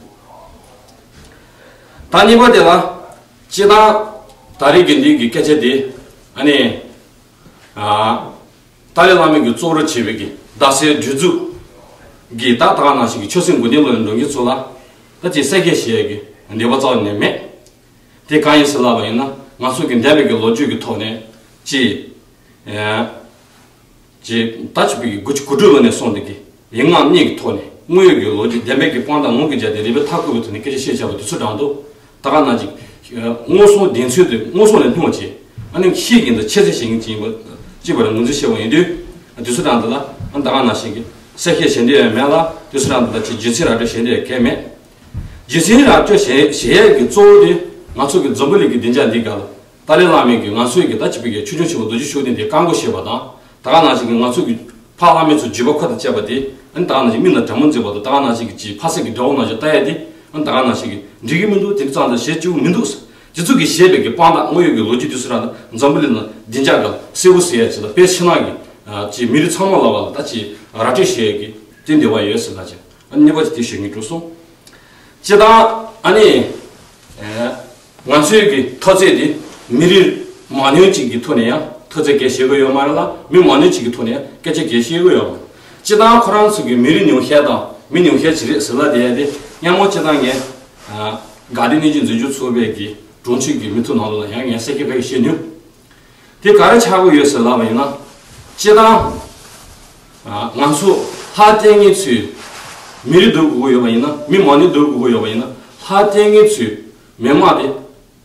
ད་གཉིས་པ་དེ་ལ། སྤྱིར་བཏང་ད་རེས་ཀྱི་འདི་གི་སྐད་ཆ་དེ། ཨ་ནི། ཨ། ཏཱ་ལའི་བླ་མའི་གི་གཙོ་བོར་བྱས་པའི་གི་རྡ་སའི་སྒྲིག་འཛུགས་ཀྱི་ད་ད་ག་ནང་བཞིན་གྱི་ཆོས་སྲིད་མགོ་རྟིང་སློག་ནས་འགྲོ་མཁན་ཚོ་ལ་ད་ཅིག་གསལ་བཤད་བྱེད་ཡས་ཀྱི་འདོད་པ་རྩ་བ་ནས་མེད། དེ་གང་ཡིན་ཟེར་ལབ་པ་ཡིན་ན། ང་ཚོ་གི་འདས་པའི་གི་ལོ་རྒྱུས་ཀྱི་ཐོག་ནས་ཅིག། ཨ། ཅིག་ད་ཅིག་པའི་གི་དགུ་བཅུ་གོ་དྲུག་ལོ་ནས་བཟུང་སྟེ་གི་ཡན་ལག་གཉིས་ཀྱི་ཐོག་ནས་དངོས་ཡོད་ཀྱི་ལོ་རྒྱུས་བདེན་པའི་གི་དཔང་རྟགས་ངོས་ཀྱི་རྒྱ་དེ་རིགས་པས་མཐའ་བསྐོར་བའི་ཐོག་ནས་སྐད་ཆ་བཤད་བྱ་བ་དུས་ཚོད་གྲངས་ཐོ། ད་ག་ནང་བཞིན་མངོན་སུམ་བདེན་འཚོལ་དེ་མངོན་སུམ་ལས་སྙོག་བྱས། ཨ་ནི་ཤེས་ཀྱིན་དང་ཆེད་ཚོད་བྱེད་ཀྱིན་ཅིག་ཡིན་པ་ཅིག་བར་ངོས་འཛིན་བྱས་པ་ཡིན་དུས། དུས་ཚོད་གྲངས་འདི་ལ་ཨ་ནི་ད་ག་ནང་བཞིན་གྱི་གསལ་བཤད་བྱེད་འདོད་ཡང་མེད་ལ། དུས་ཚོད་གྲངས་འདི་ལ་ཅིག་རྒྱུ་མཚན་ར་སྤྲོད་བྱེད་འདོད་ཡང་གང་མེད། རྒྱུ་མཚན་ར་སྤྲོད་བྱེད་བྱེད་ཡས་ཀྱི་གཙོ་བོ་དེ་ང་ཚོ་གི་འཛམ་བུ་གླིང་གི་བདེ་འཇགས་འདི་སྒང་ལ། ཏཱ་ལའི་བླ་མས་ཀྱིས་ང་ཚོའི་གི་ད་ཅིག་པའི་གི་ཆོས་སྐྱོང་ཆེན་པོ་རྡོ་རྗེ་ཤུགས་ལྡན་དེ་བཀག་འགོག་བྱས་པ་དང་། ད་ག་ནང་བཞིན་གྱི་ང་ཚོའི་གི་ཕ་བླ་མའི་ཚོ་བརྒྱུད་པ་འཁོར་དང་བཅས་པ་དེ། ཨ་ནི་ད་ག་ནང་བཞིན་མི་ལ་དགྲ་མོ་འཛིན་པ་དང་། ད་ག་ནང་བཞིན་གྱི་ཅིག་ཕ་སྲིད་ཀྱི་དགྲ་བོ་ནང་བཞིན་ལྟ་ཡ་དེ། ཨ་ནི་ད་ག་ནང་བཞིན་གྱི་འགྲིག་གི་མི་འདུག་དེ་འདྲ་ཙང་ད་བྱེད་བཅུག་མི་འདུག་དེ་ཚོ་གི་བཤད་པའི་གི་དཔང་རྟགས་དངོས་ཡོད་ཀྱི་ལོ་རྒྱུས་དེ་ཚོ་རང་ད་འཛམ་བུ་གླིང་ལ་བདེ་འཇགས་སྒང་གསལ་པོ་གསལ་ཡ་ཅིག་དང་། དཔེ་ཕྱི་ནང་གི་ཅིག་མི་རིགས་ཚང་མ་ལ་བ་ལ་ད་ཅིག་ར་སྤྲོད་བྱེད་ཡ་གི་དེ་འདོད་པ་ཡོད་ཟེར་ལབ་བྱས། ཨ་ནི་གཉིས་པ་ཅིག་དེ་ཞུ་སྙིང་བྲོ་སོང་། སྤྱིར་བཏང་ཨ་ནི། ཨེ། ང་ཚོའི་གི་མཐོ་ཚད་དེ་མི་རིགས་མང་ཉུང་ཅིག་གི་ཐོག་ནས་ཡང་མཐོ་ཚད་གལ་བཤད་གི་ཡོད་མ་རེད་ལ། མི་མང་ཉུང་ཅིག་གི་ཐོག་ནས་ཡང་སྐད་ཆ་གལ་བཤད་གི་ཡོད་མ་རེད། སྤྱིར་བཏང་ཁོ་རང་ཚོ་གི་མི་རིགས་ཉུང་ཤས་དང་མི་ཉུང་ཤས་ཅིག་རེད་ཟེར་ལབ་བསྡད་ཡ་དེ། སྔ་མོ་སྤྱིར་བཏང་ངས། ཨ། དགའ་ལྡན་གནས་ཆེན་འཛིན་སྐྱོང་ཚོགས་པའི་གི་དྲུང་ཆེ་གི་མི་ཐུག་ནང་ལོགས་ལ་ཡང་ངས་གསལ་བཤད་ཕ་གི་བཤད་མྱོང་། དེ་ག་རེ་ཆགས་ཀྱི་ཡོད་ཟེར་ལབ་པ་ཡིན་ན། སྤྱིར་བཏང་། ཨ། ང་ཚོ་ལྷ་བསྟེན་མཁན་ཚོས་མི་རིགས་སྡུག་དགོས་ཀྱི་ཡོད་པ་ཡིན་ན། མི་མང་ཉུང་སྡུག་དགོས་ཀྱི་ཡོད་པ་ཡིན་ན། ལྷ་བསྟེན་མཁན་ཚོས་མི་དམངས་དེ་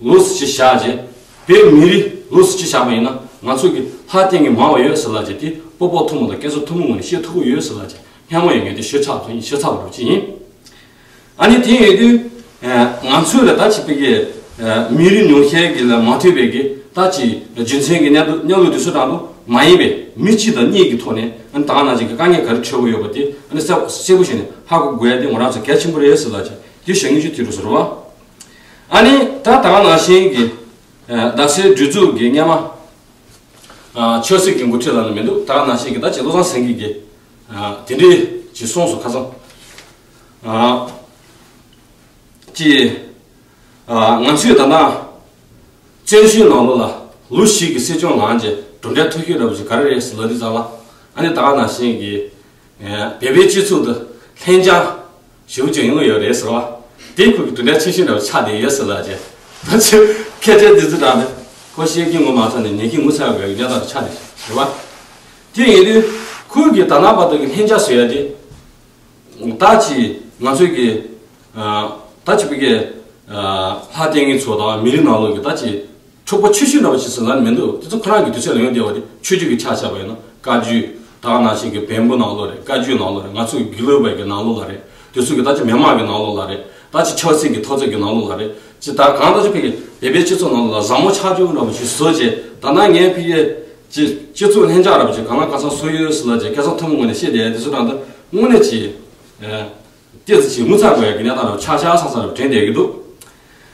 ལོགས་སུ་ཅིག་བཞག་བྱས། བོད་མི་རིགས་ལོགས་སུ་ཅིག་བཞག་པ་ཡིན་ན། ང་ཚོ་གི་ལྷ་བསྟེན་མཁན་མང་བ་ཡོད་ཟེར་ལབ་བྱས། དེ་སྤོབས་པ་ཐུན་མོང་དང་སྐལ་བཟང་ཐུན་མོང་ངོས་ནས་བཤད་ཐུབ་ཀྱི་ཡོད་ཟེར་ལབ་བྱས། སྙན་མོ་ཡིན་ངེས་དེ་ཞུ་ཚར་ཚོ་ཡིན་ཞུ་ཚར་བ་རུ་ཅི་ཡིན། ཨ་ནི་དེ་ཡོད་དུས་ང་ཚོས་ལ་ད་ཅི་པའི་གི་མི་རིགས་ཉུང་ཤས་ཀྱི་ལ་མ་ཐུབ་པའི་གི་ད་ཅི་རྒྱུ་མཚན་གྱི་གནས་ལུགས་གནས་ལུགས་དེ་ཚོ་དང་དུ་མ་ཡིན་པའི་མི་གཅིག་དང་གཉིས་ཀྱི་ཐོག་ནས་ཨ་ནི་ད་ག་ནང་བཞིན་གྱི་དཀའ་ངལ་ག་རེ་འཕྲད་ཀྱི་ཡོད་པ་དེ་ཨ་ནི་གསལ་གསལ་པོ་བྱས་ནས་ཧ་གོ་དགོས་ཡ་དེ་ང་རང་ཚོ་གལ་ཆེན་པོ་རེད་ཟེར་ལ་ཅི་དེ་བཤད་ངེས་ཅིག་དེ་རུ་ཟེར་བ། ཨ་ནི་ད་ད་ག་ནང་བཞིན་གྱི་རྡ་སའི་སྒྲིག་འཛུགས་ཀྱི་སྔོན་མ། ཆབ་སྲིད་ཀྱི་འགོ་ཁྲིད་ལ་ནི་མི་འདུག་ད་ག་ནང་བཞིན་གྱི་ད་ཅི་བློ་བཟང་སེང་གེ་གིས་དེ་འདྲའི་ཅི་གསུངས་སོ་ཁ་སང་། ཅི། ང་ཚོས་ད་ལྟ་བཙན་བྱོལ་ནང་ལོགས་ལ་ལོ་བཞི་གི་སྲིད་སྐྱོང་ལངས་རྗེས་གྲུབ་འབྲས་མཐོ་ཤོས་འདྲ་པོ་ཞིག་ག་རེ་རེད་ཟེར་ལབ་དུས་ཙམ་ལ་ཨ་ནི་ད་ག་ནང་བཞིན་གྱི་བོད་པའི་སྤྱི་ཚོགས་དུ་ལྷིང་འཇགས་ཞེ་པོ་ཅིག་ཡོང་གི་ཡོད་རེད་ཟེར་བ། དེ་ཁོ་གི་གྲུབ་འབྲས་ཆེ་ཤོས་འདྲ་པོ་ཆགས་བསྡད་ཡོད་ཟེར་ལབ་རྗེས་ད་ཆོས་ཁྱད་ཆོས་འདི་ཚོ་དྲངས་ནས་ཁོ་བཤད་ཀྱི་ངོ་མ་ཚོ་ནས་ཉན་གྱི་ངོ་ཚ་བའི་གནས་སྟངས་ཆགས་བསྡད་ཤག་རེད་བ། དེ་ཡིན་དུས་ཁོས་གི་ད་ལྟ་བར་དུ་གི་ལྷིང་འཇགས་ཟེར་ཡ་དེ། ད་ཅི་ང་ཚོའི་གི་ད་ཅི་བི་གི་ལྷ་བསྟེན་མཁན་ཚོ་དང་མི་རིགས་ནང་ལོགས་ཀྱི་ད་ཅི་འཁྲུག་པ་ཆེ་ཤོས་འདྲ་པོ་ཞིག་ཟེར་ལ་མི་འདུག་དེ་ཚོ་ཁོ་རང་གི་དུས་ཚོད་ལ་ཡོང་བསྡད་པ་དེ་ཆོས་བརྒྱུད་ཀྱི་ཆ་བཞག་པ་ཡིན་ན་བཀའ་བརྒྱུད་ད་ག་ནང་བཞིན་གྱི་བོན་པོ་ནང་ལོགས་རེད། བཀའ་བརྒྱུད་ནང་ལོགས་རེད། ང་ཚོའི་དགེ་ལུགས་པའི་གི་ནང་ལོགས་ལ་རེད། དེ་ཚོ་གི་ད་ཅི་མི་མང་གི་ནང་ལོགས་ལ་རེད། ད་ཅི་ཆབ་སྲིད་ཀྱི་འཐབ་རྩོད་ཀྱི་ནང་ལོགས་ལ་རེད། ཅི་ད་གང་ལྟར་ཅི་བི་གི་བོད་པའི་སྤྱི་ཚོགས་ནང་ལོགས་ལ་བཟང་མོ་ཆགས་ཆོག་འདྲ་པོ་ཞིག་བཟོ་བྱས་ད་ནང་ངའི་བི་གི་ཅི་སྤྱི་ཚོགས་ལྷིང་འཇགས་ར་བ་ཅིག་གང་ལ་གང་འཚམ་བཟོ་ཡོད་ཟེར་ལ་ཅིག་ཁ་སང་ཐུན་མོང་ངོས་ནས་བཤད་བསྡད་དེ་ཚོ་དང་ད་དངོས་གནས་ཅིག་ཨ་ཏོག་ཙམ་ཅིག་ངོ་ཚ་དགོས་ཡ་གི་གནས་སྟངས་ར་བ་ཆགས་ཆགས་ས་ས་ར་བ་དྲན་བསྡད་ཀྱི་འདུག་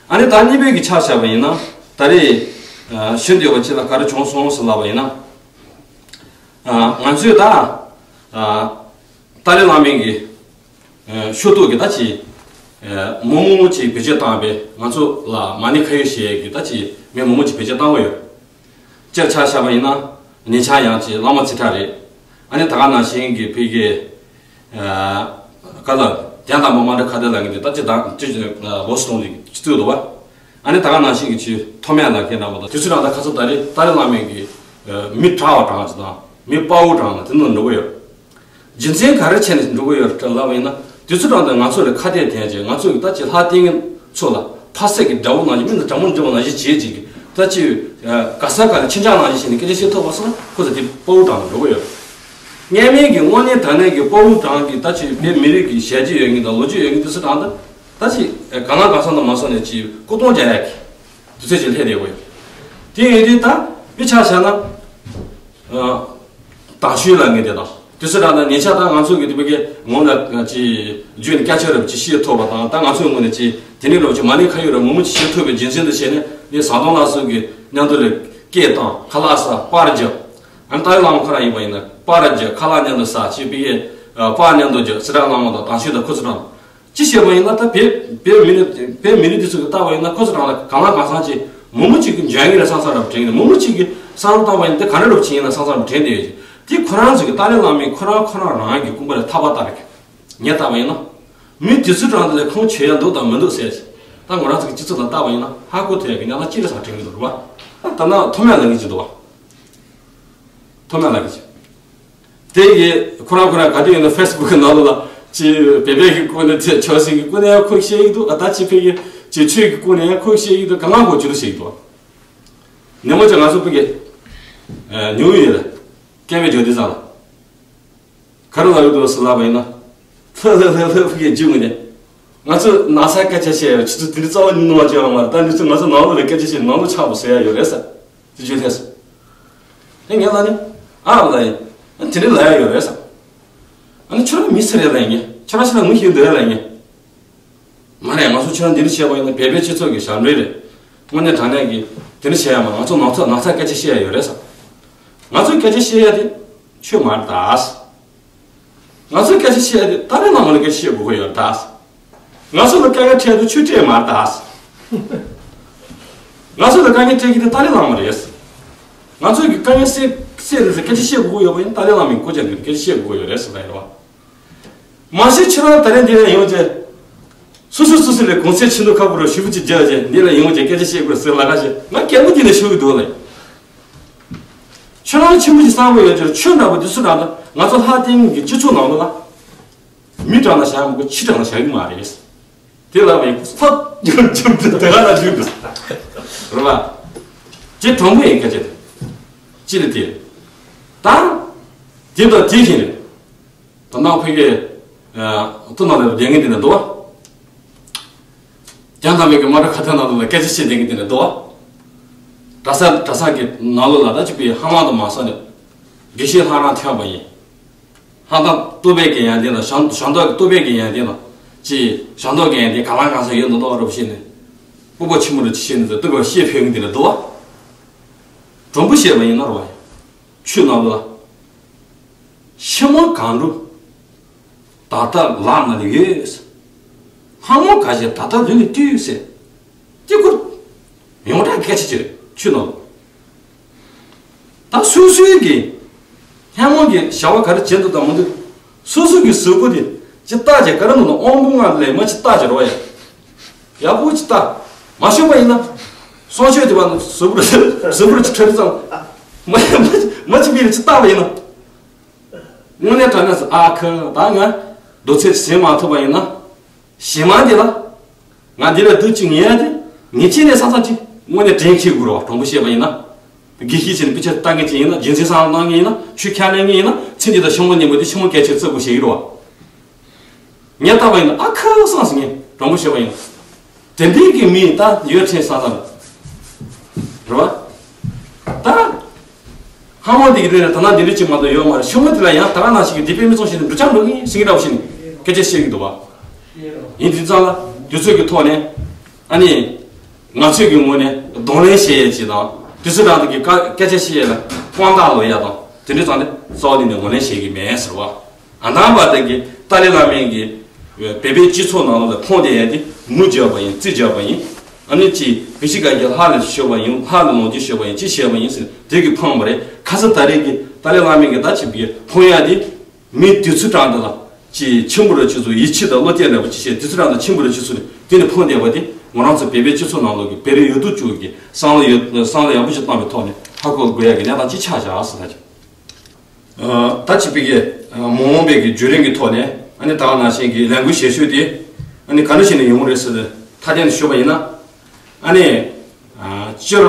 ཨ་ནི་ད་གཉིས་པའི་གི་ཆ་བཞག་པ་ཡིན་ན་ད་རེས་ཨ་ཞུ་འདོད་པ་ཅིག་ལ་ག་རེ་བྱུང་སོང་ཟེར་ལབ་པ་ཡིན་ན། ཨ་ང་ཚོས་ད་ཨ་ཏཱ་ལའི་བླ་མའི་གི་ཨ་ཤོག་ཐོག་གི་ད་ཅིག་ཨ་མང་མང་ཅིག་བེད་སྤྱོད་བཏང་བས་ང་ཚོ་ལ་མ་ཎི་ཁ་ཡོད་བཞེས་ཡས་ཀྱི་ད་ཅིག་མི་མང་མང་ཅིག་བེད་སྤྱོད་བཏང་བ་ཡོད། སྤྱིར་ཆ་བཞག་པ་ཡིན་ན་ཉེ་ཆར་ཡང་ཅིག་བླ་མ་རྩིས་ཁྲ་རེད། ཨ་ནི་ད་ག་ནང་བཞིན་གྱི་བོད་ཀྱི་ཨ་ག་ལ་དན་དང་པོ་མ་འདྲ་ཁ་བརྡ་ལ་ངེས་ཏེ་ད་ཅི་དང་ཅི་ཅི་ལོ་སོང་ལི་ཅི་ཚུད་འདུག་བ། ཨ་ནི་ད་ག་ནང་བཞིན་གྱི་ཅི་ཐོགས་མེད་ལ་མཁན་འདྲ་མོ་དང་དེ་ཚོ་རང་ད་ཁ་སང་ད་རེས་ཏཱ་ལའི་བླ་མའི་གི་ཨ་མི་དྲག་པ་དྲག་ཅིག་དང་མི་དཔའ་བོ་དྲག་ན་དེ་ནང་འགྲོ་གི་ཡོད། རྒྱུ་མཚན་ག་རེ་བྱས་ནས་འགྲོ་གི་ཡོད་རེད་ལབ་པ་ཡིན་ན་དུས་ཚོད་གྲངས་དང་ང་ཚོ་ལ་ཁ་གཏད་དེ་བྱས་ང་ཚོ་གི་ད་ཅི་ལྷ་བསྟེན་མཁན་ཚོ་ལ་ཕ་སད་ཀྱི་དགྲ་བོ་ནང་བཞིན་མི་ལ་དགྲ་མོ་འདྲ་བོ་ནང་བཞིན་བྱེད་ཅིག་གི་ད་ཅི་ག་ས་ག་ལ་ཁྱིམ་ཚང་ནང་བཞིན་བྱས་ནས་སྐད་ཆ་བཤད་ཐུབ་པ་སོང་ན་ཁོ་ཚོ་དེ་དཔའ་བོ་དྲག་ན་འགྲོ་གི་ཡོད། སྔོན་མའི་གི་དངོས་གནས་དྲང་གནས་ཀྱི་དཔའ་བོ་དྲག་གི་ད་ཅི་བོད་མི་རིགས་ཀྱི་ཞལ་རྒྱུས་ཡོད་མཁན་དང་ལོ་རྒྱུས་ཡོད་མཁན་དུས་ཚོད་གྲངས་དང་ད་ཅི་གང་ལ་གང་ས་དང་མ་སོང་ནས་ཅི་སྐུ་གཏོང་རྒྱག་ཡག་གི་དུས་ཚོད་ཅིག་སླེབས་བསྡད་ཡོད། དེ་ཡིན་དུས་ད་དཔེ་ཆ་བཞག་ན། དང་ཤོས་ལ་ངེས་དེ་དང་དེ་ཚོ་དང་ཉེ་ཆར་དང་ང་ཚོ་གི་དེ་བ་གི་ངོ་ལ་ཅི་བརྗོད་ནས་སྐད་ཆ་རབ་ཅི་ཤེས་ཐུབ་པ་དང་ད་ང་ཚོའི་ངོས་ནས་ཅི་དེ་ནས་རོབ་ཅི་མ་ཎི་ཁ་ཡོད་རབ་ངོ་མ་ཅི་ཤེས་ཐུབ་པའི་རྒྱུ་མཚན་དུ་བྱས་ནས་ངས་ཟམ་གདོང་ལགས་སོགས་ཀྱི་མཉམ་དུ་ལ་སྐད་བཏང་ཁ་ལག་ཟ་པར་རྒྱབ། ཨ་ནི་ཏཱ་ལའི་བླ་མ་ཁོ་རང་ཡིན་པ་ཡིན་ན་པར་རྒྱབ་ཁ་ལག་མཉམ་དུ་ཟ་ཅི་བི་གི་པར་མཉམ་དུ་རྒྱབ་སི་ཏྲ་བླ་མ་དང་དང་ཤོས་དང་ཁོ་ཚོ་དང་། ཅི་བྱས་པ་ཡིན་ན་ད་བོད་བོད་མི་རིགས་བོད་མི་རིགས་དེ་ཚོ་གི་ལྟ་བ་ཡིན་ན་ཁོ་ཚོ་རང་ལ་གང་ལ་གང་འཚམ་ཅིག་མང་པོ་ཅིག་གི་འཇོན་གི་རེད་བསམ་བསམ་རབ་དྲན་གི་མང་པོ་ཅིག་གི་བསམ་བློ་བཏང་བ་ཡིན་ན་དེ་ག་འདྲ་རབ་ཅིག་ཡིན་ན་བསམ་བསམ་རབ་དྲན་བསྡད་ཡོད་ཅིག་དེ་ཁོ་རང་ཚོ་གི་ཏཱ་ལའི་བླ་མས་ཁོ་རང་ཁོ་རང་རང་གི་སྐུ་པར་ལ་ཐག་པ་བཏགས་རེད། ངས་ལྟ་བ་ཡིན་ན་མི་དེ་ཚོ་རང་དེ་ལ་ཁུངས་བྱེད་ཡ་འདུག་དང་མི་འདུག་ཟེར་ཅིག་ད་ང་རང་ཚོ་གི་སྤྱི་ཚོགས་ལ་ལྟ་བ་ཡིན་ན་ཧ་གོ་ཐུབ་ཡ་གི་ཉམས་སྣང་ཅི་རེད་བསམ་དྲན་གི་འདུག་རེད་བ། ད་ལྟ་ན་ཐོག་མེད་ལ་ངེས་ཅིག་འདུག་བ། ཐོག་མེད་ལ་ངེས་ཅིག་དེ་ཡི་ཁོ་རང་ཁོ་རང་ག་དུས་ཡིན་ན་ཕེ་སི་བུག་གི་ནང་ལོགས་ལ་ཅི་བེ་བེ་གི་སྐོར་ནས་དེ་ཆོས་སྲིད་ཀྱི་སྐོར་ནས་ཡང་ཁོས་བཤད་ཡི་འདུག་ཨ་ད་ཅི་ཕེ་གི་ཅི་ཆོས་ཀྱི་སྐོར་ནས་ཡང་ཁོས་བཤད་ཡི་འདུག་གང་གང་གོ་ཅི་རུ་བཤད་ཡི་འདུག་ཉིན་མོ་ཅིག་ང་ཚོ་ཕེ་གི་ཉུང་ཡོད་ལ་སྐད་མེད་བརྗོད་དུས་ཙང་ལ་ག་རེ་ལབ་ཡོད་འདུག་ཟེར་ལབ་པ་ཡིན་ན་ལྷ་ལྷ་ལྷ་ལྷ་ཕེ་གི་རྒྱུ་ངོས་ནས་ང་ཚོ་ན་ཚ་སྐད་ཆ་བཤད་ཡོད་ཆུ་ཚོད་དེ་འདྲ་རྩ་བ་ཉིད་ནོར་བ་ཅིག་ཡོང་མ་རེད། ད་འདི་ཚོ་ང་ཚོ་ནང་ལོགས་ལ་སྐད་ཆ་བཤད་ནང་ལོགས་ཆགས་པ་ཟེར་ཡ་ཡོད་རེད་ཟེར། དེ་བརྗོད་ཐལ་སོང་། དེ་ངས་ལབ་ནི། ཨ་ལབ་ཡིན། དེ་འདྲ་ལབ་ཡ་ཡོད་རེད་ཟེར། ཨ་ནི་ཁྱོད་རང་མི་སུ་རེད་ལབ་ཡིན། ཁྱོད་རང་ཕྱི་ལ་ངུ་ཤེས་འདུག་ཡ་ལབ་ཡིན། མ་རེད། ང་ཚོ་ཁྱོད་རང་འདི་འདྲ་བྱས་པ་ཡིན་ན་བོད་པའི་སྤྱི་ཚོགས་ཀྱི་ཞབས་འདྲེན་རེད། དངོས་གནས་དྲང་གནས་ཀྱི་དེ་འདྲ་བྱས་ཡ་མ་ང་ཚོ་ནང་ཚ་ནང་ཚ་སྐད་ཆ་བཤད་ཡ་ཡོད་རེད་ཟེར། ང་ཚོའི་སྐད་ཆ་བཤད་ཡ་དེ་ཁྱོད་མ་རེད་ད་ཟེར། ང་ཚོས་སྐད་ཆ་བཤད་དེ་ཏཱ་ལའི་བླ་མ་ལ་སྐད་ཆ་བཤད་དགོས་ཀྱི་ཡོད་རེད་ད། ང་ཚོ་ལ་དཀའ་ངལ་འཕྲད་དུས་ཆོས་སྤྲད་མ་རེད་ད། ང་ཚོ་ལ་དཀའ་ངལ་འཕྲད་ཀྱི་དེ་ཏཱ་ལའི་བླ་མ་རེད། ང་ཚོ་གི་དཀའ་ངལ་སེལ་སེལ་རེད་ཟེར་སྐད་ཆ་བཤད་དགོས་ཀྱི་ཡོད་པ་ཡིན་ན་ཏཱ་ལའི་བླ་མའི་སྐུ་ཕྱྭ་འདི་སྐད་ཆ་བཤད་དགོས་ཀྱི་ཡོད་རེད་ཟེར་ལབ་ཡོད་པ། མ་གཞི་ཁྱེད་རང་ད་རེས་འདི་ལ་ཡོང་རྗེས། སོ་སོ་སོ་སོ་ལས་གོང་ཚད་ཆེ་མདོག་ཁ་པོ་རུ་ཞུ་བུ་ཅིག་རྒྱག་རྗེས་འདི་ལ་ཡོང་རྗེས་སྐད་ཆ་བཤད་དགོས་ཟེར་ལབ་ཁ་ཞིག་ང་རྒྱལ་པོ་འདི་ལ་ཞུ་གི་འདུག་ལ། ཁྱོད་རང་ཆེན་པོ་ཞིག་བསམ་བློ་ཡོད་ཀྱང་ཁྱོད་འདྲ་པོ་འདི་ཚོ་འདྲ་ད་ང་ཚོ་ལྷ་བསྟེན་གྱི་སྤྱི་ཚོགས་ནང་ལ་ལ། མི་དྲང་ན་བཞག་མི་དགོས་ཁྱི་དྲང་ན་བཞག་གི་མ་རེད། དེ་ལ་བའི་ཚབ་རྒྱུར་རྒྱུར་དེ་དེ་ག་ལ་རྒྱུར་དུ་རེད་བ། ཅེས་གྲོང་པོ་ཡིན་སྐད་ཆ་དེ་ཅི་ལ་དེ་ད་དེ་དང་དེ་བཞིན་རེད། ད་ནང་ཕ་གི་ཨ་ཏུ་ནང་ལ་བསྡད་མཁན་དེ་འདྲ་འདུག་བ། རྒྱ་ནག་པའི་གི་མ་འགྲོ་ཁ་ཐག་ནང་ལ་སྐད་ཆ་བཤད་བསྡད་མཁན་དེ་འདྲ་འདུག་བ། གྲྭ་ས་གྲྭ་ས་གི་ནང་ལོགས་ལ་ད་ཅིག་པའི་ཧ་ལམ་དུ་མ་སོང་ནས་དགེ་བཤེས་ལྷ་རམས་ཐོན་པ་ཡིན། ལྷ་དང་སྟོད་པའི་གི་ཡོན་ཏན་དང་ཞང་ཞང་བདག་གི་སྟོད་པའི་གི་ཡོན་ཏན་དང་ཅི་ཞང་བདག་གི་ཡོན་ཏན་ག་ལ་གང་ས་ཡོད་མདོག་མདོག་རབ་བཤད་ནས། སྤོབས་པ་ཆེན་པོ་རུ་བཤད་ནས་ཏུ་ག་བཤད་ཕེབས་གི་འདི་ལ་འདུག་བ། དྲང་པོ་བཤད་པ་ཡིན་ན་ར་བ་ཡ། ཆོས་ནང་ལ། ཕྱི་མ་གང་འགྲོ། ད་ལྟ་ལག་ན་ལ་ཡོད། སྔ་མོ་ག་ཞིག་ད་ལྟ་ལུས་ལ་བཏུས་ཟེར། དེ་ཁུར། ཡོངས་གྲགས་སྐད་ཆ་ཅིག་རེད་ཆོས་ནང་ལ། ད་སོ་སོའི་གི་སྔ་མོ་གི་བྱ་བ་ག་རེ་བྱེད་འདུག་དང་མི་འདུག་སོ་སོ་གི་གཟུགས་པོ་དེ་ཅི་ལྟ་ཅེས་ག་རེ་འདུག་ན་དབང་པོ་ལྔ་ལས་མ་ཅི་ལྟ་ཅེས་རོ་ཡ། ཡག་པོ་ཅི་ལྟ། མ་ཤོད་པ་ཡིན་ན། སང་ཤོད་དེ་བ་ན་གཟུགས་པོ་གཟུགས་པོ་ཅི་ཁྲ་རི་ཙམ། མ་མ་མ་ཅི་མི་ལ་ཅི་ལྟ་བ་ཡིན་ན། དངོས་གནས་དྲང་གནས་སུ་ཨ་ཁུ་ད་ང་རྡོ་ཚེ་ཟིན་མ་ཐུབ་པ་ཡིན་ན། ཞེ་མ་འདི་ལ། ང་འདི་ལ་སྡུག་ཅིག་ངེས་ཏེ། ངེས་ཅི་ནས་ས་ས་ཅིག་དངོས་གནས་དྲན་ཁྱེད་དགོས་རོགས་དྲང་པོ་བཤད་པ་ཡིན་ན། དགེ་བཤེས་ཅིག་ནས་དཔེ་ཆ་ལྟ་མཁན་ཅིག་ཡིན་ན་རྒྱུ་མཚན་བསམ་བློ་བཏང་མཁན་ཡིན་ན་ཆོས་ཁས་ལེན་མཁན་ཡིན་ན་ཚེ་འདི་དང་ཕྱི་མ་གཉིས་པོ་དེ་ཕྱི་མ་སྐད་ཆ་བརྩི་དགོས་ཞེས་ཡིན་རོགས། ངས་བལྟས་པ་ཡིན་ན་ཨ་ཁུ་བསམ་སོང་ངས་དྲང་པོ་བཤད་པ་ཡིན་ན། དེ་འདྲའི་གི་མི་ད་ཡོད་ཆེན་ས་ས་རེད་བ། ད། ཧ་མ་འདི་གི་རེད་ད་ན་འདི་འདྲ་ཅིག་མ་གཏོགས་ཡོད་མ་རེད་ཤོག་ངོ་དེ་ལ་ཡང་ད་ག་ནང་བཞིན་གི་འདི་དཔེ་མི་ཚོང་ཞིག་ནི་འབྲུ་ཆང་འགྲོ་གི་ཡིན་ཟིན་གི་འདྲ་བ་ཞིག་ནི་སྐད་ཆ་བཤད་གི་འདུག་བ། ཡིན་དུས་ཙང་ལ་དུས་ཚོད་ཀྱི་ཐོག་ནས་ཨ་ནི་ང་ཚོས་ཀྱི་ངོས་ནས་གདོང་ལེན་བྱེད་ཡས་ཅིག་དང་དུས་ཚོད་རང་དུ་གི་སྐད་སྐད་ཆ་བཤད་ཡས་ལ་དཔང་རྟགས་ལོ་ཡ་དང་དེ་འདྲ་ཙང་ནས་རྩ་བ་ནས་ངོས་ལེན་བྱེད་གི་མེད་ཟེར་བ། ཨ་ནང་པ་དེ་གི་ཏཱ་ལའི་བླ་མའི་གི་བོད་པའི་སྤྱི་ཚོགས་ནང་ལོགས་ལ་ཕོངས་བསྡད་ཡ་དེ་ངུ་བརྒྱབ་པ་ཡིན་རྩིས་བརྒྱབ་པ་ཡིན། ཨ་ནི་ཅི་བི་ཤི་ག་གི་ལྷ་ལ་ཤོད་པ་ཡིན་ལྷ་ལ་ལོངས་སྤྱོད་ཤོད་པ་ཡིན་ཅི་བཤད་པ་ཡིན་ཟེར་དེ་གི་ཕོངས་པ་རེད་ཁ་ས་ད་རེས་གི་ཏཱ་ལའི་བླ་མའི་གི་ད་ཅི་བི་ཕོངས་ཡ་དེ་མི་དུས་ཚོད་གྲངས་འདི་ལ་ཅི་ཆེན་པོ་ར་ཆུ་ཚོད་ཡིད་ཆེས་དང་བློ་སྐྱེད་འདྲ་པོ་ཅི་བཤད་དུས་ཚོད་གྲངས་འདི་ཆེན་པོ་ར་ཆུ་ཚོད་དེ་ནི་ཕོངས་བསྡད་པ་དེ་ང་རང་ཚོ་བོད་པའི་སྤྱི་ཚོགས་ནང་ལོགས་གི་བོད་རིགས་ཡོད་དོ་ཅོག་གི་བསམ་བློ་ཡོད་བསམ་བློ་ཡག་པོ་ཞིག་བཏང་བའི་ཐོག་ནས་ཧ་གོ་དགོས་ཡ་གི་གནས་སྟངས་ཅི་ཆགས་བཞག་ཟེར་ད་ཅི། ད་ཅི་པའི་གི་མ་འོངས་པའི་གི་བརྒྱུད་རིམ་གྱི་ཐོག་ནས་ཨ་ནི་ད་ག་ནང་བཞིན་གྱི་ལས་འགུལ་བྱེད་ཤུགས་དེ་ཨ་ནི་ག་འདྲ་བྱས་ནས་ཡོང་གི་རེད་ཟེར་ཏེ་མཐའ་དོན་དུ་ཞུས་པ་ཡིན་ན་ཨ་ནི་སྤྱིར་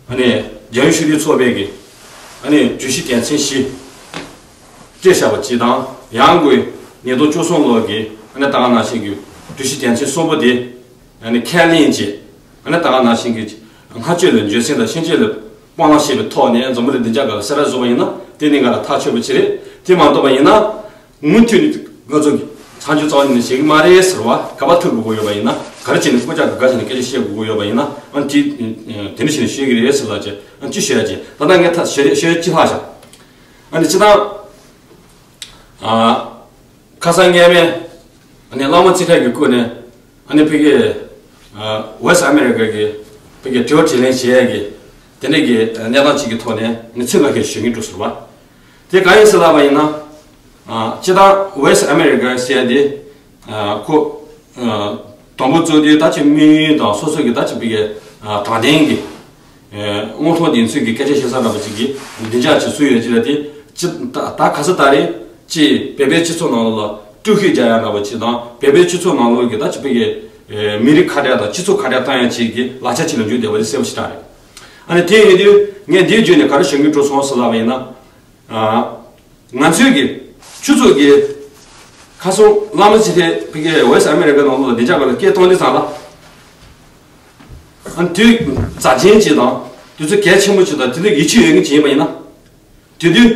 ཨ་ནི་རྒྱལ་ཡོངས་སྤྱི་འཐུས་ཚོགས་པའི་གི་ཨ་ནི་གྲོས་གཞི་དོན་ཚན་བཞི་སྤྲད་བཞག་པ་གཅིག་དང་ཡང་སྒོས་ཉིས་སྟོང་བཅུ་གསུམ་ལོ་གི་ཨ་ནི་ད་ག་ནང་བཞིན་གྱི་གྲོས་གཞི་དོན་ཚན་གསུམ་པོ་དེ། ཨ་ནི་ཁས་ལེན་བྱས། ཨ་ནི་ད་ག་ནང་བཞིན་གྱི་སྔ་ཕྱི་ལ་འགྱོད་སེམས་དང་ཕྱིན་ཆད་ལ་སྤང་བླང་བྱེད་པའི་ཐོག་ནས་འཛམ་བུ་གླིང་བདེ་འཇགས་སྒང་ལ་གསལ་བསྒྲགས་བཟོ་བ་ཡིན་ན་དེ་གནད་འགག་ལ་ཐག་ཆོད་པ་ཅིག་རེད། དེ་མ་གཏོགས་པ་ཡིན་ན་མུ་མཐུད་ནས་ང་ཚོ་གི་ཚང་ཆུ་རྩ་བ་ཉིད་ནས་བྱེད་ཀྱི་མ་རེད་ཟེར་བ་ག་པར་ཐུག་དགོས་ཀྱི་ཡོད་པ་ཡིན་ན་ག་རེ་བྱས་ནས་སྐུ་ཅག་གི་དགའ་བྱས་ནས་སྐད་ཆ་བཤད་དགོས་ཀྱི་ཡོད་པ་ཡིན་ན་ཨ་ནི་དེ་དེ་འདྲ་བྱས་ནས་ཤོད་ཀྱི་རེད་ཟེར་ལ་བྱས་ཨ་ནི་ཅི་ཤོད་ཡ་བྱས་ད་ལྟ་ངས་ཐ་ཤོད་ཤོད་ཅི་ལྷག་བཞག་ཨ་ནི་སྤྱི་བཏང་ཨ། ཁ་སང་སྔས་མའི་ཨ་ནི་གླང་མ་ཚེ་ཁྲིད་ཀྱི་སྐུ་ནས་ཨ་ནི་ཕ་གི་ཝེ་སི་ཨ་མེ་རི་ཀ་གི་ཕ་གི་དྲི་བ་དྲིས་ལན་བྱེད་ཡས་ཀྱི་དེ་འདྲས་ཀྱི་གནས་སྟངས་གཅིག་གི་ཐོག་ནས་ཨ་ནི་ཚིག་ལ་ཁད་ཞུ་གིན་འགྲོ་ཟེར་བ། དེ་གང་ཡིན་ཟེར་ལབ་པ་ཡིན་ན། སྤྱི་བཏང་ཝེ་སི་ཨ་མེ་རི་ཀ་ཟེར་ཡས་དེ་ཁོ། དང་པོ་གཙོ་དོན་ད་ཅི་དམིགས་ཡུལ་དང་སོ་སོ་གི་ད་ཅི་ཕ་གི་དྲང་བདེན་གྱི། དངོས་མཐོང་བདེན་འཚོལ་གྱི་སྐད་ཆ་བཤད་ས་འདྲ་པོ་ཅིག་གིས་བདེ་འཇགས་ཅིག་སུ་ཡོད་ཅིག་ལ་དེ་ཅི་ད་ད་ག་ས་ད་རེད་ཅི་བོད་པའི་སྤྱི་ཚོགས་ནང་ལོགས་ལ་དཀྲུག་ཤིང་རྒྱག་ཡ་འདྲ་པོ་ཅིག་དང་བོད་པའི་སྤྱི་ཚོགས་ནང་ལོགས་ཀྱི་ད་ཅི་བོད་ཀྱི་མི་རིགས་ཁ་བྲལ་དང་སྤྱི་ཚོགས་ཁ་བྲལ་བཏང་ཡ་ཅིག་གི་ལག་ཆ་ཅིག་ལ་འགྱུར་བསྡད་པ་དེ་གསལ་པོ་ཞིག་རེད། ཨ་ནི་དེ་ཡིན་དུས་ངས་འདིའི་བརྒྱུད་ནས་ག་རེ་ཞུ་གི་འགྲོ་སོང་ཟེར་ལབ་པ་ཡིན་ན། ང་ཚོས་ཀྱི་ཁྱུ་ཚོགས་ཀྱི་ཁ་སང་གླང་མ་ཚེ་ཁྲིད་ཕ་གི་ཝེ་སི་ཨ་མེ་རི་ཀ་ནང་ལོགས་ལ་བདེ་འཇགས་སྒང་ལ་སྐད་གཏོང་དུས་ཙང་ལ། ཨ་ནི་དུས་རྩ་ཆེན་ཅིག་དང་དུས་ཚོད་གལ་ཆེན་པོ་ཅིག་དང་དེ་འདྲ་ཡིད་ཆེས་ཡོད་མཁན་ཅིག་ཡིན་པ་ཡིན་ན། དེ་དུས་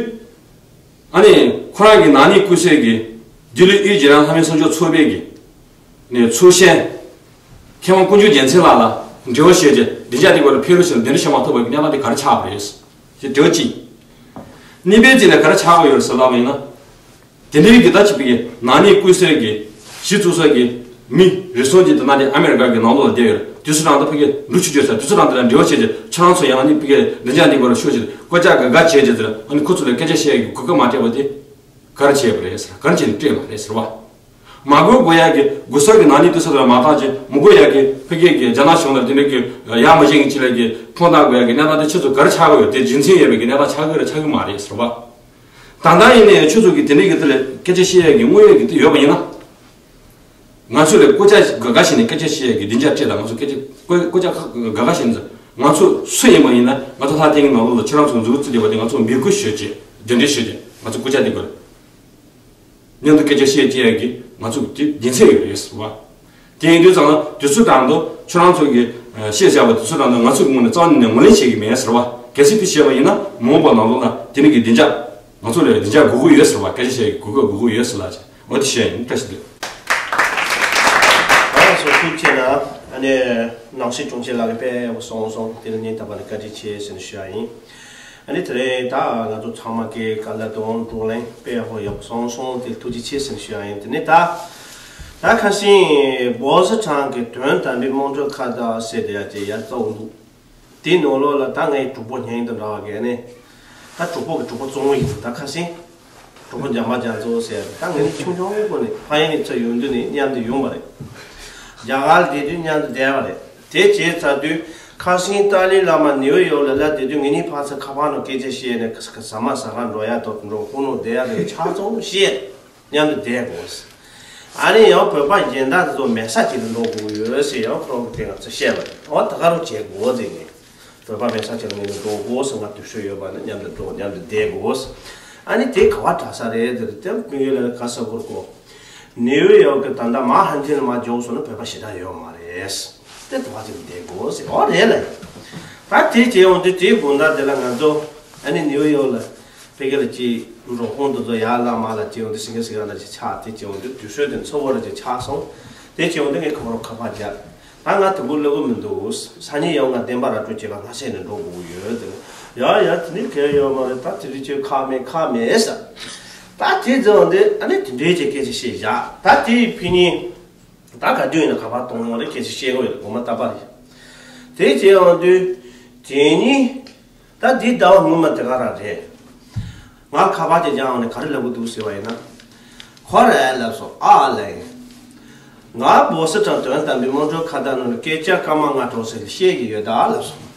ཨ་ནི་ཁོ་རང་གི་ནང་ནས་བཀུར་སའི་གི་ལྡི་ལི་དབུས་རྒྱལ་ཡོངས་ལྷ་མོའི་གསུང་ཆོས་ཚོགས་པའི་གི་ནས་ཚོགས་གཞོན་མཁས་དབང་དཀོན་མཆོག་རྒྱལ་མཚན་ལགས་ལ་འབྲེལ་བ་བྱས་རྗེས་བདེ་འཇགས་དེ་སྐོར་ལ་ཕེབས་རོགས་ཞེས་གདན་འདྲེན་བྱེད་མ་ཐུབ་པ་གི་གནས་སྟངས་དེ་ག་རེ་ཆགས་པ་རེད། ཅེས་འབྲེལ་བ་གཅིག་གཉིས་པའི་རྗེས་ནས་ག་རེ་ཆགས་པ་ཡོད་རེད་ཟེར་ལབ་པ་ཡིན་ན། དེ་འདྲའི་གི་ད་ཅི་ཕ་གི་ནང་ནས་བཀུར་སའི་གི་གཞི་བཙུགས་ས་གི་མི་རེ་ཟུང་གིས་དེ་ནང་ནས་ཨ་མེ་རི་ཀ་གི་ནང་ལོགས་ལ་བསྡད་ཡོད་རེད། དུས་ཚོད་རང་ད་ཕ་གི་འགྲུལ་བཞུད་བྱེད་ས་དུས་ཚོད་རང་དེ་ལ་འབྲེལ་བ་བྱས་རྗེས་ཁྱེད་རང་ཚོ་ཡང་ཨ་ནི་ཕ་གི་བདེ་འཇགས་དེ་སྐོར་ལ་ཤོད་ཅིག་སྐུ་ཅག་གི་དགའ་བྱས་རྗེས་དེར་ཨ་ནི་ཁོ་ཚོ་ལ་སྐད་ཆ་བཤད་ཡ་གི་གོ་སྐབས་མ་སྤྲད་པ་དེ་ག་རེ་བྱས་པ་རེད་ཟེར་ག་རེ་བྱས་ནས་སྤྲད་པ་རེད་ཟེར་བ། མ་དགོས་དགོས་ཡ་གི་དགོས་ས་གི་ནང་ནས་དུས་ཚོད་ལ་མ་བཏང་ཅིག་མི་དགོས་ཡ་གི་ཕ་གི་གི་རྒྱ་ནག་གཞུང་ལ་དེ་འདྲ་གི་ཡ་མ་བྱེད་གི་ཅི་ལ་གི་ཕོག་བཏང་དགོས་ཡ་གི་གནས་སྟངས་དེ་ཁྱེད་ཚོ་ག་རེ་ཆགས་ཀྱི་ཡོད་དེ་རྒྱུ་མཚན་ཡོད་པའི་གི་གནས་སྟངས་ཆགས་ཀྱི་རེད་ཆགས་ཀྱི་མ་རེད་ཟེར་བ། ད་ལྟ་ཡིན་ནའི་ཁྱོད་ཚོ་གིས་དེ་འདྲའི་གི་དེ་ལ་སྐད་ཆ་བཤད་ཡས་ཀྱི་དངོས་ཡོད་ཀྱི་དེ་ཡོད་པ་ཡིན་ན། ང་ཚོ་ལ་སྐུ་ཅག་ག་ག་ཞིག་ནས་སྐད་ཆ་བཤད་ཡས་ཀྱི་བདེ་འཇགས་སྤྲད་ལ་ང་ཚོ་སྐད་ཆ་སྐུ་སྐུ་ཅག་ག་ག་ཞིག་ནས་ང་ཚོ་སུ་ཡིན་པ་ཡིན་ན་ང་ཚོ་ལྷ་ལྡན་གྱི་ནང་ལོགས་ལ་ཁྱེད་རང་ཚོ་འཛུགས་རྩིས་བསྡད་པ་དེ་ང་ཚོ་མི་དགོས་ཤོད་ཅེས་གདན་འདྲེན་ཞུ་ཅེས་ང་ཚོ་སྐུ་ཅག་དེ་དགོས། མཉམ་དུ་སྐད་ཆ་བཤད་ཅེས་ཀྱི་ང་ཚོ་གི་རྒྱུ་མཚན་ཡོད་རེད་ཟེར་བ། དེ་ཡིན་དུས་ཙང་དུས་ཚོད་དང་དུ་ཁྱོད་རང་ཚོ་གི་བཤད་བྱ་བ་དུས་ཚོད་དང་དུ་ང་ཚོ་གི་ངོས་ནས་རྩ་བ་ནས་ངོས་ལེན་བྱེད་ཀྱི་མེད་ཟེར་བ། གལ་སྲིད་དེ་བཤད་པ་ཡིན་ན་མ་འོངས་པ་ནང་ལོགས་ལ་དེ་ནི་གི་བདེ་འཇགས་ང་ཚོ་ལ་བདེ་འཇགས་དགོས་ཀྱི་ཡོད་ཟེར་བ། སྐད་ཆ་བཤད་ཀྱི་དགོས་མཁོ་དགོས་ཀྱི་ཡོད་ཟེར་ལ་བྱས། འོ་དེ་བཤད་ཡིན། བཀྲ་ཤིས་བདེ་ལེགས། ཨ་སོ་ཐུགས་རྗེ་ཆེ་ལ། ཨ་ནི་ནང་སྲིད་དྲུང་ཆེ་ལགས་ཀྱི་དཔེ་ཡག་པོ་གསུངས་སོང་། དེ་ལ་སྙིང་ཐག་པ་ནས་བཀའ་དྲིན་ཆེ་ཟེར་ནས་ཞུ་ཡ་ཡིན། ཨ་ནི་དེ་རིང་ད་ང་ཚོ་ཚང་མ་གི་བཀའ་སློབ་དང་བགྲོ་གླེང་དཔེ་ཡག་པོ་ཡག་པོ་གསུངས་སོང་། དེ་ཐུགས་རྗེ་ཆེ་ཟེར་ནས་ཞུ་ཡ་ཡིན། དེ་ནས་ད་ད་ཁ་སང་བོ་སི་ཁྲང་གི་དོན་དམ་པའི་དམངས་ཁྲོད་ཁ་བརྡ་ཟེར་དེ་ཡ་དེ་ཡར་བཙུགས་འདུག་དེའི་ནང་ལོགས་ལ་ད་ངའི་གྲོགས་པོ་སྙན་དུ་འདྲ་བ་གས་ནས། ད་གྲོགས་པོ་གི་གྲོགས་པོ་གཙོ་བོ་ཡིན། ད་ཁ་སང་གྲོགས་པོ་འཇམ་པ་རྒྱ་མཚོ་ཟེར། ད་ངས་ནི་ཆུང་ཆུང་སྒོ་ནས་ཕ་ཡུལ་ནས་ཚུར་ཡོང་དུས་ནས་མཉམ་དུ་ཡོང་བ་རེད། རྒྱ་གར་ལ་བསྡད་དུས་མཉམ་དུ་བསྡད་པ་རེད། དེ་བྱས་ཚར་དུས་ཁ་སང་ཏཱ་ལའི་བླ་མ་ནེའུ་ཡོག་ལ་ལ་བསྡད་དུས་ངེད་གཉིས་ཕར་ཚུར་ཁ་པར་ནང་སྐད་ཆ་བཤད་ནས་ཟ་མ་ཟ་གར་འགྲོ་ཡ་དང་འགྲོ་ཁོང་ནང་བསྡད་ཡ་དེ་ཆ་ཚང་བཤད། མཉམ་དུ་བསྡད་དགོས། ཨ་ནི་ཡང་བོད་པ་གཞན་དག་ཚོ་མེད་ས་ཅིག་ཏུ་འགྲོ་དགོས་ཡོད་ཟེར་ཡང་ཁོ་རང་གི་སྟེང་ང་ཚོ་བཤད་པ་རེད། འོ་ད་ག་རང་བྱེད་དགོས་ཟེར་ནས། བོད་པ་མེད་ས་ཅིག་ལ་ངས་ནི་འགྲོ་དགོས་ཟེར། ང་དུས་ཚོད་ཡོད་པ་ན་མཉམ་དུ་འགྲོ། མཉམ་དུ་བསྡད་དགོས། ཨ་ནི་དེ་ག་བ་དྲག་ས་རེད། དེ་རེད། དེ་མི་ཡུལ་ལ་ག་ས་གོར་གོ་ནེའུ་ཡོག་གི་ད་ལྟ་མ་ཧན་ཐིན་ལ་མ་འཇོག་སོང་ན་བོད་པ་ཞེ་དྲག་ཡོད་མ་རེད། དེ་དུ་བ་ཅིག་བསྡད་དགོས་ཟེར། འོ་རེད་ལ། ད་དེ་བྱས་ཡོང་དུས་དེའི་དགོང་དག་དེ་ལ་ང་ཚོ་ཨ་ནི་ནེའུ་ཡོག་ལ། དཔེ་ག་ལ་ཅིག་འགྲོ་ཁོང་དུ་ཚོ་ཡར་ལ་མར་ལ་ཅིག་ཡོང་དུས་སེང་གེ་སེང་གེ་ལ་ཅིག་ཆགས། དེ་ཅིག་ཡོང་དུས་དུས་ཚོད་དེ་འཚོ་བོ་ལ་ཅིག་ཆགས་སོང་། དེ་ཅིག་ཡོང་དུས་ངས་ཁོ་རང་ཁ་པར་བརྒྱབ། ད་ང་དུ་བུ་ལོ་གི་མི་འདུག་སང་ཉིན་ཡང་ང་བདེན་པ་ར་སྤྲོད་བྱེད་ལ་ང་སེང་ནས་འགྲོ་དགོས་ཡོད་དེ། ཡ་ཡ་དེ་ནི་གལ་ཡོད་མ་རེད། ད་དེ་རིང་ཁྱོད་ཁག་མེད་ཁག་མེད་ཟེར། ད་དེ་ཚོ་འདི་ཨ་ནི་དེ་འདྲའི་ཅིག་སྐད་ཆ་བཤད་བཞག་ད་དེ་ཕི་ཉིན་ད་ག་དུས་ཡིན་ན་ཁ་པར་གཏོང་ཡོང་རེད། སྐད་ཆ་བཤད་དགོས་ཡོད། དགོང་མོ་རྟག་པར་རེད། དེ་བྱས་ཡོང་དུས་དེ་ཉིན། ད་འདི་ཟླ་བ་སྔོན་མ་དེ་ག་རང་རེད། ང་ཁ་པར་དེ་རྒྱག་ཡོང་ནས་ག་རེ་ལབ་གི་འདུག་ཟེར་བ་ཡིན་ན། ཁོ་རེ་ལབ་སོང་། ཨ་ལས། ང་བོ་སི་ཁྲང་དོན་དམ་པའི་དམངས་ཁྲོད་ཁ་བརྡ་ནང་ནས་སྐད་ཆ་སྐར་མ་ལྔ་དྲུག་ཟེར་བཤད་ཀྱི་ཡོད་ད་ལབ་སོང་།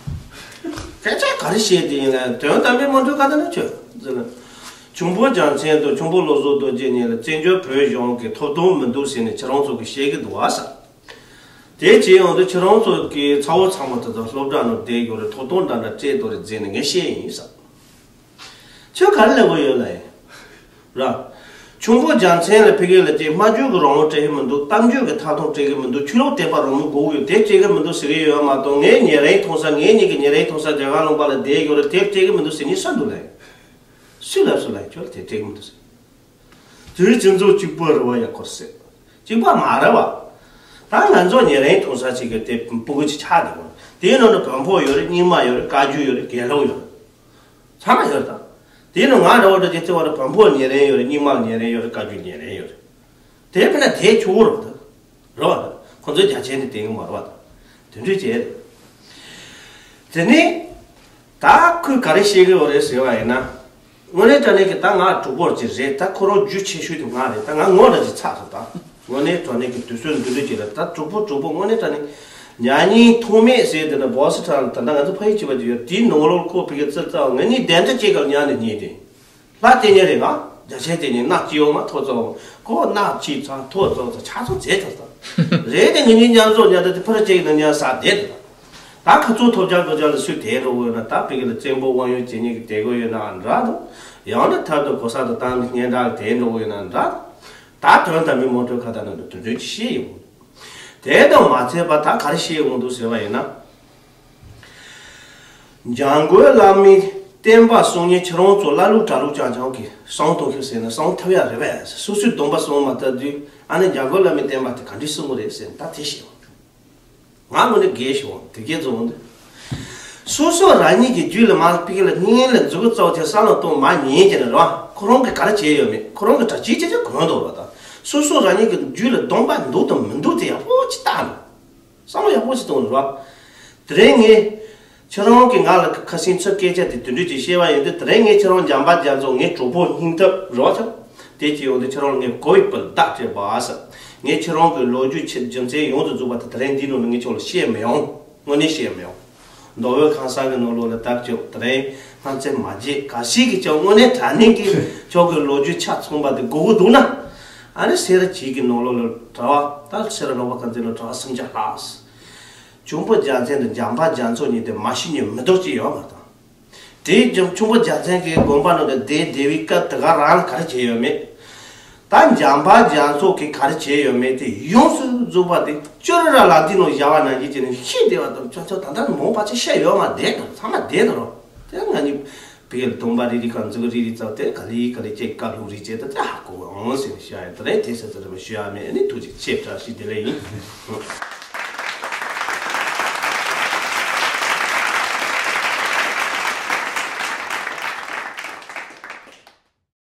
སྐད་ཆ་ག་རེ་བཤད་དེ་ཡིན་ན། དོན་དམ་པའི་དམངས་ཁྲོད་ཁ་བརྡ་ནང་ཁྱོད་ཟེར་ན། ཁྱུང་པོ་རྒྱལ་མཚན་དང་ཁྱུང་པོ་བློ་བཟང་རྡོ་རྗེ་གཉིས་ལ་བཙན་བྱོལ་བོད་གཞུང་གི་ཐོབ་ཐང་མི་འདུག་ཟེར་ནས་ཁྱེད་རང་ཚོ་གིས་བཤད་ཀྱི་འདུག་བ་ཟེར། དེ་བྱས་ཡོང་དུས་ཁྱེད་རང་ཚོ་གི་ཚ་བོ་ཚ་མོ་དེ་ཚོ་སློབ་གྲྭ་ནང་བསྡད་ཡོད་རེད། ཐོབ་ཐང་འདྲ་འདྲ་སྤྲད་འདུག་རེད་ཟེར་ནས་ངས་བཤད་ཡིན་ཟེར། ཁྱོད་ག་རེ་ལབ་དགོས་ཡོད་ལ་ཡིན། ར། ཁྱུང་པོ་རྒྱལ་མཚན་ལ་ཕ་གི་ལ་ཅིག་སྨྲ་བརྗོད་ཀྱི་རང་དབང་སྤྲད་ཀྱི་མི་འདུག་གཏམ་བརྗོད་ཀྱི་ཐད་གཏོང་སྤྲད་ཀྱི་མི་འདུག་ཆོས་ལུགས་དད་པ་རང་མོས་དགོས་ཀྱི་ཡོད། དེ་སྤྲད་ཀྱི་མི་འདུག་ཟེར་གྱི་ཡོད་མ་གཏོགས། ངས་ཉེ་རིང་མཐོང་ས། ངས་ཉིད་ཀྱི་ཉེ་རིང་མཐོང་ས་རྒྱ་གར་ལུང་པ་ལ་བསྡད་ཡོད་རེད། དེ་སྤྲད་ཀྱི་མི་འདུག་ཟེར་མཁན་སུ་འདུག་ལ་ཡིན། སུས་ལབ་སོང་ལ་ཡིན། ཁྱོད་ལ་དེ་སྤྲད་ཀྱི་མི་འདུག་ཟེར། དེ་སྤྱི་ཚོགས་གཅིག་པ་རེད་བ། ཡ་ཁོར་སེ་གཅིག་པ་མ་རེད་བ། ད་ང་ཚོ་ཉེ་རིང་མཐོང་ས་ཅིག་གི་དེ་སྤུ་གུ་ཅིག་ཆགས་བསྡད་ཡོད། དེའི་ནང་ནས་བོན་པོ་ཡོད་རེད། རྙིང་མ་ཡོད་རེད། བཀའ་བརྒྱུད་ཡོད་རེད། དགེ་ལུགས་ཡོད་རེད། ཚང་མ་ཡོད་རེད། ད་དེའི་ནང་ང་རེ་བ་འདྲ་ཅིག་བརྩི་བ་ལ་བོན་པོ་ཉེ་རིང་ཡོད་རེད། རྙིང་མ་ཉེ་རིང་ཡོད་རེད། བཀའ་བརྒྱུད་ཉེ་རིང་ཡོད་རེད། དེ་དཔེར་ན་དེ་ཆུ་བོ་རེད་ད། རེད་བ། ད་ཁོ་ཚོའི་རྒྱ་ཆེན་དེ་བསྟན་གི་མ་རེད་བ། ད་དེ་འདྲ་བྱས། དེ་ནས་ད་ཁོས་ག་རེ་བཤད་གི་ཡོད་རེད་ཟེར་བ་ཡིན་ན། དངོས་གནས་དྲང་གནས་ཀྱི་ད་ང་གྲོགས་པོ་ཅིག་རེད། ད་ཁོ་རང་རྒྱུས་ཆེ་ཤོས་དེ་ང་རེད། ད་ང་ངོ་འདྲ་ཅིག་ཚ་སོང་། ད་དངོས་གནས་དྲང་གནས་ཀྱི་དུས་ཚོད་འདི་འདྲ་ཅིག་ལ་ད་གྲོགས་པོ་གྲོགས་པོ་དངོས་གནས་དྲང་གནས་མྱ་ངན་ཐོགས་མེད་ཟེར་དེ་ན་བོ་སི་ཁྲང་ད་ལྟ་ང་ཚོ་ཕ་ཡུལ་གཅིག་པ་ཅིག་ཡོད། དེའི་ནང་ལོགས་ཁོ་ཕ་གི་ཙི་ཙི་ང་གཉིས་གདན་ཁྲི་གཅིག་སྒང་ལ་མཉམ་དུ་ཉལ་ཏེ། ལྷ་བསྟེན་མཁན་རེད། ང་རྒྱ་ཆེན་བསྟེན་མཁན། སྣག་སྐྱིད་འོ་མ་ཐོ་ཙོ། ཁོ་སྣག་ཕྱིས་ཚར་ཐོ་ཙོ་ཙོ་ཆ་ཚང་བྱས་ཚར་ཙང་། རེད་དེ་ངེད་གཉིས་མཉམ་ཚོགས་མཉམ་དུ་དེ་ཕར་གཅིག་ནང་མཉམ་ཟ་བསྡད་དེ། ད་ཁ་ཚུར་ཐོབ་རྒྱག་དགོས་རྒྱག་ལ་སུས་དེད་འགྲོ་གི་ཡོད་ན། ད་ཕ་གི་ལ་བཙན་པོ་དབང་ཡོད་བྱེད་མཁན་གྱིས་དེད་གི་ཡོད་ན་འདྲ་འདུག་ཡང་ན་ཐབས་དང་གོ་ས་དང་ཏང་གི་སྙན་གྲགས་ཀྱིས་དེད་འགྲོ་གི་ཡོད་ན་འདྲ་འདུག་ད་དོན་དམ་པའི་དམངས་ཁྲོད་ཁ་བརྡ་ནང་དུ་དེ་འདྲ་ཅིག་བཤད་ཡོང་། དེ་དང་མ་ཚད་པ་ད་ག་རེ་བཤད་ཡོང་འདུག་ཟེར་བ་ཡིན་ན། འཇམ་མགོན་བླ་མའི་བསྟན་པ་སྲུང་མཁན་ཁྱེད་རང་ཚོ་ཀླ་ཀློ་གྲྭ་ལོག་རྐྱང་རྐྱང་གིས་གསང་གཏོང་ཤོག་ཟེར་ན་གསང་ཐུབ་ཡ་རེད་པས། སོ་སོའི་སྡོམ་པ་སྲུང་མ་ཐུབ་དུས་ཨ་ནི་འཇམ་མགོན་བླ་མའི་བསྟན་པ་དེ་ག་འདྲས་སྲུང་གི་རེད་ཟེར་ན། ད་དེ་བཤད་འོང་། ང་ངོ་ནས་རྒས་ཤོག་དེ་སྐད་ཚོ་འོང་དུས། སོ་སོ་རང་ཉིད་ཀྱི་རྒྱུད་ལ་མ་ཕི་གི་ལ་གཉེན་ལ་མཛུ་གུ་རྩ་བ་དེ་བསམ་བློ་གཏོང་མ་ཉན་གྱི་ན་རེད་བ། ཁོ་རང་གིས་ག་རེ་བྱས་ཡོད་མེད། ཁོ་རང་གིས་གྲྭ་ཆས་ཅི་ཅི་གོན་འདུག་རེད་བ། ད་སོ་སོ་རང་ཉིད་ཀྱི་རྒྱུད་ལ་སྡོམ་པ་འདུག་དང་མི་འདུག་དེ་ཡག་པོ་ཅིག་བལྟ་ནས། བསམ་བློ་ཡག་པོ་ཞིག་གཏོང་རོགས། དེ་རིང་ངས་ཁྱེད་རང་གིས་ང་ལ་ཁ་སང་ཚུར་སྐད་ཆ་དེ་དེ་འདྲ་ཅིག་བཤད་པ་ཡིན་དུས། དེ་རིང་ངས་ཁྱེད་རང་འཇམ་པ་རྒྱ་མཚོ་ངའི་གྲོགས་པོ་སྙིང་སྟོབས་རེད་བ། ཁྱེད་དེ་ཅིག་ཡོང་དུས་ཁྱེད་རང་ངས་གོ་བའི་བུ་བདག་བྱེད་པ་ཟེར། ངས་ཁྱེད་རང་གི་ལོ་རྒྱུས་ཆེད་རྒྱུ་མཚན་ཡོངས་སུ་རྫོགས་པ་དེ་དེ་རིང་འདིའི་ནང་ནས་ངས་ཁྱོད་ལ་བཤད་མི་ཡོང་། དངོས་གནས་བཤད་མི་ཡོང་། མདོ་དབུས་ཁམས་གསུམ་གྱི་ནང་ལོགས་ལ་ད་ཁྱོད་དེ་རིང་ང་ཚོས་མ་བརྗེད། གལ་སྲིད་ཀྱི་ཁྱོད་དངོས་གནས་དྲང་གནས་ཀྱི་ཁྱོད་ཀྱི་ལོ་རྒྱུས་ཆ་ཚང་པ་དེ་དགོས་ཀྱི་འདུག་ན། ཨ་ནི་སེ་ར་བྱེས་ཀྱི་ནང་ལོགས་ལ་གྲྭ་པ། ད་སེ་ར་ལུང་པ་ཁང་ཚན་ལ་གྲྭ་པ་སུམ་བརྒྱ་ལྷག་ཁྱུང་པོ་རྒྱལ་མཚན་དང་འཇམ་དཔལ་རྒྱ་མཚོ་གཉིས་དེ་མ་ཤི་ཉིན་མི་ལྡོག་ཅིག་ཡོད་མ་རེད་ད། དེའི་རྒྱུ་ཁྱུང་པོ་རྒྱལ་མཚན་གྱི་དགོན་པ་ནང་དུ་བསྡད་བསྡད་པའི་སྐབས་དེ་ག་རང་ལ་ག་རེ་བྱས་ཡོད་མེད། ད་ ད་འཇམ་དཔལ་རྒྱ་མཚོ་གིས་ག་རེ་བྱས་ཡོད་མེད་དེ་ཡོངས་སུ་རྫོགས་པ་དེ་ཅོ་རི་ར་ལ་དེ་ནང་བཞག་པ་ནང་བཞིན་བྱས་ནས་ཤེས་བདེ་བ་དང་ཅོ་ཅོ་ད་ལྟ་མོ་པ་ཆེ་ཤ་ཡོད་མ་བསྡད་དང་ཚང་མ་བསྡད་དང་རོ། དེ་ང་གཉིས་བེལ་སྟོང་པ་རེ་རེ་ཁ་འཛུགས་རེ་རེ་བཙལ་ཏེ་ག་ལེ་ག་ལེ་ཅེས་བཀའ་སློབ་རེ་བྱས་ཏེ་དེ་ཧ་གོ་འོང་ཟེར་ནས་བཤད་ཡོད་དེ་རེད། དེ་ཟེར་ཚར་བ་ཞུ་ཡ་མེད། ཨ་ནི་ཐུགས་རྗེ་ཆེ་བཀྲ་ཤིས་བདེ་ལེགས་ཡིན།